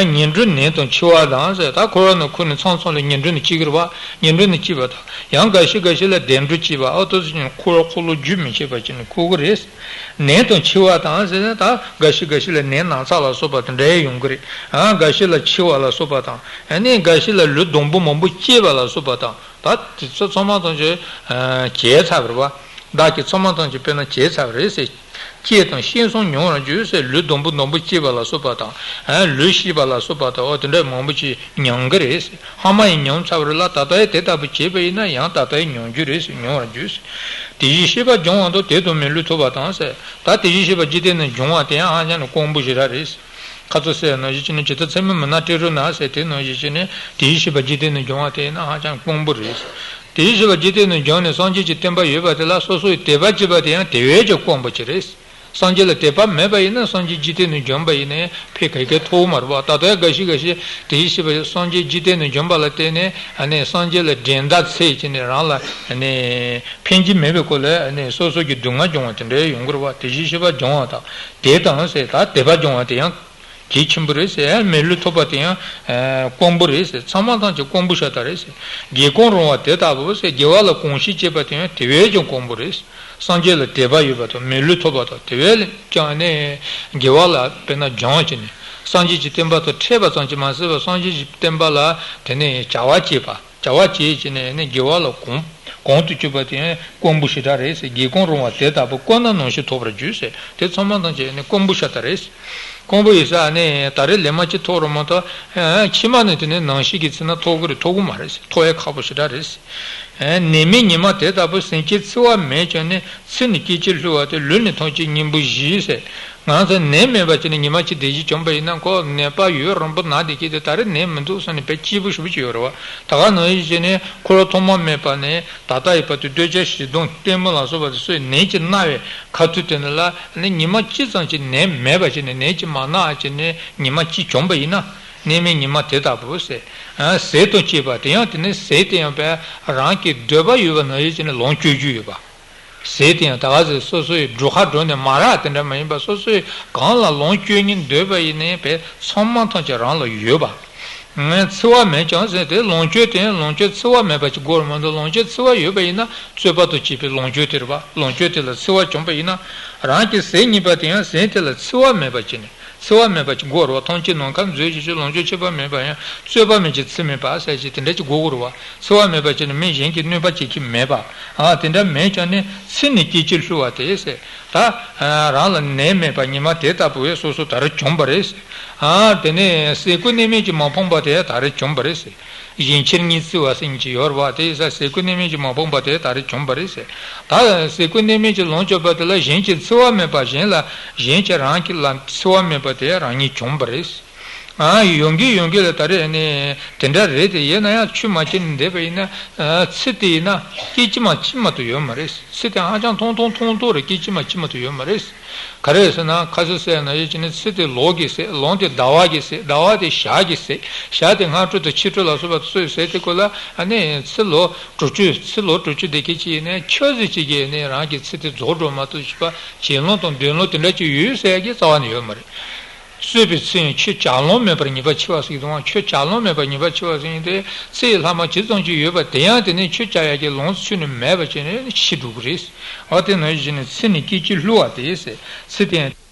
ངན་འགྲོ་ནད་དང་འཆི་བ་དང་ཟེར། ད་འཁོར་བ་ནང་འཁོར་ནས་མཚམས་མཚམས་ལ་ངན་འགྲོ་ནང་སྐྱེ་གི་རེད་པ། ངན་འགྲོ་ནང་སྐྱེ་བ་དང་། ཡང་འགའ་ཞིག་འགའ་ཞིག་ལ་བདེ་འགྲོ་སྐྱེ་བ། ཨ་ཏོག་ཙམ་ཅིག་འཁོར་བ་འཁོར་ལོ་རྒྱུན་མི་ཆད་པ་ཅིག་ནས་འཁོར་གི་རེད། ནད་དང་འཆི་བ་དང་ཟེར་ན། ད་འགའ་ཞིག་འགའ་ཞིག་ལ་ནད་ན་ཚ་ལ་སོགས་པ་དེ་འདྲ་ཡོང་གི་རེད། ཨ་འགའ་ཞིག་ལ་འཆི་བ་ལ་སོགས་པ་དང་། ཨ་ནི་འགའ་ཞིག་ལ་ལུས་སྡོང་པོ་མང་པོ་སྐྱེས་པ་ལ་སོགས་པ་དང་། ད་དེ་ཚོ་ཚང་མ་ཐམས་ཅད་བྱས་ཚར་བ་རེད་པ། བདག་གིས་ཚང་མ་ཐམས་ཅད་དཔེར་ན་བྱས་ཚར་བ་རེད་ཟེར། སྐྱེས་དང་སྐྱེས་གསུམ་མྱོང་བར་འགྱུར་ཟེར། ལུས་སྡོང་པོ་སྡོང་པོ་སྐྱེས་པ་ལ་སོགས་པ་དང་། ཨ་ལུས་ཤི་བ་ལ་སོགས་པ་དང་། འོ་དེ་འདྲ་མང་པོ་ཅིག་མྱོང་གི་རེད་ཟེར། ཧ་མ་ཡིས་མྱོང་ཚར་བ་རེད་ལ། ད་ལྟ་ཡི་དེ་ལྟ་བུ་བྱས་པ་ཡིན་ན་ཡང་ད་ལྟ་ཡི་མྱོང་རྒྱུ་རེད་ཟེར། མྱོང་བར་འགྱུར་ཟེར། དེ་བཞིན་གཤེགས་པ་སྦྱོང་བ་དང་། དེ་དང་མི་ལུས་ཐོབ་པ་དང་ཟེར། ད་དེ་བཞིན་གཤེགས་པ་འཇིག་རྟེན་ན་སྦྱོང་བ་དེ་ཡང་ཧ་ཅང་ནས་དཀོན་པོ་ཞེ་དྲག་རེད་ཟེར། ཁ་ཚོ་ཟེར་ནང་བཞིན་བྱས་ནས། ཇི་ལྟར་ཚེར་མའི་མུན་ནག་སྤྲིན་རུ་ན་ཟེར། དེ་ནང་བཞིན་བྱས་ནས་དེ་བཞིན་གཤེགས་པ་འཇིག་རྟེན་ན་སྦྱོང་བ་དེ་ཡིན་ན་ཧ་ཅང་དཀོན་པོ་རེད་ཟེར། དེ་བཞིན་གཤེགས་པ་འཇིག་རྟེན་ན་སྦྱངས་ནས་སངས་རྒྱས་ཀྱི་བསྟན་པ་ཡོད་པ་དེ་ལ་སོ་སོའི་དད་པ་བྱེད་པ་དེ་ཡང་དེ་བས་ཀྱང་དཀོན་པོ་ཅིག་རེད། སངས་རྒྱས་ལ་དད་པ་མེད་པ་ཡིན་ན་སངས་རྒྱས་འཇིག་རྟེན་ནས་བྱོན་པ་ཡིན་ནའི་ཕན་ག་གེ་ཐོགས་མ་རེད་པ། ད་ལྟ་ཡང་འགའ་ཞིག་འགའ་ཞིག་དེ་བཞིན་གཤེགས་པ་སངས་རྒྱས་འཇིག་རྟེན་ནས་བྱོན་པ་ལ་བརྟེན་ནས་ཨ་ནི་སངས་རྒྱས་ལ་འགྲན་ཟླ་ཚད་ཀྱི་ནས་རང་ལ་ཨ་ནི་ཕན་གྱི་མེད་པའི་སྐོར་ལ་ཨ་ནི་སོ་སོ་གི་སྡུག་བསྔལ་སྦྱོང་བ་དེ་འདྲ་ཡོང་གི་རེད་པ། དེ་བཞིན་གཤེགས་པ་སྦྱོང་བ་དང་དེ་དང་ཟེར། ད་དད་པ་སྦྱོང་བ་དེ་ཡང་གལ་ཆེན་པོ་རེད་ཟེར། མི་ལུས་ཐོབ་པ་དེ་ཡང་དཀོན་པོ་རེད་ཟེར། ཚང་མ་ཐམས་ཅད་དཀོན་པོ་ཤ་སྟག་རེད་ཟེར། སྒེའུ་ཁུང་རིང་བ་དེ་ལྟ་བུ་ཟེར། དགེ་བ་ལ་གོམས་གཤིས་བསྐྱེད་པ་དེ་ཡང་དེ་བས་ཀྱང་དཀོན་པོ་རེད། སངས་རྒྱས་ལ་དད་པ་ཡོད་པ་དང་མི་ལུས་ཐོབ་པ་དང་དེ་བས་ཀྱང་ནི་དགེ་བ་ལ་དཔེར་ན་སྦྱངས་བྱས་ནས་སངས་རྒྱས་ཀྱི་བསྟན་པ་དང་འཕྲད་པ་ཙམ་གྱིས་མ་ཟད་པར་སངས་རྒྱས་ཀྱི་བསྟན་པ་ལ་དེ་ནས་བྱ་བ་བྱེད་པ། བྱ་བ་བྱེད་བྱས་ནས་ནི་དགེ་བ་ལ་གོམས་གོང་དུ་གྱུར་པ་དེ་ཡང་དཀོན་པོ་ཞེ་དྲག་རེད་ཟེར། སྒེའུ་ཁུང་རིང་བ་དེ་ལྟ་བུ་བཀོད་ན་ནང་བཞིན་ཐོབ་པར་འགྱུར་ཟེར། དེ་ཚང་མ་ཐམས་ཅད་ནི་དཀོན་པོ་ཤ་སྟག་རེད་ཟེར། དཀོན་པོ་ཡིན་ཙང་ནི་ད་རེས་ལས་མ་ཅིག་ཐོབ་རེད་མ་གཏོགས། ཕྱི་མ་ནི་དེ་ནི་ནང་བཞིན་གྱི་ཚེ་ན་ཐོབ་ཀྱི་རེད། ཐོབ་ཀྱི་མ་རེད་ཟེར། ཐོབ་ཡ་ཁག་པོ་ཞེ་དྲག་རེད་ཟེར། ནད་མེད་ཉི་མ་དེ་ལྟ་བུ་ཟིན་བྱེད་འཚེ་བ་མེད་ཀྱང་ནི། ཚེ་ནི་སྐྱེ་འཆི་བསླུ་བ་སྟེ། ལུས་ནི་མཐོང་བྱེད་གཉེན་པོ་བཞི་ཟེར། ང་ཚོ་ནད་མེད་པ་ཅིག་ནི་ཉི་མ་གཅིག་བདེ་སྐྱིད་བྱུང་བ་ཡིན་ན། ཁོ་ནད་པ་ཡུན་རིང་པོ་ན་བསྡད་ཀྱི་དེ་ད་རེས་ནད་མི་འདུག་བསམ་ནས་དཔེ་སྐྱིད་པོ་ཞེ་པོ་ཅིག་ཡོད་རེད་བ། ད་ག་ནང་བཞིན་བྱས་ནས་འཁོར་ལོ་ཐོག་མ་མེད་པ་ནས་ད་ལྟ་ཡོད་པ་དེ་འདོད་ཆགས་ཞེ་སྡང་གཏི་མུག་ལ་སོགས་པ་དེ་ཚོས་ནད་ཀྱིས་མནར་བའི་ཁ་ཐུག་དེ་ནི་ལ་ནི་ཉི་མ་གཅིག་ཙམ་ཅིག་ནད་མེད་པ་ཅིག་ནི་ནད་ཀྱིས་མ་མནར་བ་ཅིག་ནི་ཉི་མ་གཅིག་བྱུང་བ་ཡིན་ན། ནད་མེད་ཉི་མ་དེ་ལྟ་བུ་ཟེར། ཟས་དང་བཅས་པ་དེ་ཡང་དེ་ནི་ཟས་དེ་ཡང་བས་རང་གི་འདོད་པ་ཡོད་པ་ནང་བཞིན་བྱས་ནས་ལོངས་སྤྱོད་རྒྱུ་ཡོད་པ། ཟས་དེ་ཡང་ད་ག་ཟེ་སོ་སོའི་གྲུ་ཁ་གྲོ་ནས་མ་རག་དེ་འདྲ་མ་ཡིན་པ། སོ་སོའི་གང་ལ་ལོངས་སྤྱོད་སྙིང་འདོད་པ་ཡིན་ནའི་བས་ཚང་མ་ཐམས་ཅད་རང་ལ་ཡོད་པ། ངས་འཚེ་བ་མེད་ཀྱང་ཟེར་ཏེ། ལོངས་སྤྱོད་དེ་ཡང་ལོངས་སྤྱོད་འཚེ་བ་མེད་པ་ཅིག་དགོས་རེད་མ་གཏོགས། ལོངས་སྤྱོད་འཚེ་བ་ཡོད་པ་ཡིན་ན་རྩོད་པ་དང་བཅས་པའི་ལོངས་སྤྱོད་དེ་རེད་པ། ལོངས་སྤྱོད་དེ་ལ་འཚེ་བ་བྱུང་བ་ཡིན་ན། རང་གི་ཟས་རྙེད་པ་དེ་ཡང་ཟས་དེ་ལ་འཚེ་བ་མེད་པ་བྱས་ནས། འཚེ་བ་མེད་པ་ཅིག་དགོས་རེད་བ། ཐམས་ཅད་ནམ་མཁའ་མཛོད་ཅེས་བྱ། ལོངས་སྤྱོད་ཁྱད་པར་མེད་པ་ཡང་། རྩོད་པ་མེད་ཅིང་འཚེ་མེད་པ་ཟེར་ཅིག་དེ་འདྲ་ཅིག་དགོས་དགོས་རེད་བ། འཚེ་བ་མེད་པ་ཅིག་ནི་མི་གཞན་གྱིས་གནོད་པ་བྱེད་ཀྱི་མེད་པ། ཨ་དེ་འདྲ་མེད་ཀྱང་ནི་ཚེ་ནི་སྐྱེ་འཆི་བསླུ་བ་སྟེ་ཟེར། ད་རང་ལ་ནད་མེད་པ་ཉི་མ་དེ་ལྟ་བུ་བས་སོ་སོ་ད་རེས་བྱུང་བ་རེད་ཟེར། ཨ་དེ་ནས་ཟས་གོས་གནས་མལ་གྱིས་མ་ཕོངས་པ་དེ་ད་རེས་བྱུང་བ་རེད་ཟེར། གཞན་ཕྱིར་ངས་བརྩི་བ་ཟེར་མཁན་ཅིག་ཡོད་རེད་བ། དེ་ཡིན་ཙང་ཟས་གོས་གནས་མལ་གྱིས་མ་ཕོངས་པ་དེ་ད་རེས་བྱུང་བ་རེད་ཟེར། ད་ཟས་གོས་གནས་མལ་གྱིས་ལོངས་སྤྱོད་པ་དེ་ལ་གཞན་གྱིས་འཚེ་བ་མེད་པ། གཞན་ལ་གཞན་གྱིས་རང་གི་ལ་འཚེ་བ་མེད་པ་དེ་རང་ཉིད་བྱུང་བ་རེད། ཨ་ཡོང་གི་ཡོང་གི་ལ་ད་རེས་ནི་དེ་འདྲ་རེད་དེ། ཡིན་ན་ཡང་ཆོས་མ་བྱས་ནས་བསྡད་པ་ཡིན་ན། ཨ་ཚེ་དེ་ཡིན་ན་སྐད་ཅིག་མ་གཅིག་མ་གཏོགས་ཡོད་མ་རེད། ཚེ་དེ་ཧ་ཅང་ཐུང་ཐུང་ཐུང་ཐུང་རེད། སྐད་ཅིག་མ་གཅིག་མ་གཏོགས་ཡོད་མ་རེད། ག་རེ་ཟེར་ན་ཁ་སང་ཟེར་ན་ཡོད་ཀྱི་ནི། ཚེ་དེ་ལོ་གི་ཟེར། ལོ་དེ་ཟླ་བ་གི་ཟེར། ཟླ་བ་དེ་ཞག་གི་ཟེར། ཞག་དེ་སྔ་དྲོ་དང་ཕྱི་དྲོ་ལ་སོགས་པ་ཚོས་ཟེར། དེ་ཀོ་ལ་ཨ་ནི་ཚེ་ལོ་དྲུག་ཅུ། ཚེ་ལོ་དྲུག་ཅུ་དེ་སྐད་ཅིག་ཡིན་ནའི་ཆོས་ཟེར་ཅིག་གིས་ནི་རང་གི་ཚེ་དེ་རྫོགས་འགྲོ་མ་གཏོགས་བྱས་པ་གྱེན་ལོག་དང་འདོན་ལོག་དེ་འདྲ་ཅིག་ཡོད་ཟེར་ཡ་གི་རྩ་བ་ནས་ཡོད་མ་རེད། གསོད་པའི་ཚེ་ཡང་ཆོས་བྱ་ལོང་མེད་པར་ཉེས་པ་ཆེ་བ་ཟེར་གྱི་འདུག་ཨང་། ཆོས་བྱ་ལོང་མེད་པར་ཉེས་པ་ཆེ་བ་ཟེར་མཁན་དེ། ཚེ་ཡི་ལྷག་མ་ཇི་ཙམ་ཅིག་ཡོད་པ་དེ་ཡང་དེ་ནས་ཆོས་བྱ་ཡ་གི་ལོང་ཚུལ་ནི་མེད་པ་བྱས་ནས་ཤི་འགྲོ་གི་རེད། འོ་དེ་ནང་བཞིན་ནི་ཚེ་ནི་སྐད་ཅིག་བསླུ་བ་སྟེ་ཟེར། ཚེ་དེ་ཡང་